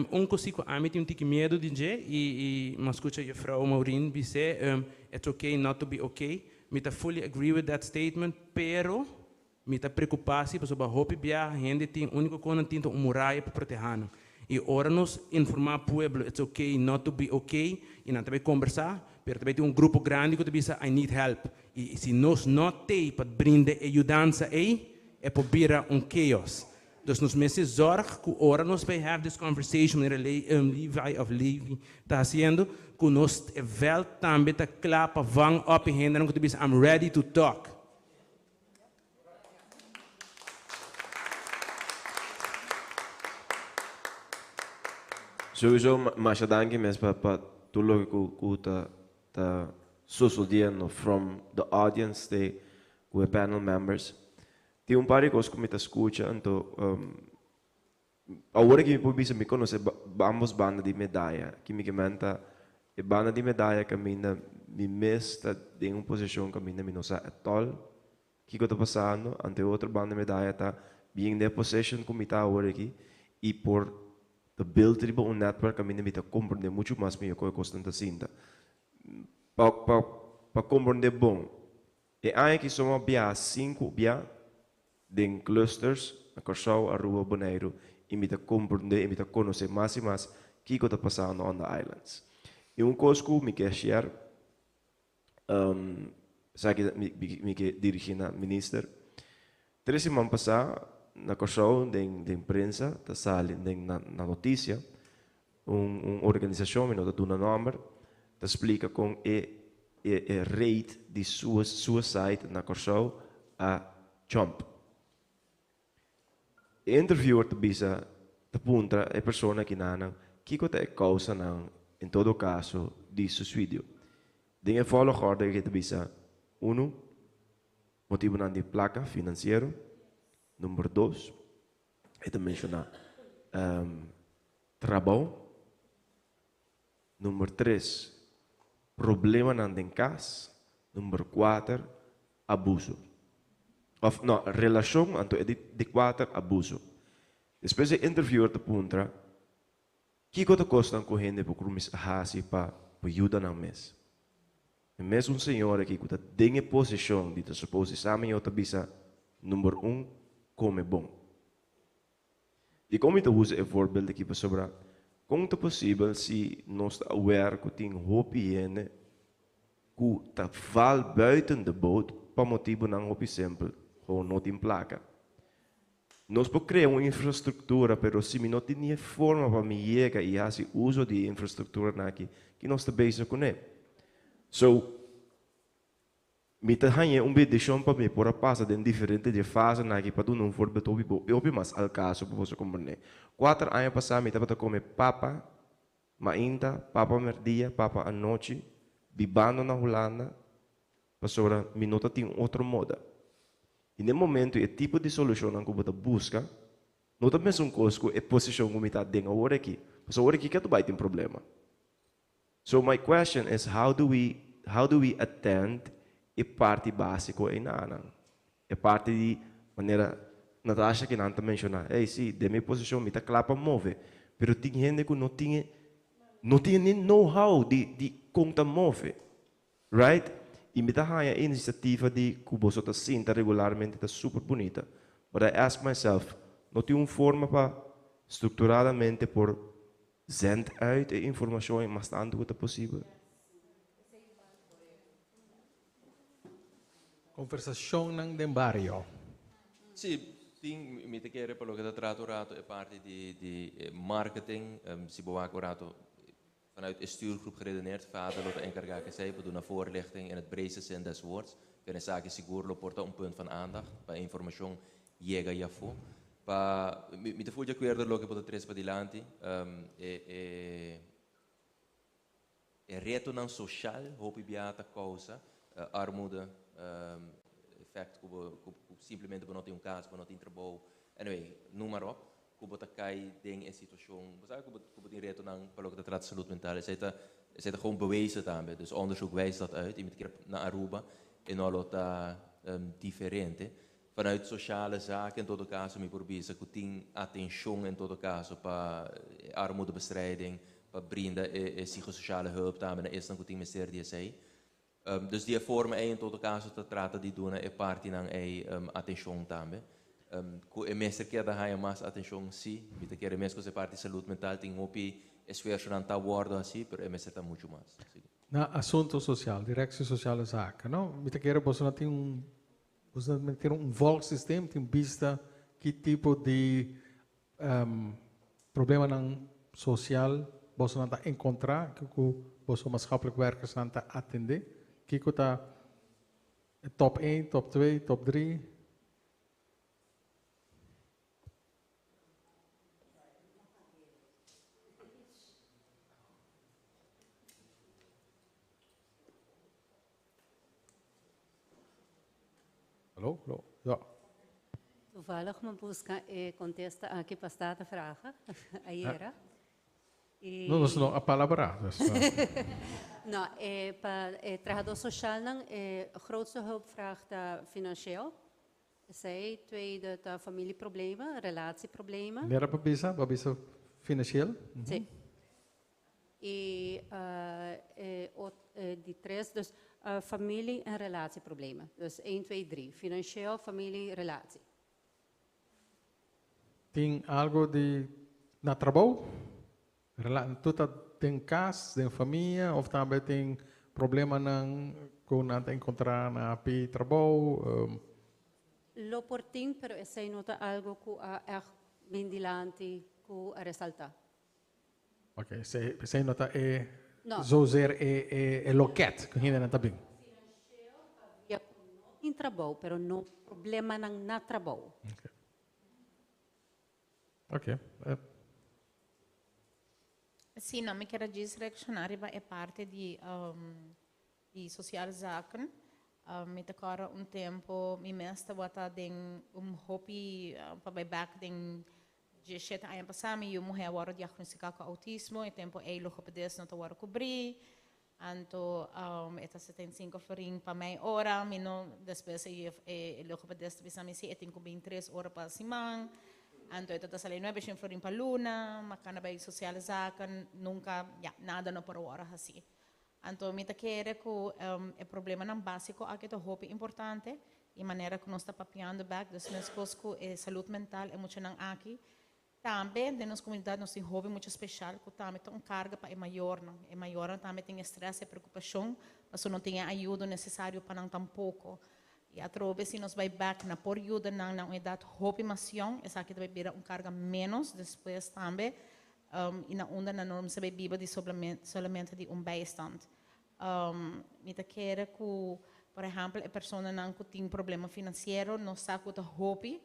Un kos si ku ami tin un tiki miedu di dje i i mi a skucha juffrouw Maureen bis'é, it's okay not to be okay. Mi ta fully agree with that statement, pero Mi ta preokupá si pasobra hopi biaha hende tin úniko ku nan tin ta un muraya pa protehá nan. I ora nos informá pueblo it's okay not to be okay i nan ta bai kombersá, pero ta bai tin un grupo grandi ku ta bisa I need help. I si nos no t'ei pa brinda e yudansa ei, e por bira un chaos. Dus nos mester zòrg ku ora nos bai have this conversation manera Levi òf Levi ta hasiendo, ku nos e vèlt tambe ta kla pa vang òp e hendenan ku ta bisa I'm ready to talk. Sowieso masha danki mes pa pa tur loke ku ku ta ta sosodiendo from the audience te ku e panel members. Tin un par di kos ku mi ta skucha anto Awor aki mi por bisa mi konosé ambos banda di medaya. Kimikamente ta e banda di medaya kaminda mi mes ta den un posishon kaminda mi no sa ètòl kiko ta pasando, anto e otro banda di medaya ta bien den e posishon ku mi ta awor aki i por ta build riba un netwerk kaminda mi ta komprondé muchu mas mihó kon e kosnan ta sinta. Pa pa pa komprondé bon, e aña aki somo a biaha sinku bia den clusters na Kòrsou, Aruba, Boneiru i mi ta komprondé i mi ta konosé mas i mas kiko ta pasando on the islands. I un kos ku mi ke share, esaki mi ke dirigí na minister, tres siman pasá na Kòrsou den den prensa ta sali den na notisia un un organisashon, mi no ta duna nòmber, ta splika kon e e e rate di suicide na Kòrsou a jump. E interviewer ta bisa, ta puntra e persona kinanan kiko ta e kousanan en todo kaso di suisidio. Den e volgorde e ta bisa, unu, motibunan di plaka, finansiero, number dos, e ta menshoná trabou. Number tres, problemanan den kas. Number kuater, abuso. Òf no, relashon, anto e di kuater, abuso. Despues e interviewer ta puntra, Kiko ta kosnan ku hende por kuminsá hasi pa por yuda nan mes? E mesun señora aki ku ta den e posishon di ta supos di sa mihó ta bisa, Number un, kome bon. Dikon mi ta usa e voorbeeld aki? Pasobra kon ta posibel si nos ta aware ku tin hopi hende ku ta val buiten de boot pa motibunan hopi simpel, gewoon no tin plaka. Nos por krea un infrastruktura pero si mi no tin ni e forma pa mi yega i hasi uso di e infrastrukturanan aki, ki nos ta bezig kuné? So, Mi ta haña un bendishon pa mi por a pasa den diferente dje fasenan aki pa duna un voorbeeld hopi bo i hopi mas al kaso pa boso komprendé. Kuater aña pasá mi tabata kome papa mainta, papa merdia, papa anochi, bibando na Hulanda, pasobra mi no ta tin otro moda. I n'e momento e tipo di solushonnan ku bo ta buska no ta mesun kos ku e posishon ku mi ta den awor aki, pasobra awor aki ke ta bai tin problema. So my question is how do we how do we attend e parti basico einanan? E parti di manera Natasha kinan ta menciona, hey si, den mi posicion mi ta cla pa move, pero tin hende cu no tin e no tin ni know how di di con ta move, right? Y mi ta haya e iniciativa di cu boso ta sinta regularmente ta super bunita, but I ask myself, No tin un forma pa structuradamente por zend uit e informacion ei mas tanto cu ta posibel? Conversacionnan den bario. Sí, tin, mi ta kere pa loke ta trata un rato e parti di di marketing, si bo wak un rato vanuit e stuurgroep geredeneerd, vader lo ta encarga cu esey pa duna voorlichting in het breedste zin des woords, pero esaki sigur lo por ta un punt van aandacht pa e informacion yega y afo. Pa, mi mi ta full di acuerdo loke bo ta trece padilanti, e e E retonan social hopi bia ta causa armoede, effect cu bo cu simplemente bo no tin un cas, bo no tin trabou, anyway, noem maar op, cu bo ta cay den e situacion, bo sabi cu bo cu bo tin retonan pa loke ta trata salud mental, esey ta esey ta gewoon bewezen tambe, dus onderzoek wijst dat uit y mi ta kere na Aruba e no lo ta diferente. Vanuit sociale zaken en todo caso mi por bisa cu tin atencion en todo caso pa e armoedebestrijding, pa brinda e e psicosociale hulp tambe na esnan cu tin mester di esey. Dus di e forma ey en todo caso ta trata di duna e partinan ey atencion tambe. Cu e mester keda haya mas atencion si, mi ta kere mescos e parti salud mental tin hopi esfuerzonan ta wordo haci pero e mester ta mucho mas. Na asunto social, Directie Sociale Zaken, no? Mi ta kere boso no tin un Boso ta tin un volgsysteem, tin bista ki tipo di problemanan social bosonan ta encontra, kico boso maatschappelijk werkersnan ta atende, kico ta e top één, top twee, top drie. Hallo, hallo, ja. Toevallig mi busca e contesta aki pa Statenvragen ayera. E No, nos no a palabrá. Dus, no, e, pa e trahadó socialnan e grootste hulpvraag ta financieel. Esei, tweede ta familieproblemen, relatieproblemen. Nera pa bisa, pa bisa financieel? Sí. Y e di tres, dus familie en relatieproblemen. Dus één, twee, drie. Financieel, familie, relatie. Tin algo di na trabou? Tur ta den cas, den famia of tambe tin problemanan cu nan ta encontra na pi trabou? Lo por tin, pero esey no ta algo cu a echt bin dilanti cu a resalta. Ok, esei no ta e no. Zozeer e, e, e loket ku hendenan ta bin. Financieel pabia ku no tin trabou, pero no problemanan na trabou. Ok. Ok. Eh. Sí, no, mi kier a djis reacciona riba e parte di um, di sociale zaken. Um, mi ta kòrda un tempo mi mes tabata den un hopi uh, pa bai back den Diesshete aña pasá mi yu muhé a wòrdu diagnosticá ku outismo. E tempu ei logopedist no ta wòrdu kubrí. Anto e ta 75 florin pa mei ora. Mi no, despues e juf, e logopedist ta bisa mi si e tin ku bin tres ora pa siman. Anto e ta ta sali nuebe shen florin pa luna. Ma kanda bai sociale zaken, nunka, ya, nada no por a wòrdu hasí. Anto mi ta kere ku e problemanan básiko aki ta hopi importante i manera ku nos ta papiando bèk, dus meskos ku e salud mental e muchanan aki, tambe den nos komunidat nos tin hopi mucha speshal ku tambe ta un karga pa e mayornan. E mayornan tambe tin e strès, e preokupashon pasobra no tin e ayudo nesesario pa nan tampoko. I atrobe si nos bai bèk na por yuda nan na un edat hopi mas yòn, esaki ta bai bira un karga ménos despues tambe i na unda nan no mester bai biba di solamente di un bijstand. Mi ta kere ku, por ehèmpel, e personanan ku tin problema finansiero no sa ku ta hopi,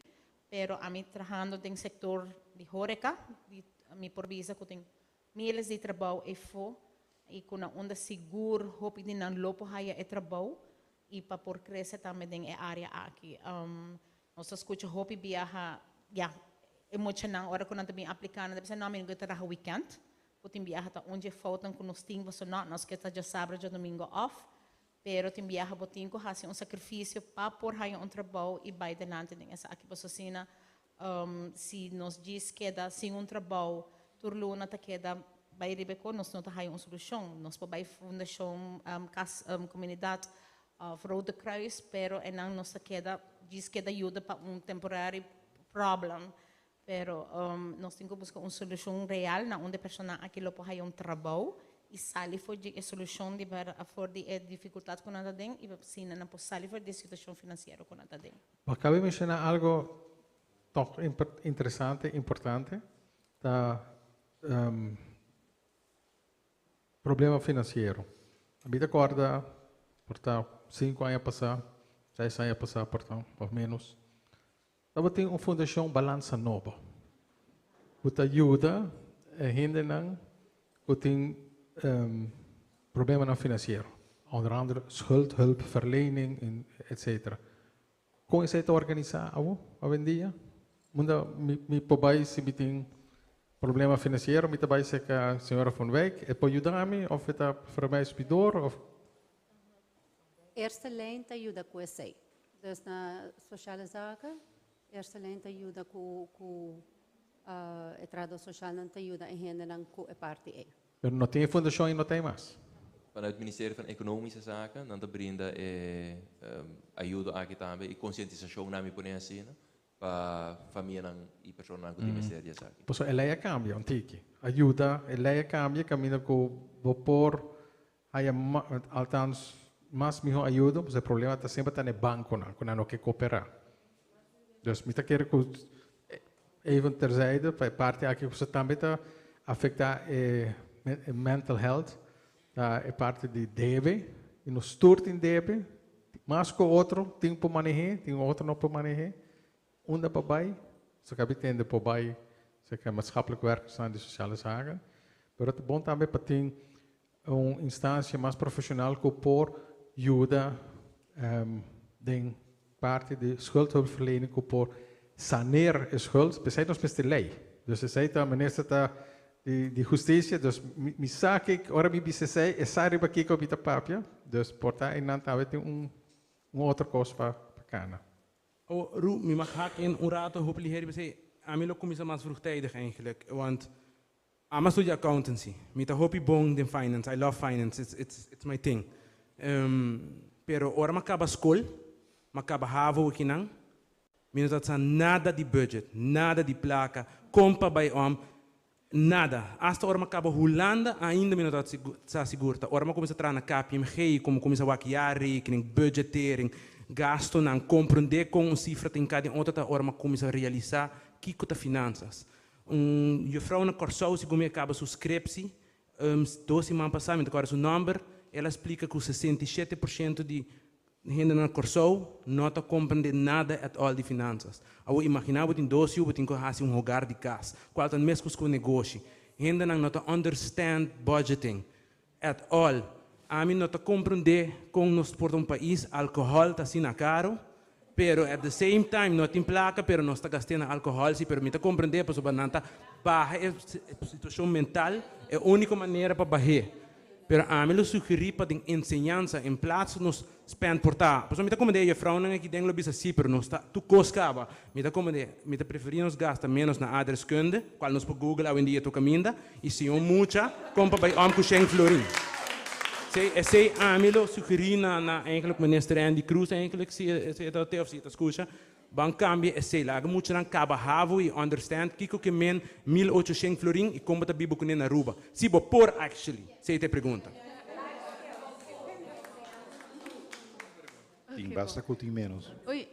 pero ami trahando den sektor di horeka, di mi por bisa ku tin miles di trabou efo i ku na unda sigur hopi di nan lo por haya e trabou i pa por krese tambe den e área aki. Nos ta skucha hopi biaha, ya, e muchanan ora ku nan ta bin apliká nan ta bisa, no, mi no ke traha wikènt, ku tin biaha ta un dje foutnan ku nos tin, pasobra no, nos ke ta djasabra, djadumingu òf, pero tin biaha bo tin ku hasi un sakrifisio pa por haña un trabou i bai delante den esaki, pasobra asina si nos djis keda sin un trabou tur luna ta keda bai riba e kos, nos no ta haña un solushon. Nos por bai fundashon kas komunidat Of Rode Kruis, pero enan nos ta keda djis keda yuda pa un temporary problem. Pero nos tin cu busca un solucion real na unda e persona aki lo por haya un trabou y sali for di e solucion di for di e dificultad cu nan ta den y pa asina nan por sali for di e situacion financiero cu nan ta den. Bo acaba di menciona algo toch interesante, importante, ta problema financiero. Mi ta corda por ta cinco aña pasa, seis aña pasa por ta, of menos, Tabatin un fundashon Balansa Nobo ku ta yuda e hendenan ku tin problemanan finansiero, onder andere schuldhulpverlening etcetera. Kon esei ta organisá awo, awendia? Unda mi por bai si mi tin problema finansiero? Mi ta bai serka señora Van Wijk, e por yuda mi òf e ta verwijsbureau òf? Eerste Lijn ta yuda ku esei. Dus na Sociale Zaken, Eerste Lijn ta yuda ku ku e trahadó sosialnan ta yuda e hendenan ku e parti ei. Pero no tin e fundashon ei no ta ei mas. Vanuit Ministerio van Economische Zaken nan ta brinda e ayudo aki tambe y concientisacion nan mi pone asina pa famianan y personanan cu tin mester di esaki. Pasobra e ley a cambia un tiki. A yuda, e ley a cambia caminda cu bo por Haya althans mas miho ayudo, pasobra e problema ta semper ta na e banconan, cu nan no ke coopera. Dus mi ta kere cu even terzijde, pa e parti aki cu tambe ta afecta e mental health, ta e parti di debe, y nos tur tin debe, mas cu otro tin por manehe, tin otro no por manehe. Unda pa bai? So ka bitende por bai serka maatschappelijk werkers nan di sociale zaken. Pero ta bon tambe pa tin un instancia mas profesional ku por yuda den parti di schuldhulpverlening ku por saneer e schuld. P'esei nos mester ley. Dus esei ta minister ta di husticia. Dus mi sa ke ora mi bisa esei e sa riba kiko mi ta papia. Dus por ta einan tambe tin un otro kos pa kana. Oh, Ru, mi mag hak in un rato hopi liher p'esei ami lo cuminsa mas vroegtijdig eigenlijk, want ami a studia accountancy, mi ta hopi bon den finance, I love finance, it's, it's, it's my thing. Pero ora mi a caba scol, mi a caba havo akinan, mi no ta sa nada di budget, nada di placa, con pa bay om, Nada. Hasta ora mi a caba Hulanda ainda mi no ta sa sigur. Ta ora mi a cuminsa traha na KPMG como cuminsa wak jaarrekening, budgettering, gastonan, comprende con un cifra ta hinca den otro ta ora mi a cuminsa realisa kico ta finanzas. Un juffrouw na Corsou segun mi a caba su scriptie dos siman pasa, mi ta corda su nomber, el a splica cu 67% di Hende na Kòrsou no ta komprendé nada at all di finansas. Awor imaginá bo tin dos yu bo tin ku hasi un hogar di kas, kual ta meskos ku un negoshi. Hendenan no ta understand budgeting at all. Ami no ta komprendé kon nos por ta un pais alkohòl ta asina karu, pero at the same time no tin plaka pero nos ta gast'é na alkohòl si, pero mi ta komprendé pasobra nan ta baha e situashon mental, e úniko manera pa bah'é. Pero ami lo sugerí pa den enseñansa en plaats nos spend por ta, pasobra mi ta komendé e juffrouwnan aki den lo bisa sí, pero nos ta tur kos kaba. Mi ta komendé, mi ta preferí nos gasta ménos na adreskunde, kual nos por google awendia tur kaminda, i siña un mucha kon pa bai om ku shen florin. Sí, esei ami lo sugerí na na eigenlijk minister Endy Croes eigenlijk si e ta te of si e ta skucha, Ban kambia esei, laga muchanan kaba havo i understand kiko ke men 1800 florin i kon bo ta biba kuné na Aruba. Si bo por actually, esei ta e pregunta. Tin basta ku tin menos. Oi.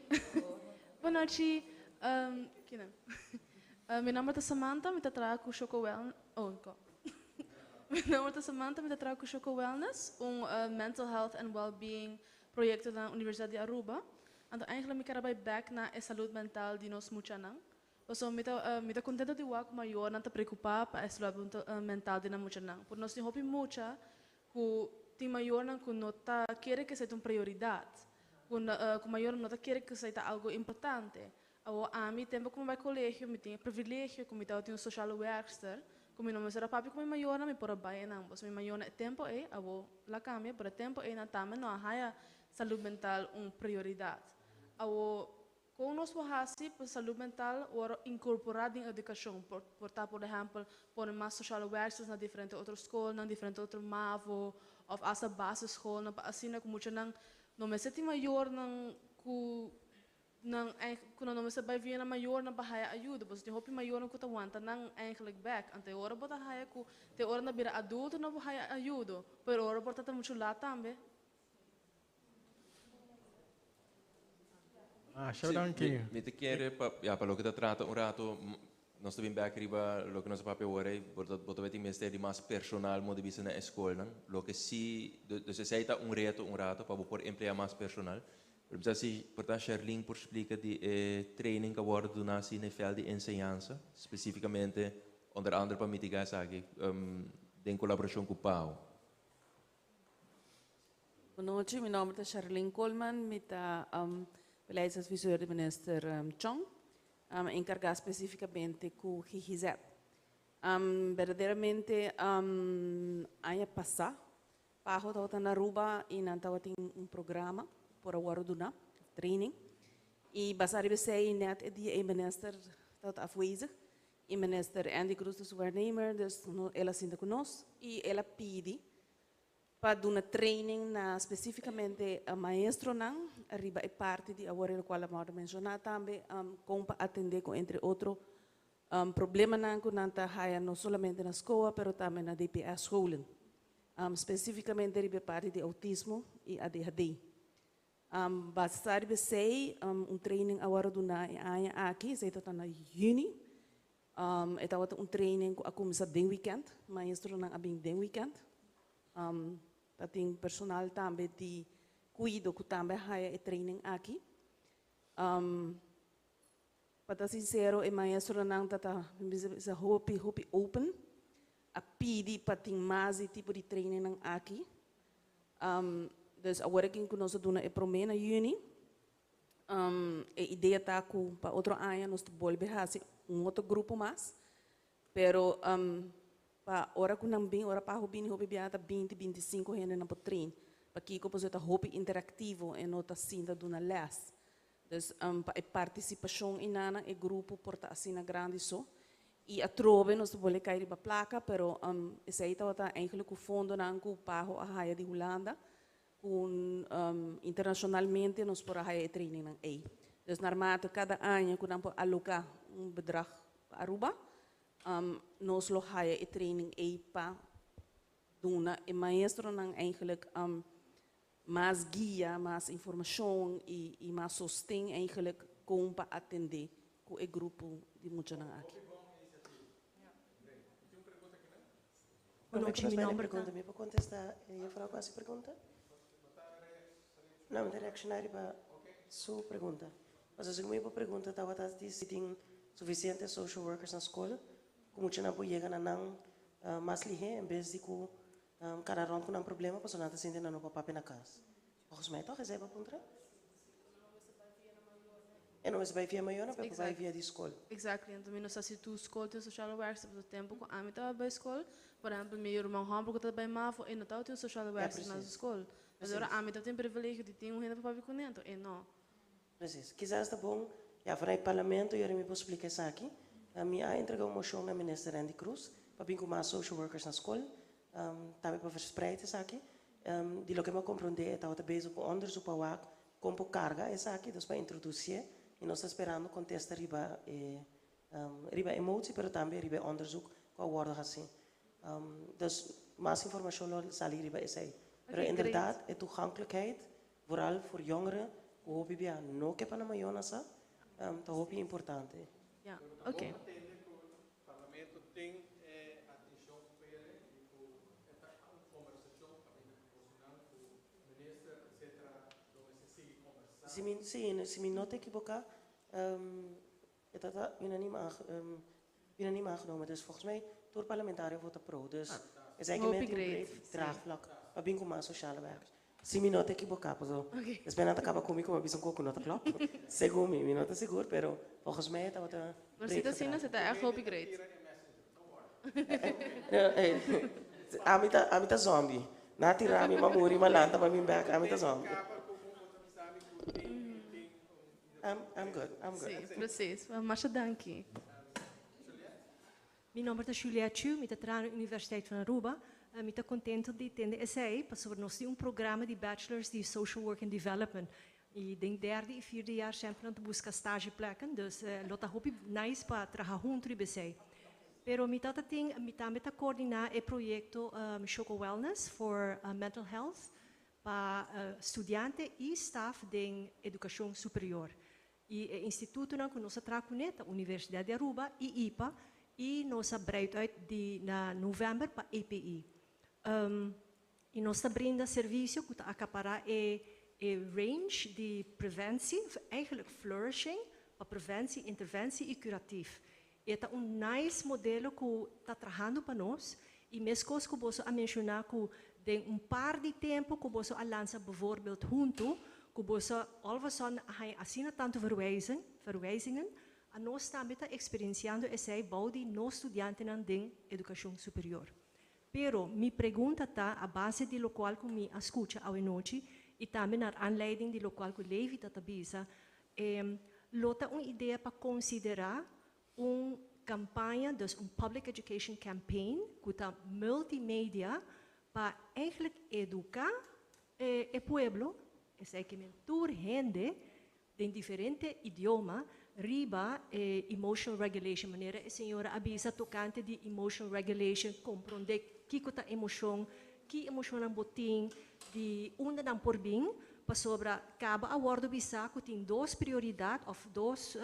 Bon nochi. Kinan. Mi nomber ta Samantha, mi ta traha ku Shoko Wellness. Oh, ko. Mi nomber ta Samantha, mi ta traha ku Shoko Wellness, un mental health and well-being proyecto na Universidad di Aruba. Anto eigenlijk mi ker a bai bek na e salud mental di nos muchanan. Pasobra mi ta mi ta contento di wak ku mayornan ta preocupa pa e salud mental di nan muchanan. Por nos tin hopi mucha ku tin mayornan ku no ta kere ku esei ta un prioridad. Ku ku mayornan no ta kere ku esei ta algo importante. Awor ami tempo ku mi bai colegio mi tin e privilegio ku mi tabatin un sociale werkster ku mi no mester a papia ku mi mayornan mi por a bai einan. Pasobra mi mayornan e tempo ei awor la cambia pero e tempo ei nan tambe no a haya salud mental un prioridad. Awor, con nos por haci pa salud mental worde incorpora den educacion? Por, por ta, por ehempel, pone mas sociale werksters na diferente otro scolnan, diferente otro mavo, of hasta basisschoolnan, pa asina cu muchanan no mester tin mayornan cu. Nan ku nan no mester bai via nan mayornan pa haya ayuda, pasobra tin hopi mayornan ku ta wanta nan eigenlijk bek. Anto e ora bo ta haya ku te ora nan bira adulto nan por haya ayudo, pero ora por ta ta muchu lat tambe. Masha Sí, danki. mi ta kere pa, ya, pa loke ta trata un rato, nos ta bin bek riba loke nos a papia awor ei, bo ta, bo ta tin mester di mas personal modo di bisa na e skolnan. Loke si, dus esei ta un reto un rato pa bo por emplea mas personal. Pero mi sa si por ta Sherlyn por splika di e training ku a wòrdu duná si na e vèlt di enseñansa, spesífikamente onder andere pa mitigá esaki den kolaborashon ku PAO. Bon nochi, mi nòmber ta Sherlyn Koolman, mi ta beleidsadviseur di Minister Chong, enkargá spesífikamente ku GGZ. Berdaderamente aña pasá PAHO tabata na Aruba y nan tabatin un programa por a worde duna, training. Y basa riba esey net e dia ey minister tabata afwezig y minister Endy Croes ta su waarnemer, dus el a sinta cu nos y el a pidi pa duna training na specificamente maestronan riba e parti di awor e locual a worde menciona tambe con pa atende cu entre otro problemanan cu nan ta haya no solamente na scoa pero tambe na DPS scholen. Specificamente riba e parti di autismo y ADHD. Basa riba esey un training a worde duna e aña aki, esey ta na juni. E tabata un training cu a cuminsa den weekend, maestronan a bin den weekend. Ta tin personal tambe di cuido cu tambe a haya e training aki. Pa ta sincero e maestronan ta ta bisa hopi hopi open a pidi pa tin mas di tipo di trainingnan aki. Dus awor aki cu nos a duna e prome na juni, e idea ta cu pa otro aña nos ta bolbe haci un otro grupo mas, pero pa ora cu nan bin, ora paho bini hopi biaha ta 20, 25 hende nan por train. Pakico? Pasobra ta hopi interactivo e no ta sinta duna les. Dus pa e partisipashon einan e grupo por ta asina grandi so. I atrobe nos ta bolbe kai riba plaka, pero esei tabata eigenlijk ku fondonan ku PAHO a haya di Hulanda, ku internashonalmente nos por a haya e trainingnan ei. Dus naarmate kada aña ku nan por aloká un bedrag pa Aruba, nos lo haya e training ei pa duna e maestronan eigenlijk mas guia, mas informacion y mas sosten eigenlijk con pa atende cu e grupo di muchanan aki. Bon nochi, mi nomber ta. Mi por contesta e juffrouw cu haci pregunta? No, mi ta reacciona riba su pregunta. Pasobra segun mi por pregunta tabata di si tin suficiente social workers na school cu muchanan por yega na nan mas lihe en bes di cu Kana rond ku nan problema pasobra nan ta sinti nan no por papia na kas. Volgens mij toch? Esei bo puntra? E no mester bai via mayornan pero por bai via di skol. Exactly. Anto mi no sa si tur skol tin sociale werkster pasobra tempu ku ami tabata bai skol, por ehempel mi ruman hòmber ku tabata bai mavo e no tabatin un sociale werkster na su skol. Pues ora ami tabatin privilegio di tin un hende pa papia kuné anto e no. Precies. Kisas ta bon, ya vanuit parlamento yori mi por splika esaki. Mi a entrega un mocion na minister Endy Croes pa bin cu mas social workers na scol, tambe pa verspreid esaki. Di loke mi a comprende e tabata bezig cu onderzoek pa wak con por carga esaki, dus pa introduci'e y nos ta sperando contesta riba e riba e motie pero tambe riba e onderzoek cu a wordo haci. Dus mas informacion lo sali riba esey. Pero inderdaad e toegankelijkheid Vooral voor jongeren ku hopi bia no ke pa nan mayornan sa, ta hopi importante. Ja, oké. Parlamento tin e atencion p'e y cu e ta un conversacion caminda cu bosonan cu minister etc. Lo mester sigui conversa. Si mi, si, si mi no ta ekiboká, e ta ta unaniem aange, unaniem aangenomen. Dus volgens mij tur parlamentario vota pro. Dus esaki Hopi men tin un great, breed sí. draagvlak pa bin ku mas sociale werkers. Si mi no ta ekiboká, paso Oké. despues nan ta kaba ku mi ku mi a bisa un kos ku no ta klòp. Segun mi, mi no ta sigur, pero volgens mij e tabata Maar si breed ta asina, gedragen. se ta ègt hopi great. Ami ta, ami ta zòmbi. Nan a tira mi, m'a muri, m'a lanta, m'a bin bèk, ami ta zòmbi. I'm, I'm good, I'm good. Sí, precies. Masha danki. Mi nomber ta Juliette Chu, mi ta traha na Universiteit van Aruba. Mi ta contento di tende esey, pasobra nos tin un programa di bachelors di Social Work and Development. Y den derde y vierde jaar semper nan ta busca stageplekken, dus lo ta hopi nice pa traha hunto riba esey. Pero mi tata tin, mi tambe ta coordina e proyecto Choco Wellness for Mental Health pa studiante y staf den educacion superior. Y e institutonan cu nos a traha cune ta Universidad di Aruba y ipa y nos a breid uit di na november pa EPI. Y nos ta brinda servicio cu ta acapara e e range di preventie, of eigenlijk flourishing, pa preventie, interventie y curatief. E ta un nice modelo cu ta trahando pa nos y mescos cu boso a menciona cu den un par di tempo cu boso a lansa bijvoorbeeld hunto cu boso all of a sudden a haya asina tanto verwijzing, verwijzingen, a nos tambe ta experienciando esey bou di nos studiantenan den educacion superior. Pero mi pregunta ta a base di locual cu mi a scucha awenochi y tambe naar aanleiding di locual cu Levi ta ta bisa, lo ta un idea pa considera un campaña, dus un public education campaign cu ta multimedia pa eigenlijk educa e pueblo, esey ke men tur hende, den diferente idioma riba e emotional regulation, manera e señora a bisa tocante di emotional regulation, compronde kico ta emocion, ki emocionnan bo tin, di unda nan por bin, pasobra caba a wordo bisa cu tin dos prioridad of dos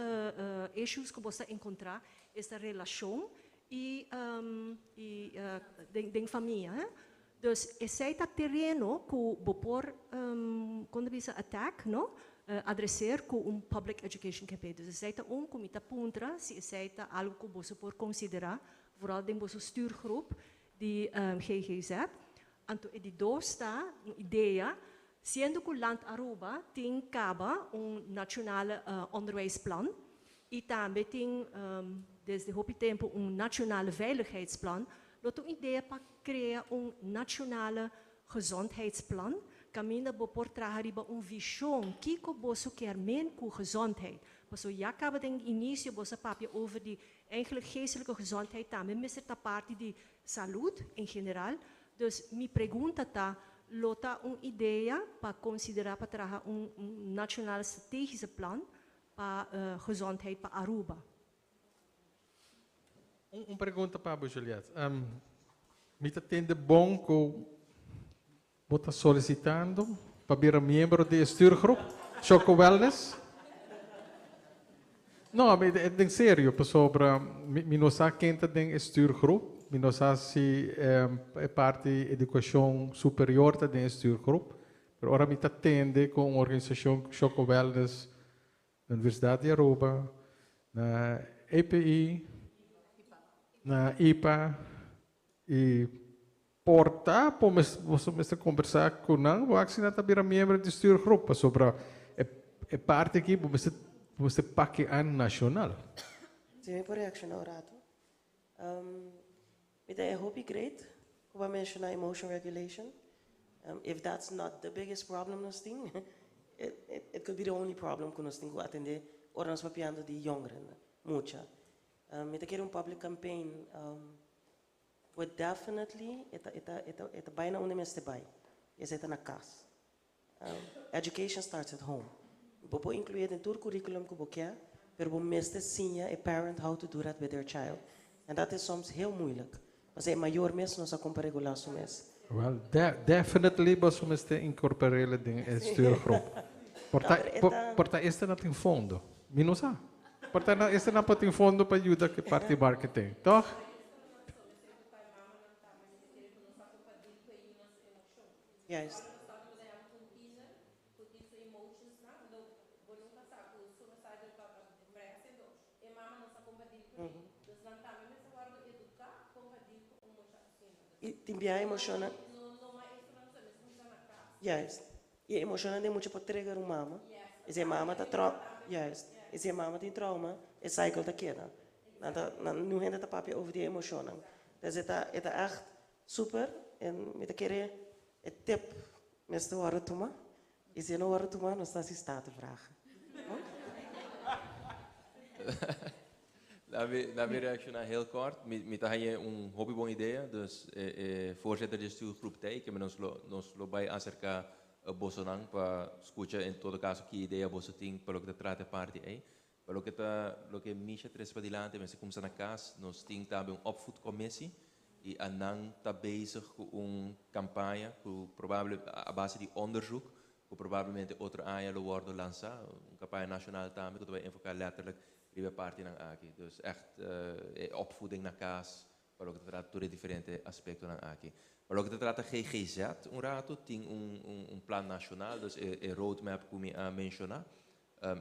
issues cu bo sa encontra, esta relacion y y den famia. Dus esey ta tereno cu bo por, con ta bisa, attack, no? Adreseer cu un public education campaign. Dus esey ta un cu mi ta puntra si esey ta algo cu boso por considera, vooral den boso stuurgroep di GGZ. Anto e di dos ta un idea, siendo cu Land Aruba tin caba un nationale onderwijsplan y tambe tin desde hopi tempo un nationale veiligheidsplan, lo ta un idea pa crea un nationale gezondheidsplan, caminda bo por traha riba un vision kico boso kier men cu gezondheid. Paso ya caba den inicio boso a papia over di eigenlijk geestelijke gezondheid tambe mester ta parti di salud en general. Dus mi pregunta ta, lo ta un idea pa considera pa traha un nationale strategische plan pa gezondheid pa Aruba? Un pregunta pa bo, Juliette. Mi ta tende bon cu bo ta solicitando pa bira miembro di e stuurgroep Choco Wellness? No, mi den serio, pasobra mi no sa ken ta den e stuurgroep, mi no sa si e parti educacion superior ta den e stuurgroep, pero ora mi ta tende cu un organisacion Choco Wellness na Universidad di Aruba, na EPI, na IPA y por ta por boso mester conversa cu nan, bo asina ta bira miembro di stuurgroep, pasobra e parti aki bo mester bo mester paki aan nacional. Si mi por reacciona un rato. Mi ta e hopi great cu bo a menciona emotion regulation. If that's not the biggest problem nos tin, it could be the only problem cu nos tin cu atende ora nos papiando di jongeren, mucha. Mi ta kere un public campaign would definitely, e ta, e ta, e ta, e ta bay na unda mester bay, esey ta na cas. Education starts at home. Bo por inclui den tur curriculum cu bo kier, pero bo mester siña e parent how to do that with their child. En dat is soms heel moeilijk. Pasobra e mayor mes no sa con pa regula su mes. Well, definitely boso mester incorporele den e stuurgroep. Por ta, por ta esta na tin fondo. Mi no sa. Por ta na esta na por tin fondo pa yuda cu e parti marketing, toch? Juist. Y tin biaha emociona. Juist. Y emociona den mucha por trigger un mama. Y si e mama ta trau, juist. Y si e mama tin trauma, e cycle ta keda. Nan ta, nan, niun hende ta papia over di e emocionnan. Dus e ta, e ta echt Super, en mi ta kere e tip mester wòrdu tuma i si e no wòrdu tuma nos ta hasi statenvragen. Laat mi reacciona heel kort. Mi ta haña un hopi bon idea, dus e voorzitter di e stuurgroep ta ei, keme nos lo nos lo bai acerca. bosonan pa skucha en todo kaso ki idea boso tin pa loke ta trata e parti ei. Pa loke ta loke Misha trese padilanti mester kumsa na kas, nos tin tambe un opvoedcommissie i anan ta bezig ku un kampaña ku probable a base di onderzoek ku probablemente otro aña lo wòrdu lansá, un kampaña nashonal tambe ku ta bai enfoká lètterlijk riba e partinan aki. Dus ègt e opvoeding na kas pa loke ta trata tur e diferente aspektonan aki. Pa loke ta trata GGZ un ratu tin un un plan nashonal, dus e e roadmap ku mi a menshoná,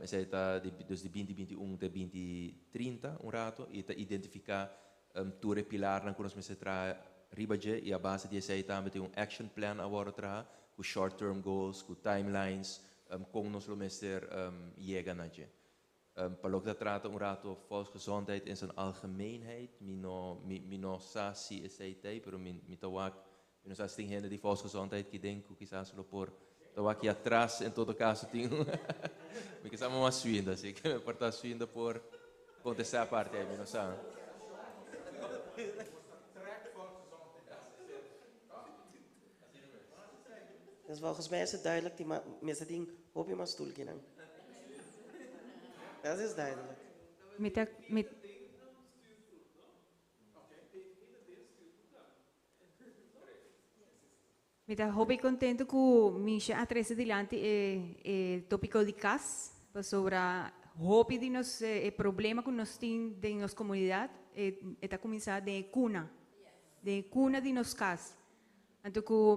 esei ta di dus di binti binti un te binti trinta un ratu i ta identifiká tur e pilarnan ku nos mester traha riba dje i a base di esei tambe tin un action plan a wòrdu traha ku short term goals, ku timelines kon nos lo mester yega na dje. Pa loke ta trata un rato volksgezondheid in zijn algemeenheid, mi no, mi, mi no sa si esei ta ei, pero mi, mi ta wak, mi no sa si tin hende di volksgezondheid ki den ku kisas lo por ta wak aki atras, en todo kaso tin un, mi ke sa mama Swinda, así ke mi por ta Swinda por kontestá e parti ei, mi no sa. Dus volgens mij is het duidelijk, die mester tin hopi mas tulkinan. Dat is duidelijk. Mi ta, mi, Mi ta hopi contento cu Misha a trece dilanti e, e topico di cas, pasobra hopi di nos e problema cu nos tin den nos comunidad e, e ta cuminsa den e cuna, den e cuna di nos cas. Anto cu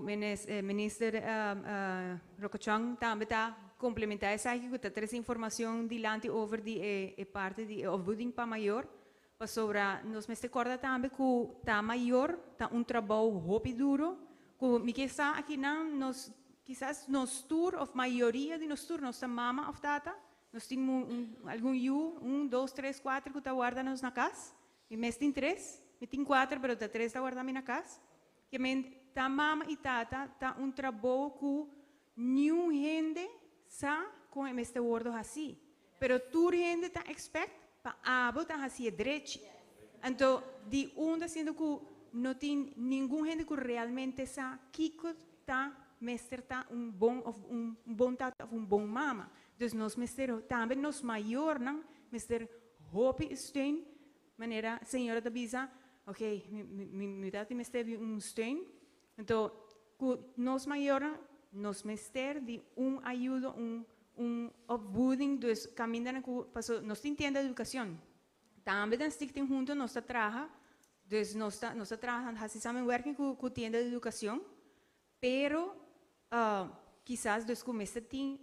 Minister Rocochon tambe ta complementa esaki cu ta trece informacion dilanti over di e parti di e opvoeding pa mayor, pasobra nos mester corda tambe cu ta mayor ta un trabou hopi duro, cu mi ke sa akinan nos kisas nos tur of mayoria di nos tur nos ta mama of tata, nos tin algun yu, un, dos, tres, cuater cu ta warda nos na cas, mi mes tin tres, mi tin cuater pero ta tres ta warda mi na cas. Ke men ta mama i tata ta un trabou ku niun hende sa kon e mester wordo hasi. Pero tur hende ta expect pa abo ta hasi e drechi. Anto di unda siendo ku no tin ningun hende ku realmente sa kiko ta mester ta un bon of un bon tata of un bon mama. Dus nos mester tambe nos mayornan mester hopi steun Manera señora ta bisa, ok, mi mi ta tin mester di un steun. Anto ku nos mayornan nos mester di un ayudo, un un opvoeding, dus kamindanan ku paso nos tin tienda di edukashon. Tambe den stichting hunto nos ta traha, dus nos ta nos ta traha hasi samenwerking ku ku tienda di edukashon, Pero kisas dus ku mester tin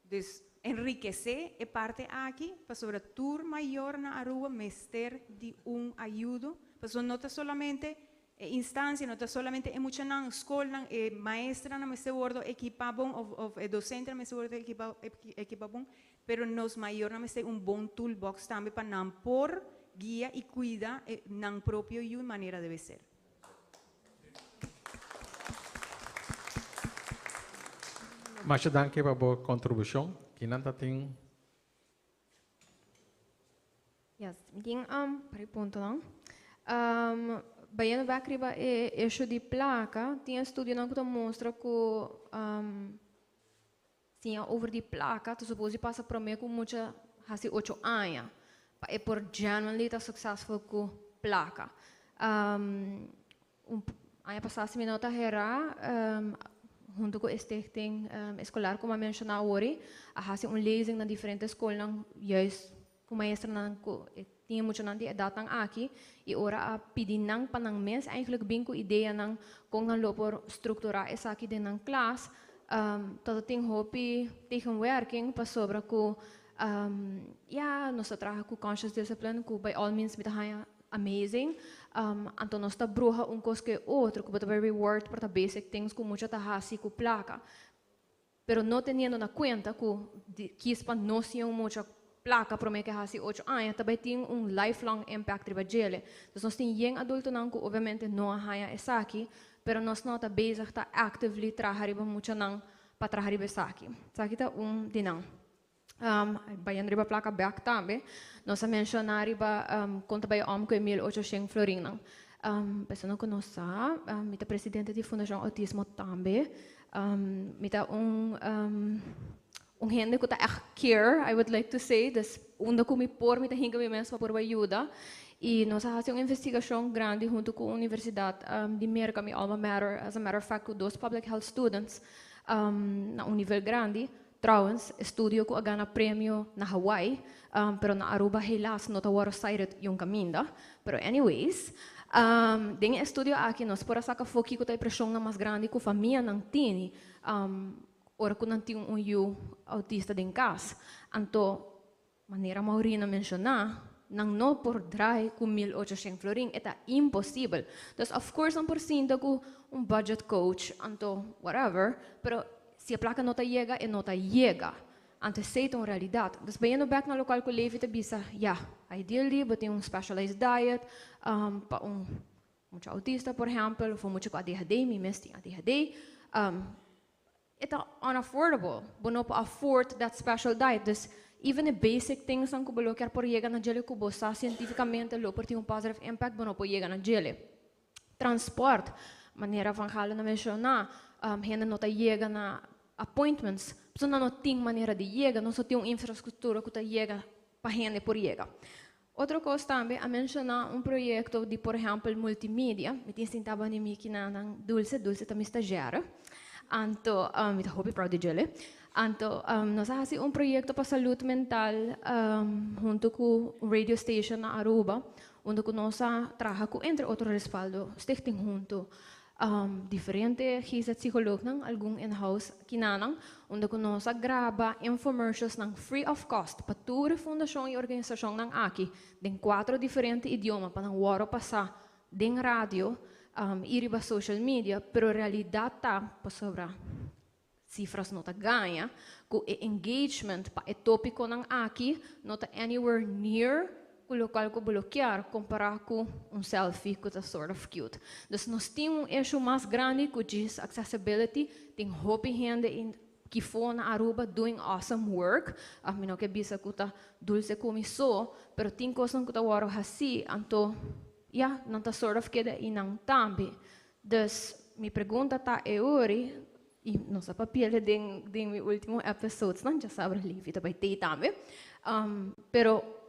dus enrikesé e parte aki pasobra tur mayor na Aruba mester di un ayudo pasobra no ta solamente e instancia no ta solamente e muchanan skolnan e maestranan mester wordo ekipa bon of of e docentenan mester wordo ekipa ekipa bon pero nos mayornan mester un bon toolbox tambe pa nan por guia y cuida e nan propio yu manera debe ser. Masha danki pa bo kontribushon. Kinan ta tin? Yes, mi tin um par di puntonan. Um, bayendo bek riba e issue di plaka, tin estudionan ku ta mustra ku um siña over di plaka ta suppose di pasa prome ku mucha hasi ocho aña pa e por genuinely ta successful ku plaka. Um, un aña pasá si mi no ta herá, um, hunto ku e stichting um, escolar ku mi a menshoná awor, a hasi un lezing na diferente skolnan juist ku maestronan ku e tin e muchanan di edatnan aki i ora a pidi nan pa nan mes eigenlijk bin ku ideanan kon nan lo por strukturá esaki den nan klas, ta ta tin hopi tegenwerking pasobra ku ya nos ta traha ku conscious discipline ku by all means mi ta haña amazing, anto nos ta bruha un kos ku e otro ku bo ta bai reward por ta basic things ku mucha ta hasi ku plaka. Pero no teniendo na cuenta cu di kies pa no siña un mucha placa prome ke haci ocho aña ta bay tin un lifelong impact riba djele. Dus nos tin yen adultonan cu obviamente no a haya esaki, pero nos no ta bezig ta actively traha riba muchanan pa traha riba esaki. Esaki ta un di nan. Bayendo riba placa bek tambe, nos a menciona riba con ta bay om cu e 1800 florinnan. Personanan cu no sa, mi ta presidente di Fundacion Autismo tambe. Mi ta un hende ku ta echt care, I would like to say, dus unda ku mi por mi ta hinka mi mes pa por yuda. I nos a hasi un investigashon grandi huntu ku Universidat di Merka, mi alma mater, as a matter of fact, ku dos public health students na un nivel grandi. Trouwens, estudio ku a gana premio na Hawaii, pero na Aruba helaas no ta wòrdu cited un kaminda. Pero anyways, den e estudio aki nos por a saka afó kiko ta e preshon mas grandi ku famianan tin ora ku nan tin un yu autista den kas. Anto, manera Maureen a menshoná, nan no por draai ku 1800 florin, ta imposibel. Dus of course nan por sinta ku un budget coach, anto whatever, pero si e plaka no ta yega, e no ta yega. Anto esei ta un realidat. Dus bayendo back na lokual ku Levi ta bisa, ja, ideally, bo tin un specialized diet pa un mucha autista, por ehèmpel, òf mucha ku ADHD, mi mes tin ADHD, ta unaffordable. Bo no por afford that special diet. Dus even the basic things nan ku bo lo por yega na djele ku bo sa sientífikamente lo por tin un positive impact, bo no por yega na djele. Transport, manera Van Galen a menshoná, hende no ta yega na appointments, so no tin manera di yega, no so tin un infrastruktura ku ta yega pa hende por yega. Otro kos tambe, a menshoná un proyekto di, por ehèmpel, multimedia. Mi tin sintá band'i mi akinan Dulce, Dulce ta mi stagiaire. Anto, mi ta hopi proud di djele. Anto, nos a hasi un proyekto pa salú mental huntu ku radio station na Aruba, unda ku nos a traha ku, entre otro, Respaldo Stichting huntu. Diferente GZ psycholoog, algun in-house akinan, unda ku nos a graba infomercials nan free of cost pa tur fundashon i organisashon nan aki, den kuater diferente idioma, pa nan wòrdu pasa den radio i riba social media, pero realidat ta, pasobra sifra no ta gaña, ku e engagement pa e tópiko nan aki no ta anywhere near ku lokual ku bo lo kier kompará ku un selfie ku ta sort of cute. Dus nos tin un issue mas grandi ku just accessibility, tin hopi hende akifó na Aruba doing awesome work. Mi no ke bisa ku ta Dulce ku mi so, pero tin kos ku ta wòrdu hasí, anto ja, nan ta sort of keda einan tambe. Dus mi pregunta ta e ori, i nos a papi'é den mi último episodes, nan ya sabi Levi tambe tei tambe. Pero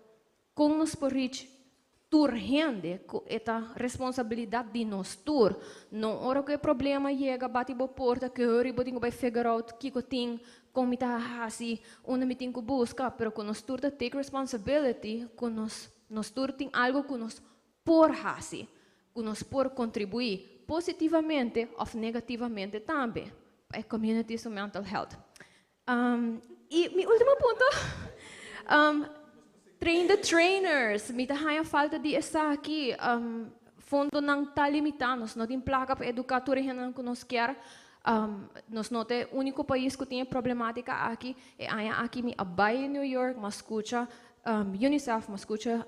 kon nos por reach tur hende ku e ta responsabilidat di nos tur. No ora ku e problema yega bati bo porta ku ori bo tin ku bai figure out kiko tin kon mi ta hasi unda mi tin ku buska, pero ku nos tur ta take responsibility, ku nos tur tin algo ku nos por hasi, ku nos por kontribuí positivamente òf negativamente tambe pa e community su mental health. I mi último punto, train the trainers. Mi ta haña falta di esaki. Fondonan ta limitá, nos no tin plaka pa eduká tur hende ku nos ke. Nos no ta úniko pais ku tin problemátika aki. E aña aki mi a bai New York, m'a skucha UNICEF, m'a skucha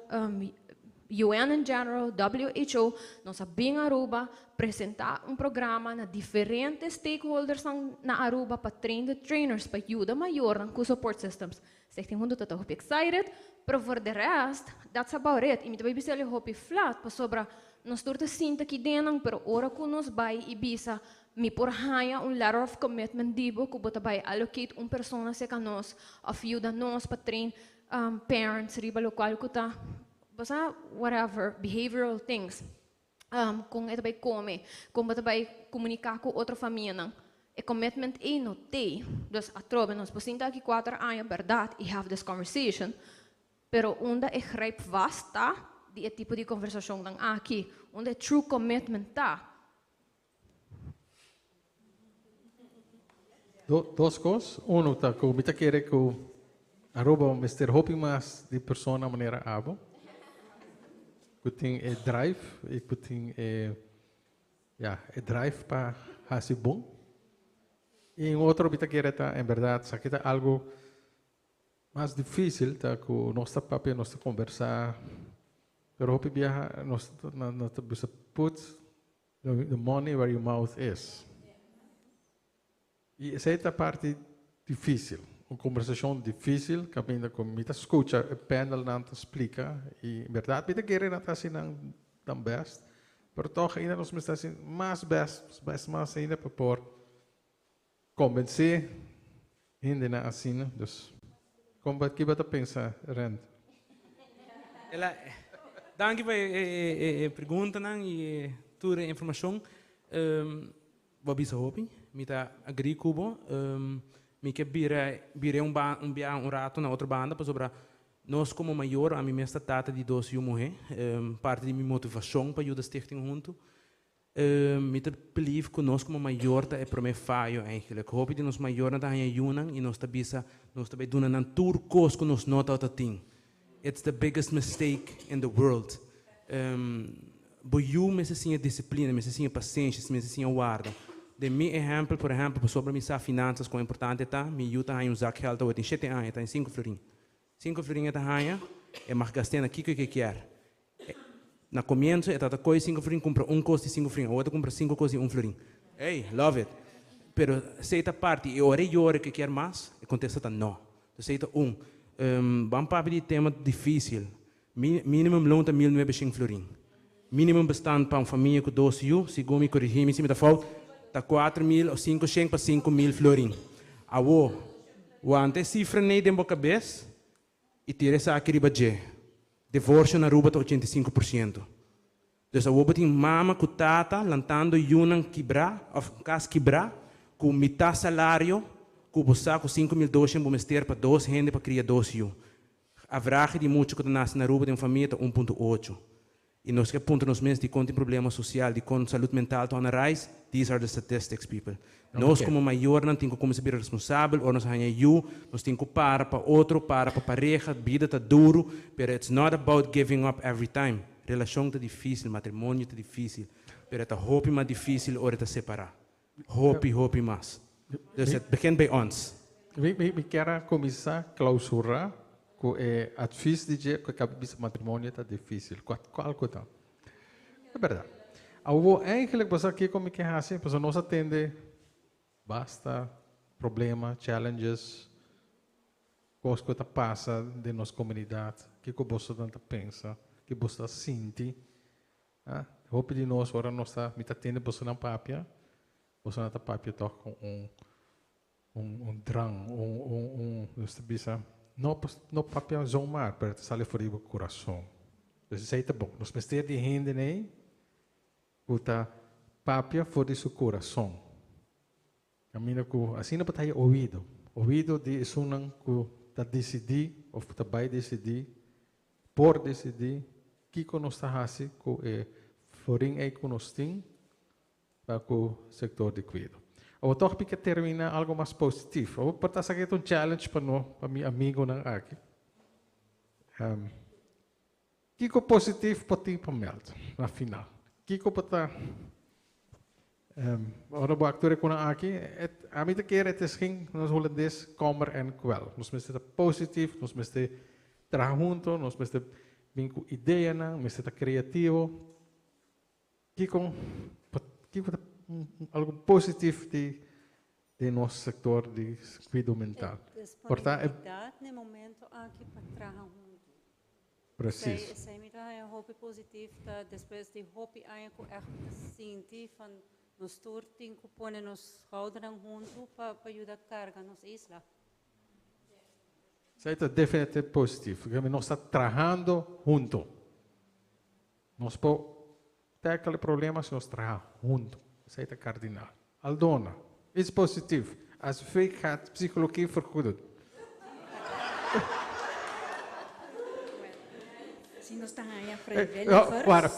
UN in general, WHO, nos a bin Aruba presentá un programa na diferente stakeholders na Aruba pa train the trainers, pa yuda mayor ku support systems. Stichting Hunto ta hopi excited, pero for the rest, that's about it. I mi tambe bisa hopi flat, pasobra nos tur ta sinta aki den, pero ora ku nos bai i bisa, mi por haña un letter of commitment di bo ku bo ta bai allocate un persona serka nos, òf yuda nos pa train parents riba lokual ku ta, basta whatever, behavioral things. Kon e ta bai kome, kon ta bai komuniká ku otro famia nan. E commitment ei no tei. Dus atrobe nos por sinta aki 4 aña, berdat, i have this conversation. Pero unda e grijpvast ta di e tipo di konversashon nan aki, unda e true commitment ta. Dos kos. Uno ta ku mi ta kere ku Aruba mester hopi mas di persona manera abo. Ku tin e drive i ku tin e, ja, e drive pa hasi bon. I un otro mi ta kere ta en berdat, esaki ta algo mas difísil, ta ku nos ta papia, nos ta kombersá, pero hopi biaha nos nos ta bisa put the money where your mouth is. I esei ta parti difísil, un kombersashon difísil, kaminda ku mi ta skucha e panel nan ta splika i en berdat mi ta kere nan ta hasi nan best, pero toch ainda nos mester hasi mas best, best mas ainda pa por. Konvensé hendenan asina. Dus, kon bo, ki bo ta pensa, Rent? Ela, danki pa e preguntanan i e tur e informashon. Bo a bisa hopi, mi ta agree ku bo. Mi ke bira bira un ba un bia un rato na otro banda pasobra nos komo mayor, ami mes ta tata di dos yu muhé, parti di mi motivashon pa yuda stichting huntu. Mi ta believe ku nos komo mayor ta e promé fayo eigenlijk. Hopi di nos mayornan ta haña yunan i nos ta bisa nos ta bai duna nan tur kos ku nos no tabata tin. It's the biggest mistake in the world. Bo yu mester siña disiplina, mester siña pasenshi, mester siña warda. Den mi ehèmpel, por ehèmpel, pasobra mi sa finansas kon importante ta, mi yu ta haña un zakgeld awe tin shete aña, ta haña sinku florin. Sinku florin e ta haña, e mag gast'é na kiko e kier. Na komienso e tabata kohe sinku florin kumpra un kos di sinku florin, awor e ta kumpra sinku kos di un florin. Ey, love it! Pero esei ta parti, i ora e yora ku e kier mas, e kontesta ta no. Entonces esei ta un. Ban papia di tema difísil. Minimum loon ta 1900 florin. Minimum bestand pa un famia ku dos yu, segun mi, korigí mi si mi ta fout, ta 4000 o 500 pa 5000 florin. Awor, wanta e sifra nei den bo kabes i tira esaki riba dje. Divorsio na Aruba ta 85%. Dus awor bo tin mama ku tata lantando yunan kibrá òf kas kibrá ku mitá salario ku bo sa ku 5200 bo mester pa dos hende pa kria dos yu. Averahe di mucha ku ta nase na Aruba den un famia ta 1.8. I nos ke puntra nos mes dikon tin problema sosial, dikon salud mental ta on a rise, these are the statistics people. Nos komo mayornan tin ku kuminsá bira responsabel ora nos haña yu, nos tin ku para pa otro, para pa pareha, bida ta duru, pero it's not about giving up every time. Relashon ta difísil, matrimonio ta difísil, pero e ta hopi mas difísil ora e ta separá. Hopi, hopi mas. Dus het begint bij ons. Mi kier a kuminsá klausurá ku e advis di dje ku e kaba bisa matrimonio ta difísil. Kual ku ta? E bèrdat. Awor eigenlijk bo sa kiko mi ke hasi? Pasobra nos a tende basta problema, challenges, kos ku ta pasa den nos komunidat. Kiko bosonan ta pensa? Kiko boso ta sinti? Ah, hopi di nos ora nos ta, mi ta tende bosonan papia, bosonan ta papia tòg ku un un un drang, un un un nos ta bisa, no no papia zomaar, pero ta sali for di bo kurason. Dus esei ta bon. Nos mester di hende ei ku ta papia for di su kurason. Kaminda ku asina bo ta haya oido, oido di esunnan ku ta disidí òf ku ta bai disidí, por disidí kiko nos ta hasi ku e florin ei ku nos tin pa ku sektor di kuido. Awor tòg mi ke terminá algu mas positivo. Awor por ta esaki ta un challenge pa no, pa mi amigonan aki. Kiko positivo por tin pa meld na final? Kiko por ta ora bo actua cu nan aki, ami ta kere het is geen, nos Holandes, kommer en kwel. Nos mester ta positief, nos mester traha hunto, nos mester bin cu ideanan, mester ta creativo. Kiko kiko ta algo positief di di nos sector di cuido mental? Por ta e Disponibilidad n'e momento aki pa traha hunto. Precies. Esei mi ta haña hopi positief ta despues di hopi aña ku ègt mi ta sinti van nos tur tin ku pone nos schoudernan huntu pa pa yuda karga nos isla. Esei ta definitivamente positief, porque nos ta trahando hunto. Nos por tackle e problema si nos traha hunto. Esei ta kardinal. Aldona, iets positief. Azv gaat psychologie vergoeden. Si nos ta haña vrijwilligers. Wara,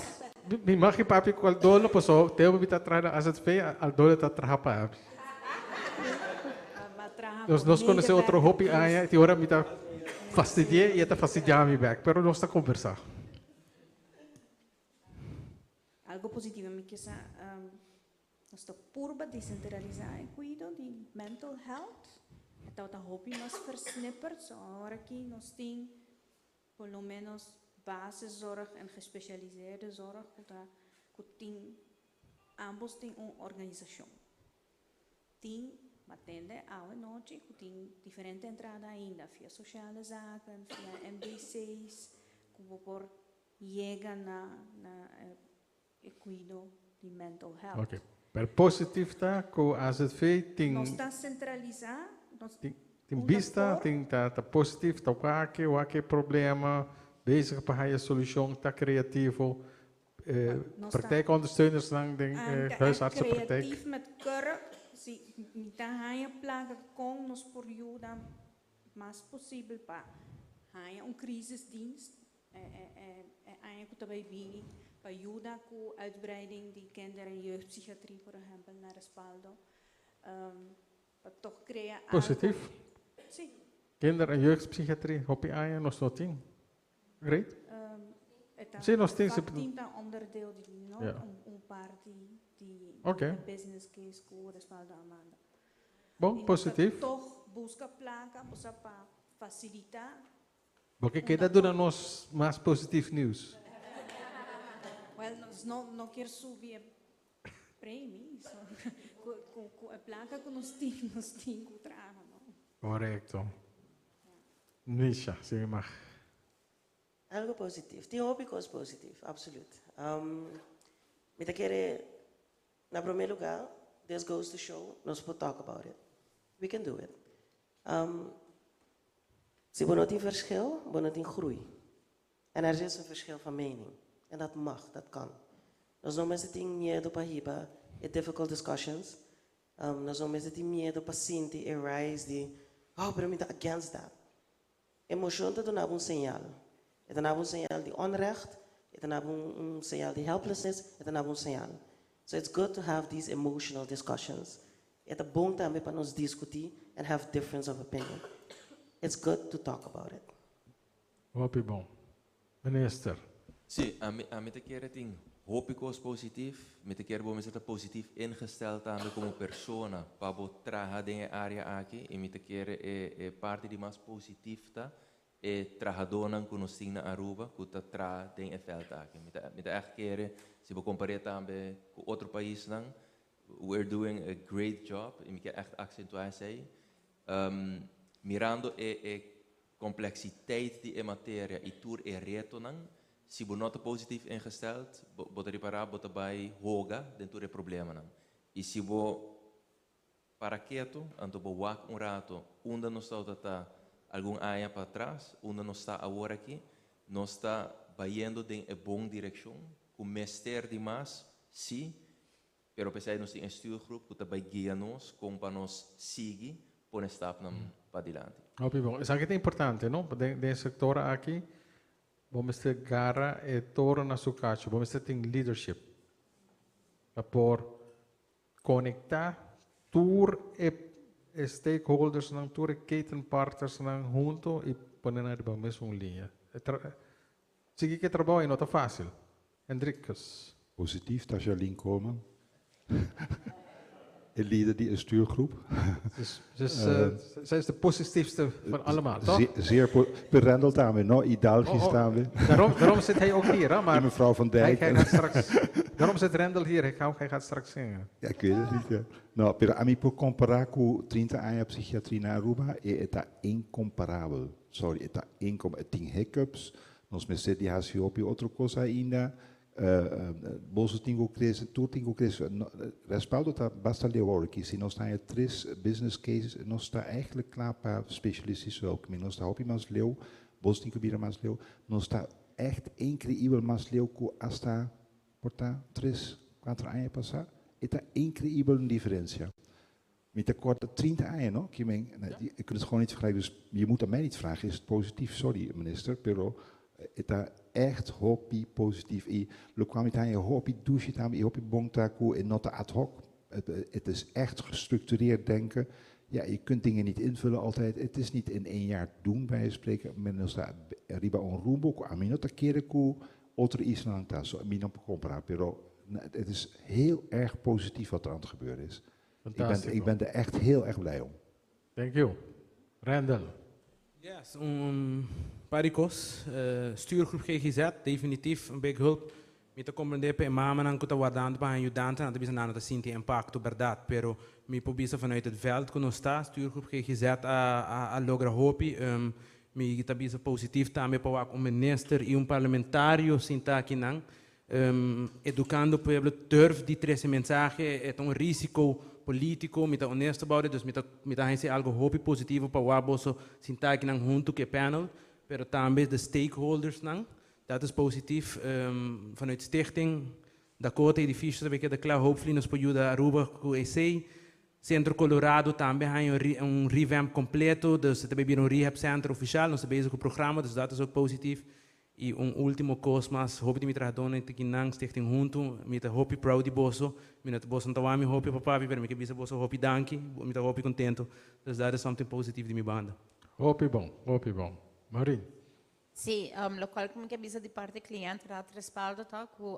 mi mag i papia ku Aldona paso tempu mi ta traha na azv, Aldona ta traha pa mi. Nos nos konosé otro hopi aña i tin ora mi ta fastidi'é i e ta fastidiá mi bèk, pero nos ta kombersá. Algo positivo mi ke sa nos ta purba desentralisá e kuido di mental health. E tabata hopi mas versnipperd, so awor aki nos tin por lo menos basiszorg en gespecialiseerde zorg ku ta ku tin ambos tin un organisashon. Tin matende awe nochi ku tin diferente entrada ainda via sociale zaken, via MDC's ku bo por yega na na e kuido di mental health. Ok. Pero positief ta ku AZV tin Nos ta sentralisá, nos tin unda bista, por. Tin ta positief, ta wak e problema, bezig pa haya solushon, ta kreativo. Nos ta Praktijkondersteuners nan den Ta echt huisartsenpraktijk. Creatief met kurk. Si mi ta haña plaka kon nos por yuda mas posibel pa haña un crisisdienst e aña ku ta bai bini pa yuda ku uitbreiding di kinder- en jeugdpsychiatrie, por ehèmpel, na Respaldo. Pa toch krea algo. Positief. Si. Kinder- en jeugdpsychiatrie, hopi aña nos no tin. Great. E ta Si, nos tin. Vakteam ta onderdeel di, no? Un parti di business case ku Respaldo a manda. Bon, I nos ta positief. toch buska plaka, bosa pa fasilitá. Porque keda duna nos mas positief nieuws. Well, nos no kier subi e premie, so ku e plaka ku nos tin ku traha, no? Korekto. Nisha, si mi mag. Algo positief. Tin hopi kos positief, absoluut. Mi ta kere, na promé lugá, this goes to show, nos por talk about it. We can do it. Si bo no tin verschil, bo no tin groei. En er is een verschil van mening. En dat mag, dat kan. Nos no mester tin miedu pa hiba e difficult discussions. Nos no mester tin miedu pa sinti e rise di, "Oh, pero mi ta against that." Emoshon ta duna un señal. E ta un señal di onrecht, e ta un señal di helplessness, e ta un señal. So it's good to have these emotional discussions. E ta bon tambe pa nos diskutí and have difference of opinion. It's good to talk about it. Hopi bon. Minister. Si, ami ta kere tin hopi kos positief, mi ta kere bo mester ta positief ingesteld tambe komo persona pa bo traha den e área aki i mi ta kere e parti di mas positief ta e trahadónan ku nos tin na Aruba ku ta traha den e veld aki. Mi ta echt kere, si bo kompar'é tambe ku otro paisnan, we're doing a great job i mi ke echt aksentuá esei. Mirando e kompleksidat di e materia i tur e retonan, si bo no ta positief ingesteld, bo ta ripará, bo ta bai hoga den tur e problemanan. I si bo para ketu, anto bo wak un ratu, unda nos ta algun aña patras, unda nos ta awor aki, nos ta bayendo den e bon direkshon, ku mester di mas, si, pero p'esei nos tin un stuurgroep ku ta bai guia nos, kon pa nos sigui, pone stapnan padilanti. Hopi bon. Esaki ta importante, no? Den sektor aki, bo mester gara e toro na su kachu, bo mester tin leadership. Pa por konektá tur e stakeholders nan, tur e ketenpartners nan huntu i pone nan riba mesun liña. Sigui ku e trabou no ta fásil. Hendrikus. Positief, Tasha Coleman. De líder di stuurgroep. Dus zij is de positiefste van allemaal, toch? Zeer, zeer Randall tambe, no? I Dalgis tambe. Daarom zit hij ook hier, hè? Maar I mevrouw Van Dijk. Hij gaat straks, daarom zit Randall hier, hij gaat straks zingen. Ja, ik weet het niet. Ja. No, pero ami por kompará ku 30 aña psikiatria na Aruba, e ta inkomparabel. Sorry, ta inkomparabel. Tin hiccups, nos mester di hasi hopi otro kos ainda. Boso tin ku krese, tur tin ku krese. No, Respaldo ta basta leu aki. Si nos tin tres business cases, nos ta eigenlijk kla pa specialistische hulp. Nos ta hopi mas leu, boso tin ku bira mas leu. Nos ta echt inkreibel mas leu ku hasta por ta 3, 4 aña pasá. Ta inkreibel een diferensia. Mi ta kòrda 30 aña, no? Ku men, nou, je kunt het gewoon niet vergelijken. Dus je moet aan mij niet vragen, is het positief? Sorry, minister, pero ta echt hopi positief. I loke mi ta hopi dushi tambe, i hopi bon ta ku e no ta ad hoc. Het is echt gestructureerd denken. Ja, je kunt dingen niet invullen altijd. Het is niet in één jaar doen, bij wijze van spreken. Men nos ta riba un rumbo, ku ami no ta kere ku otro isla ta. So, mi no por kompará, pero het is heel erg positief wat er aan het gebeuren is. Ik ben er echt heel erg blij om. Thank you. Randall. Yes, par di kos, stuurgroep GGZ, definitief een big hulp. Mi ta komprondé pa e mamanan ku ta wardando pa ayudante, nan ta bisa nan ta sinti impakto, berdat, pero mi por bisa vanuit het veld ku nos ta, stuurgroep GGZ a logra hopi, mi ta bisa positief tambe pa un minister i un parlamentario sinta akinan. Educando pueblo durf di trece mensahe, e ta un risico politico, mi ta honesto about it, dus mi ta mi ta haci algo hopi positivo pa wak boso sinta akinan hunto cu e panel, pero tambe de stakeholders nan, dat is positief. Vanuit stichting Dakota edificio ta bay keda cla, hopefully nos por yuda Aruba cu esey. Centro Colorado tambe haña un revamp completo, dus e ta bay bira un rehab center oficial, nos ta bezig cu programa, dus dat is ook positief. Y un ultimo cos mas, hopi di mi trahadónan ta kinan Stichting Huntu, mi ta hopi proud di boso, mi no ta boso no ta wak mi hopi pa papia, pero mi ke bisa boso hopi danki, mi ta hopi contento, dus dat is something positief di mi banda. Hopi bon, hopi bon. Maureen. Sí, locual cu mi ke bisa di parti client Raad Respaldo ta cu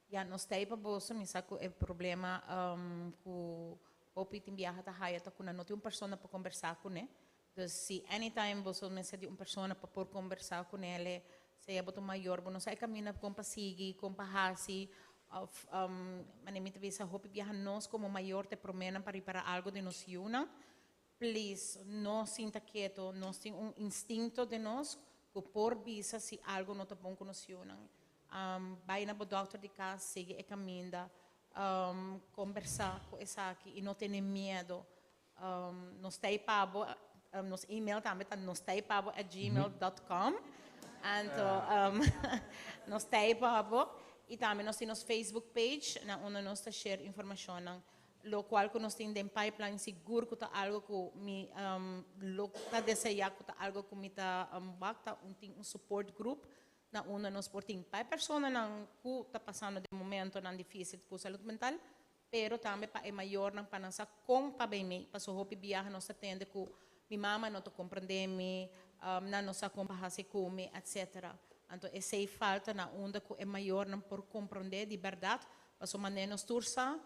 ya nos ta ey pa boso, mi sa cu e problema cu hopi tin biaha ta haya ta cu nan no tin un persona pa combersa cune, Dus si anytime boso mester di un persona pa por combersa cu nele, sea bo ta un mayor, bo no sa e camina con pa sigui, con pa haci, of manera mi ta bisa hopi biaha nos como mayor ta e promenan pa ripara algo den nos yiunan, please no sinta keto, nos tin un instinto den nos cu por bisa si algo no ta bon cu nos yiunan. Bay na bo dokter di cas, sigui e caminda, combersa cu esaki y no tene miedo. Nos ta ei pa bo, nos email tambe ta nostaypabo@gmail.com. Anto nos ta ei pa bo y tambe nos tin nos Facebook page na unda nos ta share informacionnan. Locual cu nos tin den pipeline sigur cu ta algo cu mi lo ta desea cu ta algo cu mi ta wak ta un tin un support group na unda nos por tin pa e personanan cu ta pasando den momentonan dificil cu salud mental Pero tambe pa e mayornan pa nan sa kon pa bay mi, paso hopi biaha nos ta tende ku mi mama no ta komprende mi, nan no sa kon pa hasi ku mi, etc. Anto esei falta na unda ku e mayornan por komprende di bèrdat, paso manera nos tur sa,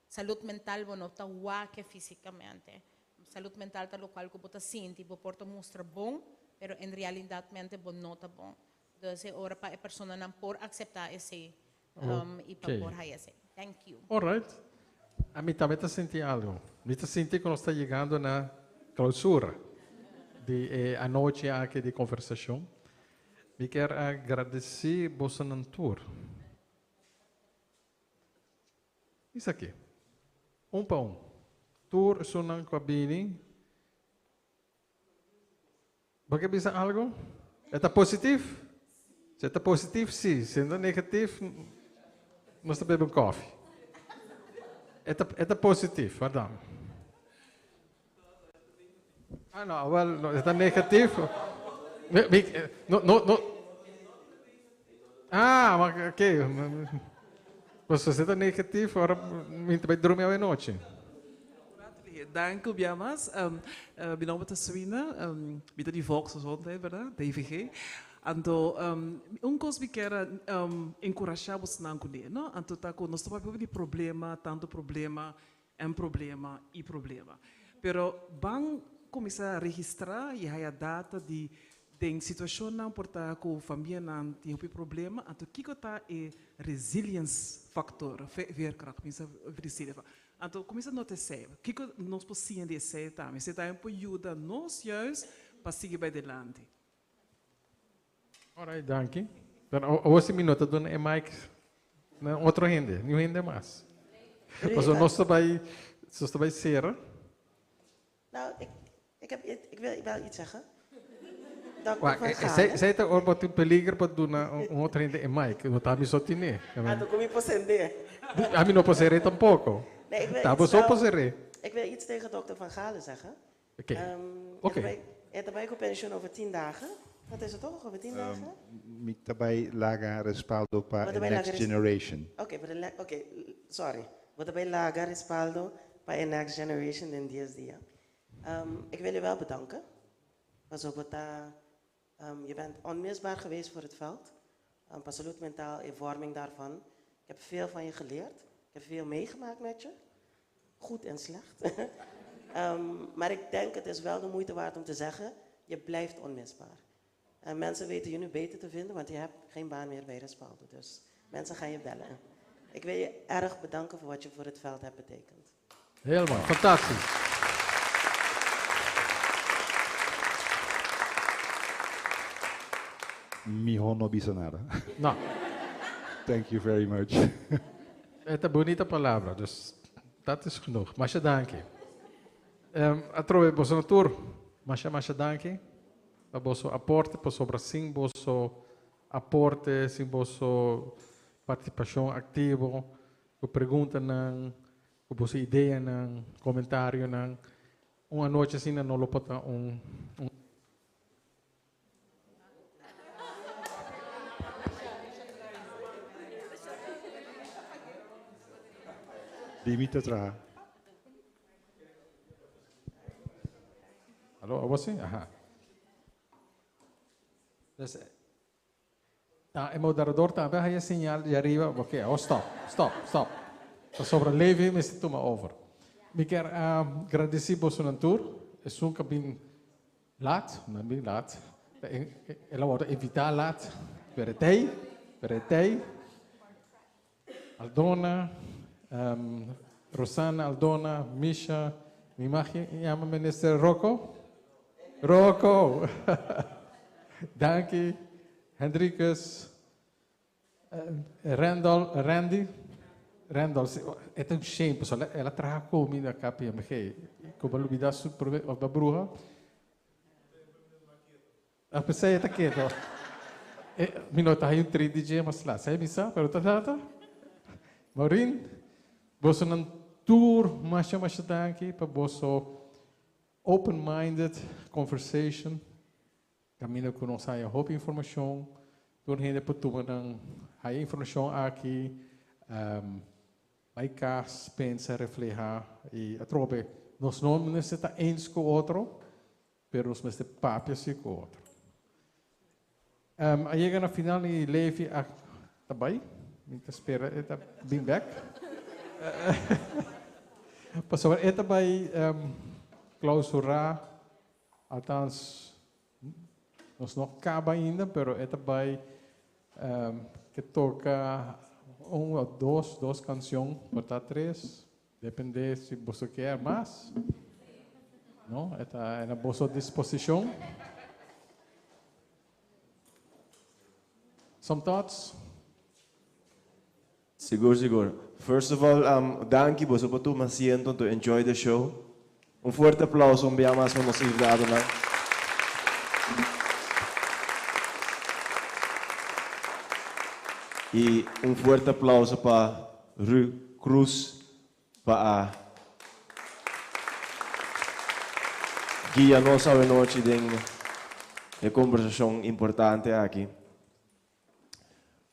salud mental bo no ta wak fisikamente. Salud mental ta lokual ku bo ta sinti, bo por ta mustra bon, pero en realidatmente bo no ta bon. Dus e ora pa e personanan por akseptá esei y pa por haya esei. Thank you. All right. Ami tambe ta sinti algo. Mi ta sinti cu nos ta yegando na clausura di e anochi aki di conversacion. Mi kier a gradeci bosonan tur. Esaki. Un pa un. Tur esunnan cu a bini. Bo ke bisa algo? E ta positif? Si e ta positif, si. Si e ta negatif, nos ta bebe un koffie. E ta, e ta positif, warda. Ah, no, wel, no, e ta negatif. Mi, mi, no, no, no. Ah, maar oké. Pues si e ta negatif, ora mi ta bai drumi awe nochi. Dank u bia mas. Mi nomber ta Swina, mi ta di Volksgezondheid, berdad? DVG. Anto un kos mi kier a enkurashá bosnan kuné, no? Anto ta ku nos ta papia di problema, tantu problema en problema i problema. Pero ban kuminsá registrá i haya data di Den situacionnan por ta cu famianan tin hopi problema, anto kico ta e resilience factor, veerkracht, mi sa resilia. Anto cuminsa nota esey, kico nos por siña di esey tambe, esey tambe por yuda nos juist pa sigui bay dilanti. Alright, danki. Pero awor si mi no ta duna e mic na otro hende, niun hende mas. Pasobra nos ta bay, nos ta bay cera. Nou, ik, ik, heb, ik wil wel iets zeggen. Dokter Wak, Van eh, Galen. zij, zij ta ora bo tin peliger pa duna un, un otro hende e mic. No ta mi so tine. Ah, toen kom je posende. A mi no por seré tampoco. Nee, ik wil Ta iets bo so wel- por seré. Ik wil iets tegen dokter Van Galen zeggen. Oké. Oké. Hij erbij op pensioen over 10 dagen. Wat is het toch? Over 10 dagen? Mi ta bay laga respaldo pa Bo e ta bay next laga res- generation. Oké, bo ta la- oké, sorry. Bo ta bay laga respaldo pa e next generation den dies dia. Ik wil je wel bedanken. Pasobra bo ta, je bent onmisbaar geweest voor het veld. Pa salud mentaal e vorming daarvan. Ik heb veel van je geleerd. Ik heb veel meegemaakt met je. Goed en slecht. Maar ik denk het is wel de moeite waard om te zeggen, je blijft onmisbaar. En mensen weten je nu beter te vinden, want je hebt geen baan meer bij Respaldo. Dus mensen gaan je bellen. Ik wil je erg bedanken voor wat je voor het veld hebt betekend. Helemaal, fantastisch. Mihó no bisa nada. No. Thank you very much. E ta bunita palabra, dus dat is genoeg. Masha danki. Um, atrobe boso na tur, masha masha danki pa boso aporte, pasobra sin boso aporte, sin boso participacion activo, cu preguntanan, cu boso ideanan, comentarionan, un anochi asina no lo por ta un, un Di mi ta traha. Aló, abo si? Aha. Dus, ta, e moderador tambe haya señal di ariba. Ok, oh, stop, stop, stop. Pasobra Levi mester tuma over. Mi kier a gradeci bosonan tur. Esun ku a bin Laat, nan bin laat. El a wordo invitá laat. Pero e tei, pero e tei. Aldona, um, Rosana, Aldona, Misha, mi mag yama minister Rocco? Rocco! Danki, Hendrikus, Randall, Randy, Randall, e ta un shame, pasobra el a traha ku mi na KPMG. Ku bo a lubida su prome of ba bruha. A pesey e ta keto. E, mi no ta hay un tri DJ mas laat. Sai mi sa, pero ta data. Maureen, bosonan tur masha masha danki pa boso open-minded conversation. Kaminda ku nos haya hopi informashon, tur hende por tuma nan haya informashon aki, bai kas, pensa, reflehá i atrobe nos no mester ta eens ku otro, pero nos mester papia si ku otro. A yega na final i Levi a ta bai, mi ta spera e ta bin bèk. Pasobra e ta bai klausurá. Althans, nos no caba ainda, pero e ta bay ke toca un of dos, dos cancion, por ta tres, depende si boso kier mas. No, e ta na boso disposicion. Some thoughts? Sigur sigur. First of all um danki boso por tuma asiento to enjoy the show. Un fuerte aplauso un bia mas pa nos invitadonan. Y un fuerte aplauso pa Ru Cruz pa a guia nos awenochi den e conversacion importante aki.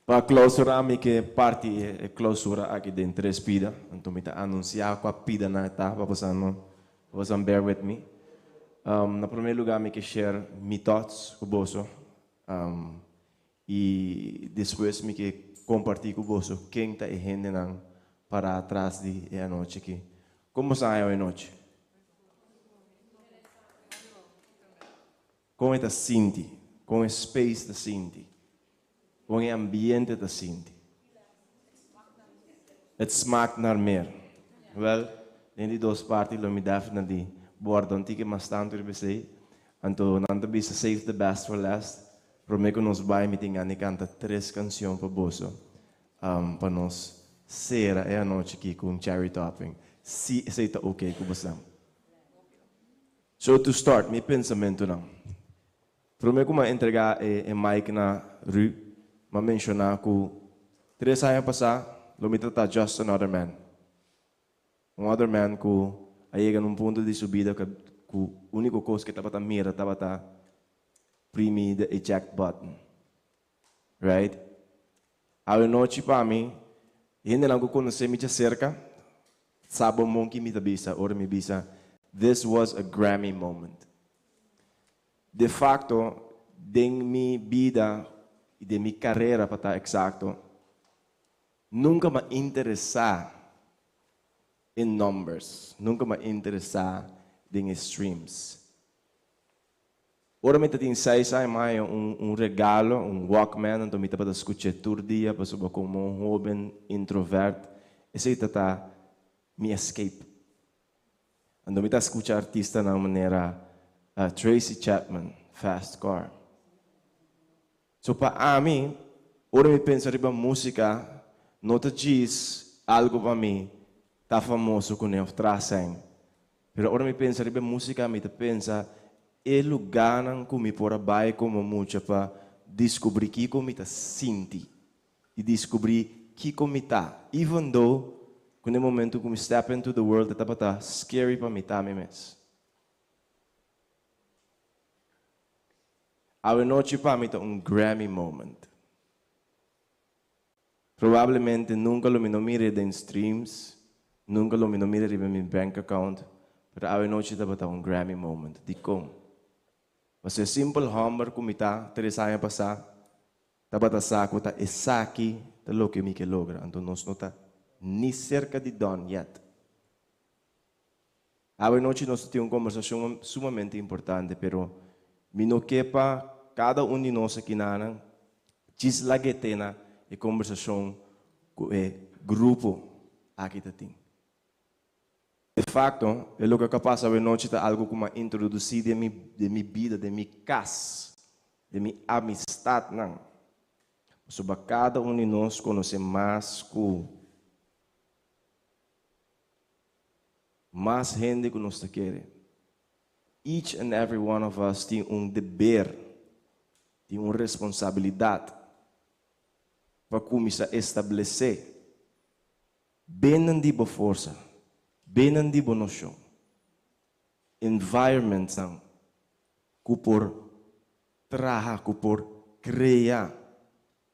Pa clausura mi ke parti e clausura aki den tres pida, anto mi ta anuncia cua pidanan e ta pa bosan no, pa bosan bear with me. Na prome lugar mi ke share mi thoughts cu boso y despues mi ke comparti cu boso ken ta e hendenan para atras di e anochi aki. Con bosan haña awe nochi? Kon e ta sinti? Kon e space ta sinti? Kon e ambiente ta sinti? Het smaakt naar meer. Wel, den di dos parti lo mi definitely borda un tiki mas tantu riba esei. Anto nan ta bisa save the best for last. Prome ku nos bai mi tin gana di kanta tres kanshon pa boso pa nos sera e anochi aki ku un cherry topping. Si esei ta oke ku boso. So to start, mi pensamentunan. Promé ku m'a entregá e e mic na Ru, m'a menshoná ku tres aña pasá lo mi ta ta just another man. Un other man ku a yega na un punto di su bida ku ku úniko kos ku e tabata mira tabata primi the eject button. Right? Awe nochi pa mi, hendenan ku konosé mi djaserka sa bon bon ki mi ta bisa ora mi bisa this was a Grammy moment. De facto, den mi bida i den mi karera pa ta eksakto, nunka m'a interesá in numbers, nunka m'a interesá den e streams. Ora mi ta tin seis aña mi haña un un regalo, un Walkman, anto mi tabata skuch'é tur dia pasobra komo un hóben introvert esei ta ta mi escape. Anto mi ta skucha artistanan manera Tracy Chapman, Fast Car. So pa ami. Ora mi pensa riba músika, no ta djis algu pa mi ta famoso kuné òf traha sèn. Pero ora mi pensa riba e músika, mi ta pensa e lugánan ku mi por a bai komo mucha pa diskubrí kiko mi ta sinti i diskubrí kiko mi ta, even though ku na e momentu ku mi step into the world e tabata scary pa mi ta mi mes. Awenochi pa mi ta un Grammy moment. Probablemente nunca lo mi no mir'e den streams, nunca lo mi no mir'e riba mi bank account, pero awenochi tabata un Grammy moment. Dikon? Pasobra e simpel hòmber ku mi ta tres aña pasá tabata sa ku ta esaki ta loke mi ke logra, anto nos no ta ni serka di done yet. Awe nochi nos ta tin un kombersashon sumamente importante, pero mi no ke pa kada un di nos akinanan djis lag'é te na e kombersashon ku e grupo aki ta tin. De fakto, e loke ku a pasa awe nochi ta algu ku mi a introdusí den mi den mi bida, den mi kas, den mi amistatnan. Pasobra kada un di nos konosé mas ku. Mas hende ku nos ta kere. Each and every one of us tin un deber, tin un responsabilidat pa kuminsá establesé binnen di bo forsa, binnen di bo noshon, environmentsnan ku por traha, ku por krea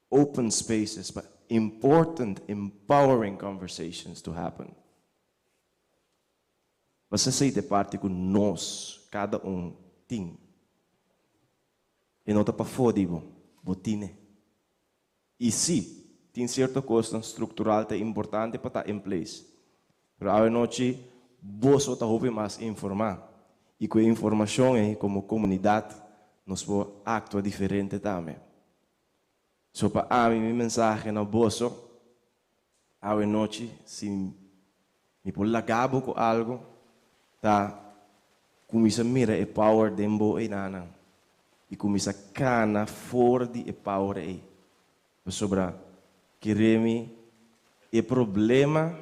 open spaces pa important, empowering conversations to happen. Pasobra esei ta e parti ku nos kada un tin. E no ta pafó di bo, bo tine. I sí, tin sierto kosnan struktural ta importante pa ta in place. Pero awe nochi boso ta hopi mas informá i ku e informashon ei komo komunidat nos por aktua diferente tambe. So pa ami mi mensahe na boso awe nochi si mi por laga bo ku algo ta kuminsa mira e power den bo einanan i kuminsa kana for di e power ei pasobra kere mi e problema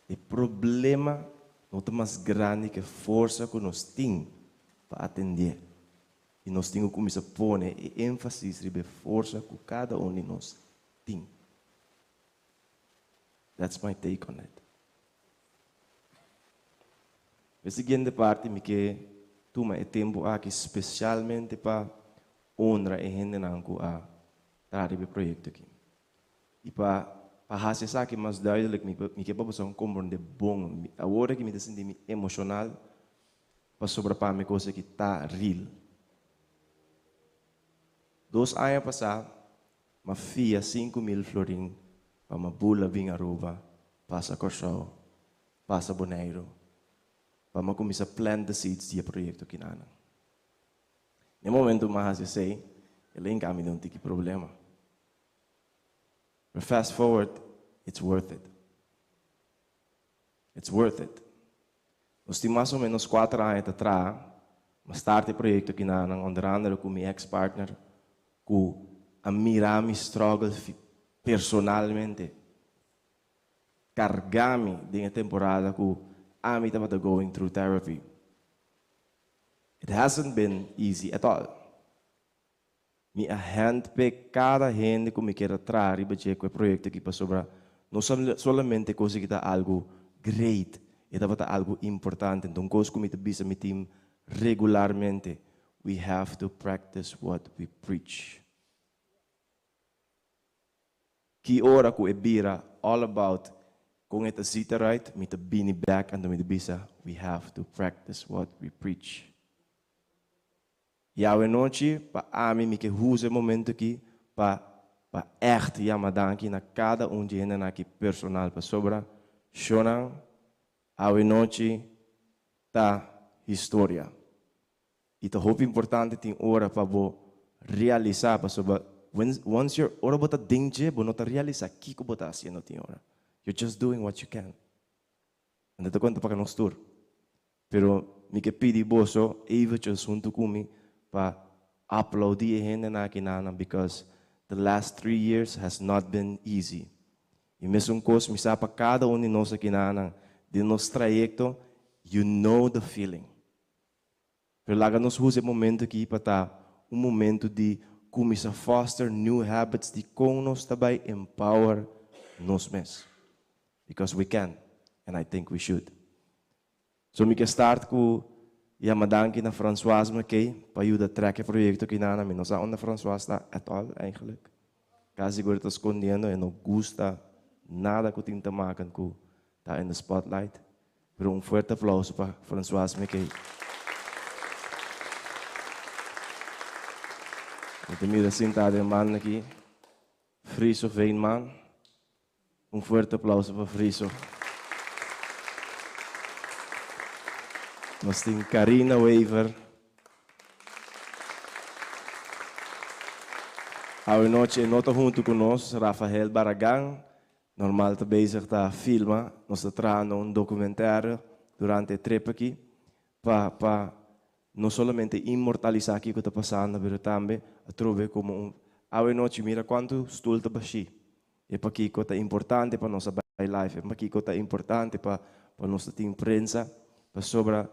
e problema no ta mas grandi ke forsa ku nos tin pa atendé. I nos tin ku kuminsá pone e énfasis riba e forsa ku kada un di nos tin. That's my take on it. E siguiente parti mi ke tuma e tempu aki spesialmente pa honra e hendenan ku a traha riba e proyekto aki. I pa pa hasi esaki mas duidelijk mi mi ke pa boso komprondé bon. Awor aki mi ta sinti mi emoshonal Pasobra pa mi kos aki ta real. Dos aña pasá m'a fia 5000 florin pa m'a bula bin Aruba, pasa Kòrsou, pasa Boneiru, pa m'a kuminsá plant the seeds di e proyekto kinanan. Na e momento m'a hasi esei, el a hinka mi den un tiki problema. Pero fast forward, it's worth it. It's worth it. Nos tin mas o menos kuater aña ta traha, ma start e proyekto kinanan onder andere ku mi ex partner ku a mira mi struggle personalmente, karga mi den e temporada ku ami tabata going through therapy. It hasn't been easy at all. Mi a handpick kada hende ku mi kier a traha riba dje ku e proyekto aki pasobra no solamente kos aki ta algu great, e tabata algu importante. Enton kos ku mi ta bisa mi team regularmente, we have to practice what we preach. Ki ora ku e bira all about kon e ta zita right, mi ta bini bek anto mi ta bisa, we have to practice what we preach. I awenochi pa ami mi ke huza e momento aki pa pa ègt yama danki na kada un di hendenan aki personal pasobra shownan awenochi ta historia i ta hopi importante tin ora pa bo realisa pasobra when once you're ora bo ta den dje bo no ta realisa kiko bo ta hasiendo tin ora you're just doing what you can. Anto ta konta pa nos tur. Pero mi ke pidi boso eventjes huntu ku mi pa aplaudí e hendenan aki nanan because The last three years has not been easy. I mesun kos mi sa pa kada un di nos akinanan den nos trayekto, you know the feeling. Pero laga nos usa e momento aki pa ta un momento di kuminsá foster new habits di kon nos ta bai empower nos mes. Because we can and I think we should. So mi ke start ku yama danki na Françoise McKay pa yuda trek e proyekto aki nana. Mi no sa unda Françoise ta at all eigenlijk. Kasi sigur e ta skondiendo, e no gusta nada ku tin te maken ku ta in the spotlight. Pero un fuerte aplauso pa Françoise McKay. Mi ta mira sinta den banda aki Friso Veenman. Un fuerte aplauso pa Friso. Nos tin Carina Wever. Awe nochi e no ta huntu ku nos, Rafael Barragan. Normal ta bezig ta filma. Nos ta trahando un documentario durante e trip aki pa pa no solamente inmortalisa kiko ta pasando pero tambe atrobe como un awe nochi mira cuanto stoel ta bashi e pakiko ta importante pa nos a bai live e pakiko ta importante pa pa nos ta tin prensa pasobra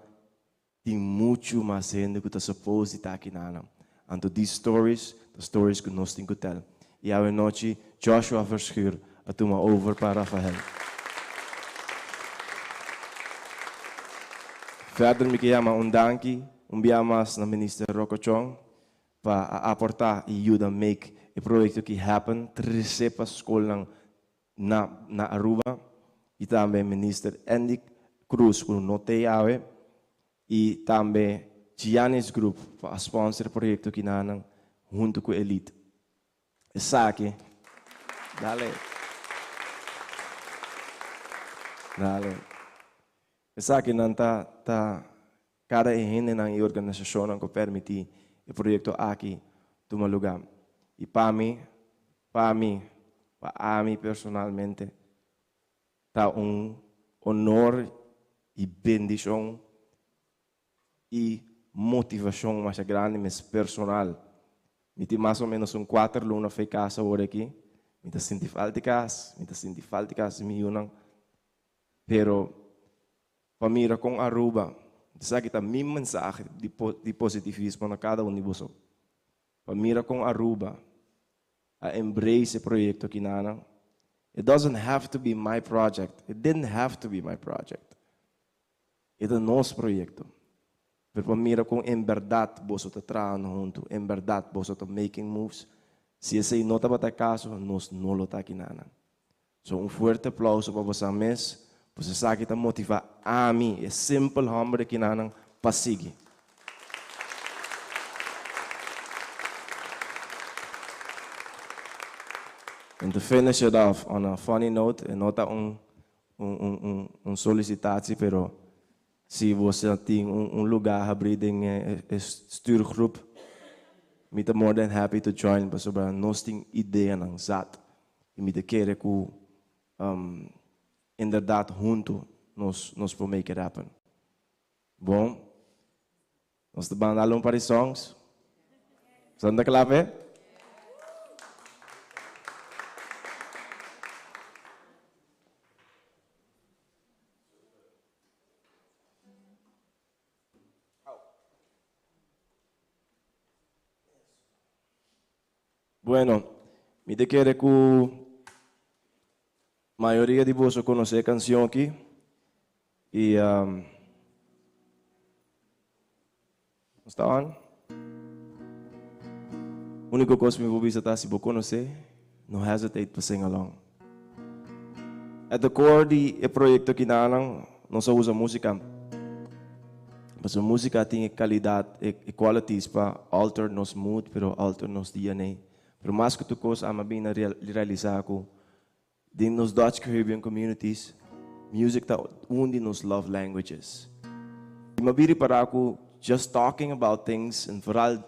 tin mucho mas hende cu ta suppose di ta aki nanan anto these stories ta stories cu nos tin cu tell y awe nochi Joshua Verschuur a tuma over pa Rafael. Verder mi ke yama un danki un bia mas na Minister Rocco Chong pa a aporta y yuda make e proyecto aki happen, trece pa scolnan na na Aruba y tambe Minister Endy Croes cu no tey awe y tambe Giannis Group pa a sponsor e proyecto aki nanan hunto cu Elite. Esaki. Dale. Dale. Esakinan ta ta kada e hendenan i organisashonnan ku permití e proyekto aki tuma lugá. I pa mi, pa mi, pa ami personalmente, ta un honor i bendishon i motivashon masha grandi mes personal. Mi tin mas o menos un kuater luna fei kas awor aki. Mi ta sinti falta di kas, mi ta sinti falta di kas di mi yunan. Pero pa mira kon Aruba, esaki ta mi mensahe di di positivismo na kada un di boso. Pa mira kon Aruba a embrace e proyekto aki nanan. It doesn't have to be my project, it didn't have to be my project. E ta nos proyekto. Pero pa mira kon en bèrdat boso ta trahando huntu, en bèrdat boso ta making moves, si esei no tabata e kaso, nos no lo ta aki nanan. So un fuerte aplauso pa bosan mes, pues esaki ta motivá ami, e simpel hòmber aki nanan, pa sigui. And to finish it off on a funny note, e no ta un un un solicitatie pero si boso tin un un lugar habri den e stuurgroep mi ta more than happy to join pasobra nos tin ideanan zat y mi ta kere cu inderdaad hunto nos nos por make it happen. Bon nos ta banda algun par di songs. Boso ta kla p'e? Bueno, mi ta kere ku mayoria di boso konosé e kanshon aki i nos ta on. Úniko kos mi por bisa ta si bo konosé, no hesitate pa sing along. At the core di e proyekto aki nan, nos a usa músika. Pasobra músika tin e kalidat, e qualities pa alter nos mood, pero alter nos DNA. Pero mas ku tur kos ami a bin na realisá ku den nos Dutch Caribbean communities, music ta un di nos love languages. I mi a bin ripará ku just talking about things, en vooral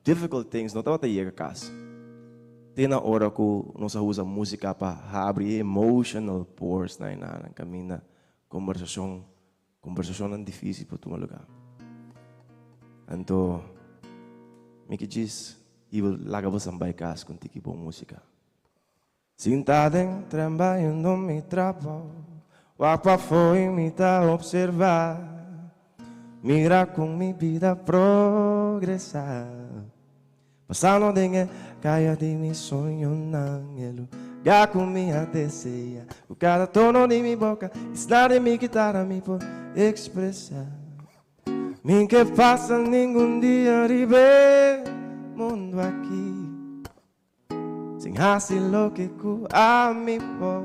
difficult things, no tabata yega kas. Te na ora ku nos a usa músika pa habri e emotional pores na enanan kaminda kombersashon, kombersashonnan difísil por tuma lugá. Anto mi ke djis. Hiba laga bosan bai kas ku un tiki bon músika. Sinta den tren bayendo mi trabou, wak pafó i mi ta observá, mira kon mi bida progresá. Pasando den e kaya di mi soñonan, e lugá ku mi a deseá, ku kada tono di mi boka i snar di mi kitara mi por ekspresá. Mi ke pasa ningun dia riba e mundu aki sin hasi loke ku ami por.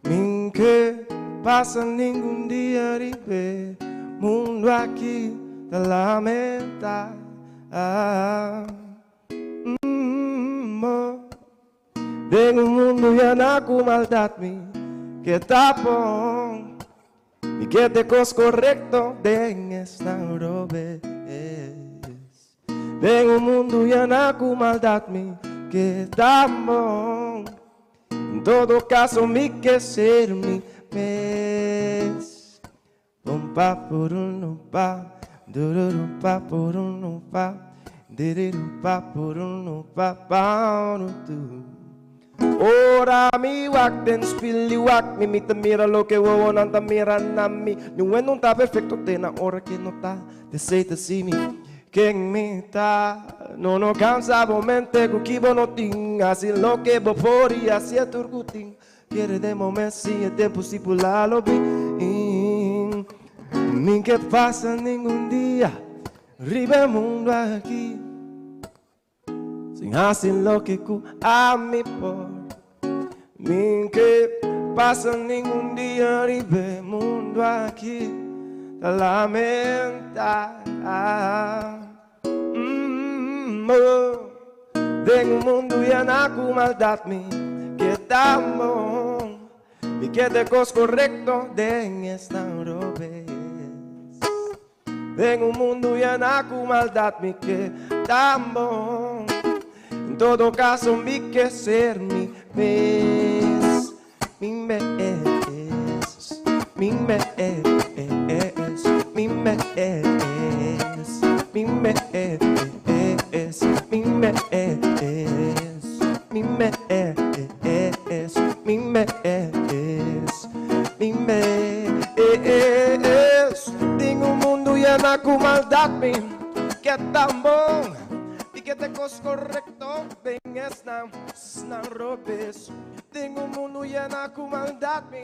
Mi ke pasa ningun dia riba e mundu aki ta lamentá. Den un mundu yená ku maldat mi ke ta bon. Mi ke te kos korekto den esnan robes. Den un mundu yená ku maldat mi ke ta bon. En todo kaso mi ke ser mi mes. Pum pa purun pa, dururu pa purun pa, diriru pa purun pa pa ru tu. Ora mi wak den spil di wak mi, mi ta mira loke wowonan ta mira na mi. Niun no ta perfecto te na ora ke no ta desei ta si mi. Ken mi ta? No no cansa bo mente ku ki bo no tin. Hasi loke bo por i hasi e tur ku tin. Kere den bo mes si e tempu stipulá lo bin. Mi ke pasa ningun dia riba e mundu aki sin hasi loke ku ami por. Mi ke pasa ningun dia riba e mundu aki ta lamentá. Den un mundu yená ku maldat mi ke ta bon. Mi ke ta e kos korekto den esnan robes. Den un mundu yená ku maldat mi ke ta bon. En todo kaso mi ke ser mi mes. Mi mes. Mi mes. Mi mes. Mi mes. Mi mes. Mi mes. Mi mes. Mi mes. Den un mundu yená ku maldat mi ke ta bon Mi ke ta e kos korekto den esnan Snan robes. Den un mundu yená ku maldat mi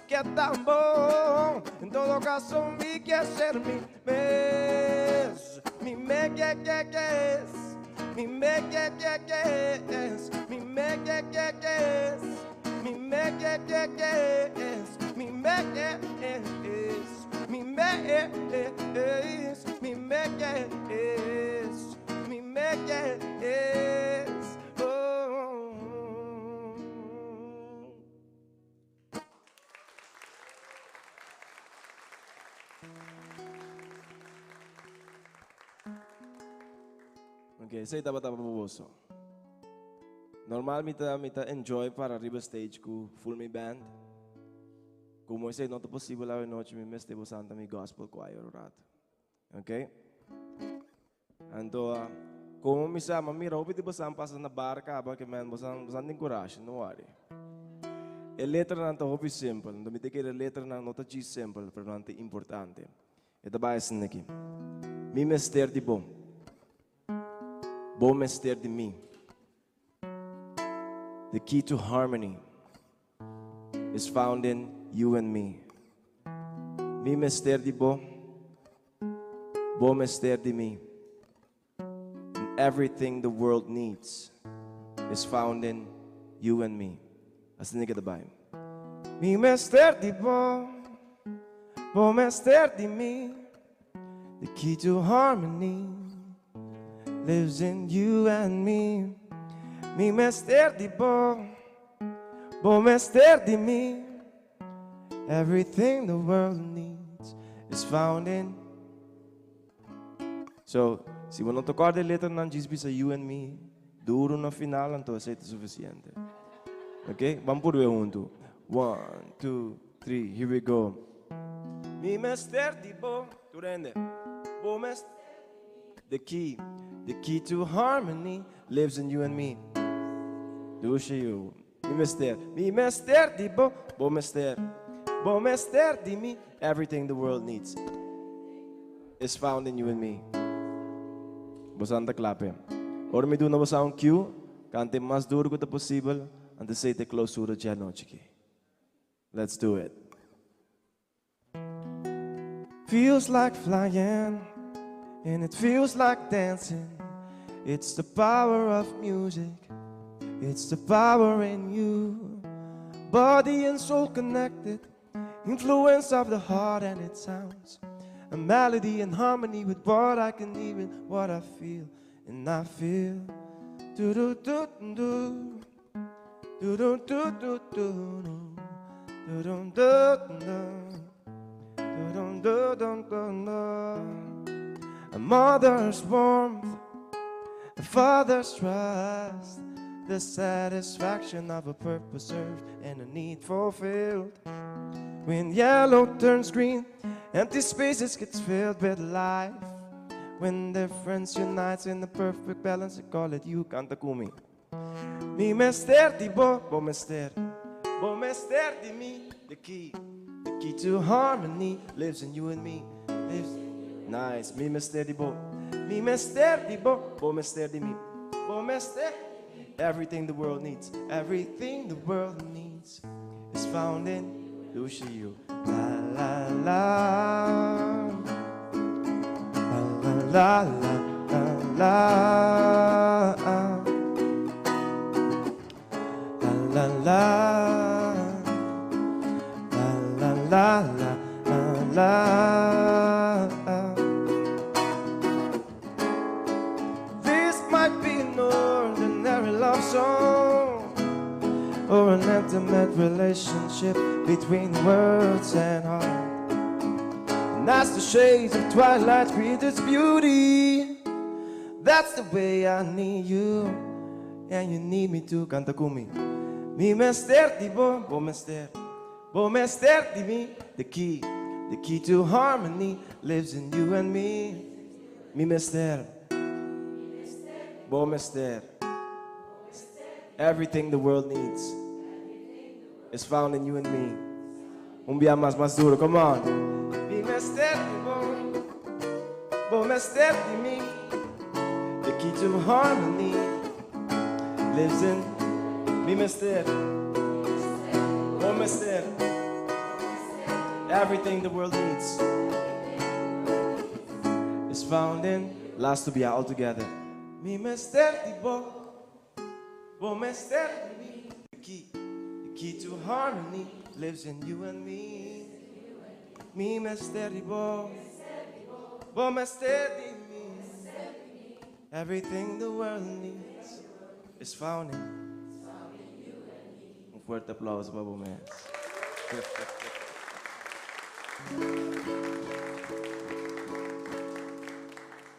ke ta bon. En todo kaso mi ke ser mi mes. Mi me ke ke ke es. Mi me ke ke ke es. Mi me ke ke ke es. Mi me ke ke ke es. Mi me ke es. Mi me es. Mi me ke es. Mi me ke es. Ok, esei tabata pa boso. Normal mi ta mi ta enjoy para riba stage ku full mi band. Como esei no ta posibel awe nochi mi mester bo santa mi gospel choir un rato. Ok? Anto, komo mi sa, ma mira hopi di bosan pasa na bar kaba ke men bosan bosan tin kurashi, no worry. E letranan ta hopi simpel, anto mi ta kere letranan no ta djis simpel, pero nan ta importante. E ta bai asin aki, Mi mester di bo, bo mester di mi. The key to harmony is found in you and me. Mi mester di bo, bo mester di mi. And everything the world needs is found in you and me. Asina ke ta bai. Mi mester di bo, bo mester di mi. The key to harmony lives in you and me. Mi mester di bo, bo mester di mi. Everything the world needs is found in. So, si bo no ta kòrda e letranan djis bisa you and me duru na final anto esei ta sufisiente. Ok, ban purbe huntu. One, two, three, here we go. Mi mester di bo, tur hende. Bo mester. The key. The key to harmony lives in you and me. Dushi yu. Mi mester. Mi mester di bo. Bo mester. Bo mester di mi. Everything the world needs is found in you and me. Boso ta kla p'e. Ora mi duna boso un cue, kanta mas duru ku ta posibel, anto esei ta klousura dje anochi aki. Let's do it. Feels like flying, and it feels like dancing. It's the power of music, it's the power in you. Body and soul connected, influence of the heart and its sounds. A melody in harmony with what I can even what I feel, and I feel. Do do do do do do do do do do do do do. Dun, dun, dun, dun, dun. A mother's warmth, a father's trust, the satisfaction of a purpose served and a need fulfilled. When yellow turns green, empty spaces gets filled with life. When difference unites in the perfect balance, I call it you, kanta ku mi. Mi mester di bo, bo mester, bo mester di mi, the key to harmony lives in you and me. Lives nice. Mi mester di bo, mi mester di bo, bo mester di mi, bo mester. Everything the world needs, everything the world needs is found in dushi yu. La la la. La la la la la. La la la. La la la la la. This might be an ordinary love song or an intimate relationship between words and heart. And as the shades of twilight create its beauty, that's the way I need you, and you need me too. Kanta ku mi. Mi mester di bo, bo mester, bo mester di mi. The key to harmony lives in you and me. Mi mester, bo mester. Everything the world needs is found in you and me. Un bia mas duru, come on. Mi mester di bo, bo mester di mi. The key to harmony lives in mi mester. Bo mester. Everything the world needs is found in last to be all together. Mi mester di bo, bo mester di mi. The key to harmony lives in you and me. Mi mester di bo, bo mester di mi. Everything the world needs is found in. Un fuerte aplouso pa bo mes.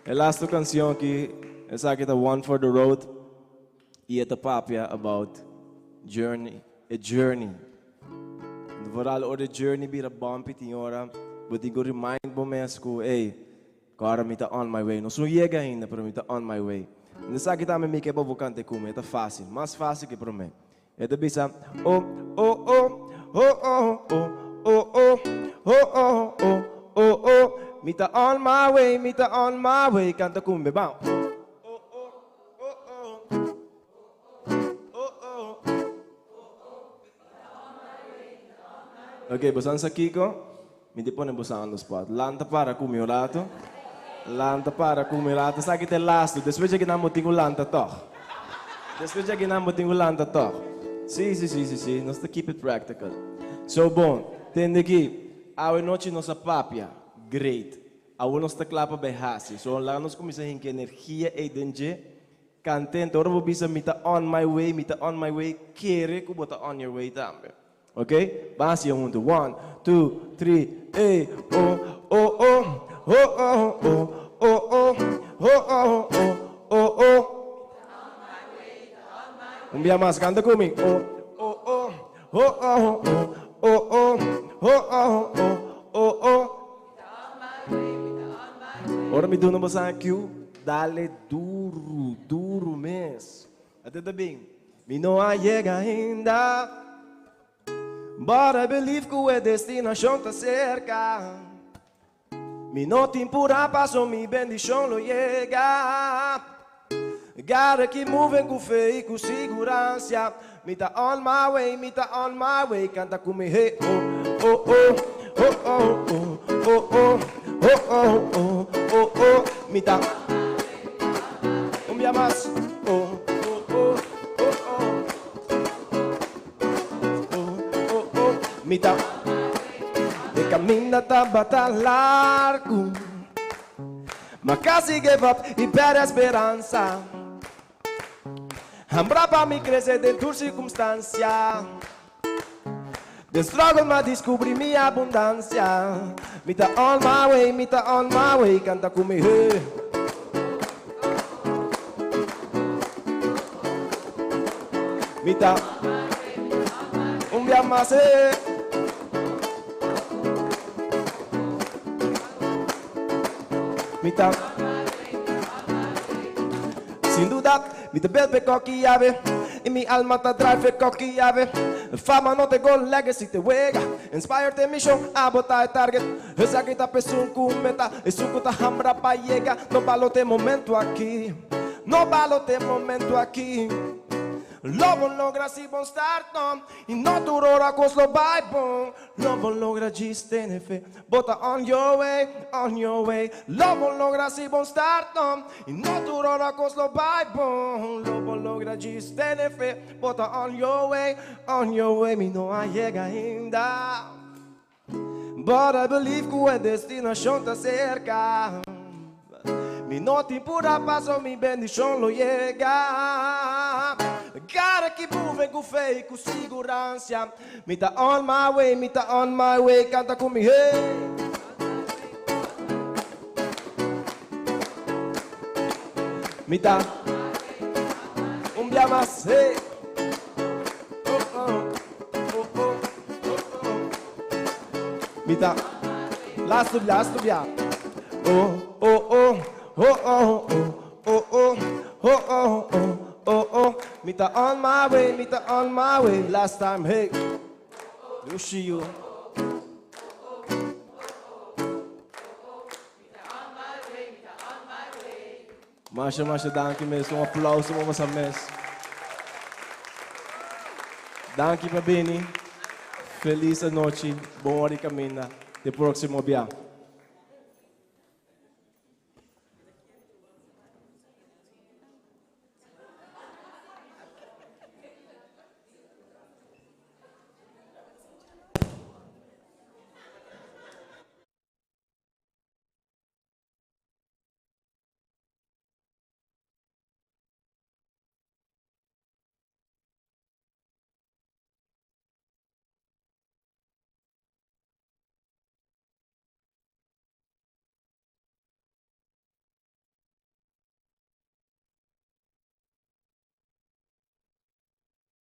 E last kansion aki, esaki ta One for the Road i e ta papia about journey, a journey. Vooral ora journey bira bumpy tin ora, bo tin ku remind bo mes ku, hey, awor mi ta on my way. No a yega ainda, pero mi ta on my way. Esaki tambe mi ke pa bo kanta ku mi, ta fásil, mas fásil ku pa mi. E ta bisa, oh, oh, oh, oh, oh, oh, oh, oh, oh, oh, oh, oh, oh, mi ta on my way, mi ta on my way, kanta ku mi, ban. Oh, oh, oh, oh, oh, oh. Ok, bo sa kiko, mi ta pone boso on the spot. Lanta para ku mi un ratu. Lanta para ku mi un ratu. Esaki ta last. Despues aki nan bo tin ku lanta toch. Despues aki nan bo tin ku lanta toch. Si. Nos ta keep it practical. So, bon, tende aki. Awe nochi nos a papia. Great. Awe nos ta kla pa bai hasi. So, laga nos kuminsá hinka energia ei den dje. Kant'é. Ora bo bisa mi ta on my way, mi ta on my way. Kere ku bo ta on your way tambe. Ok? Ban huntu. One, two, three, hey, oh, oh, oh, oh, oh, oh, oh, oh, oh, oh, oh, oh, oh. Un bia mas, kanta ku mi. Oh, oh, oh, oh, oh, oh, oh, oh, oh, oh, oh, oh, oh. Ora mi duna boso cue. Dale duro, duro mes. At'e bin. Mi no a yega ainda. But I believe ku e destinashon ta serka. Mi no tin purá paso mi bendishon lo yega. Gotta keep moving ku fe i ku siguransa. Mi ta on my way, mi ta on my way. Kanta ku mi, hey, oh, oh, oh, oh, oh, oh, oh, oh, oh, oh, oh, oh, oh. Mi ta. Un dia mas. Oh, oh, oh, oh, oh. Oh, oh, oh. Mi ta. E kaminda tabata largu. M'a kasi give up i pèrdè speransa. Hambra pa mi krese den tur sirkunstansia. Den struggle m'a deskubrí mi abundansia. Mi ta on my way, mi ta on my way, kanta ku mi, hey. Mi ta un dia mas, hey. Mi ta Sin duda, mi ta bebe koki yabe I mi alma ta drive koki yabe. Fama no ta goal, legacy ta wega. Inspire ta mission, abo ta e target. Esaki ta pa esun ku meta, esun ku ta hambra pa yega. No balote momento aki, no balote momento aki. Lo bo logra si bo start no I no tur ora kos lo bai bon. Lo bo logra djis tene fe. Bo ta on your way, on your way. Lo bo logra si bo start no I no tur ora kos lo bai bon. Lo bo logra djis tene fe. Bo ta on your way, on your way. Mi no a yega ainda. But I believe ku e destinashon ta serka. Mi no tin purá paso mi bendishon lo yega. Gotta keep moving ku fe i ku siguransa. Mi ta on my way, mi ta on my way. Kanta ku mi, hey. Mi ta un dia mas, hey. Oh, oh, oh, oh, oh, oh. Mi ta last last bia. Oh, oh, oh, oh, oh, oh, oh, oh, oh, oh, oh, oh, oh. Mi ta on my way, mi ta on my way. Last time, hey. See you. Masha, masha, danki mes. Un aplouso pa boso mes. Danki pa bini. Felis nochi. Bon ora di kaminda. Te próksimo bia.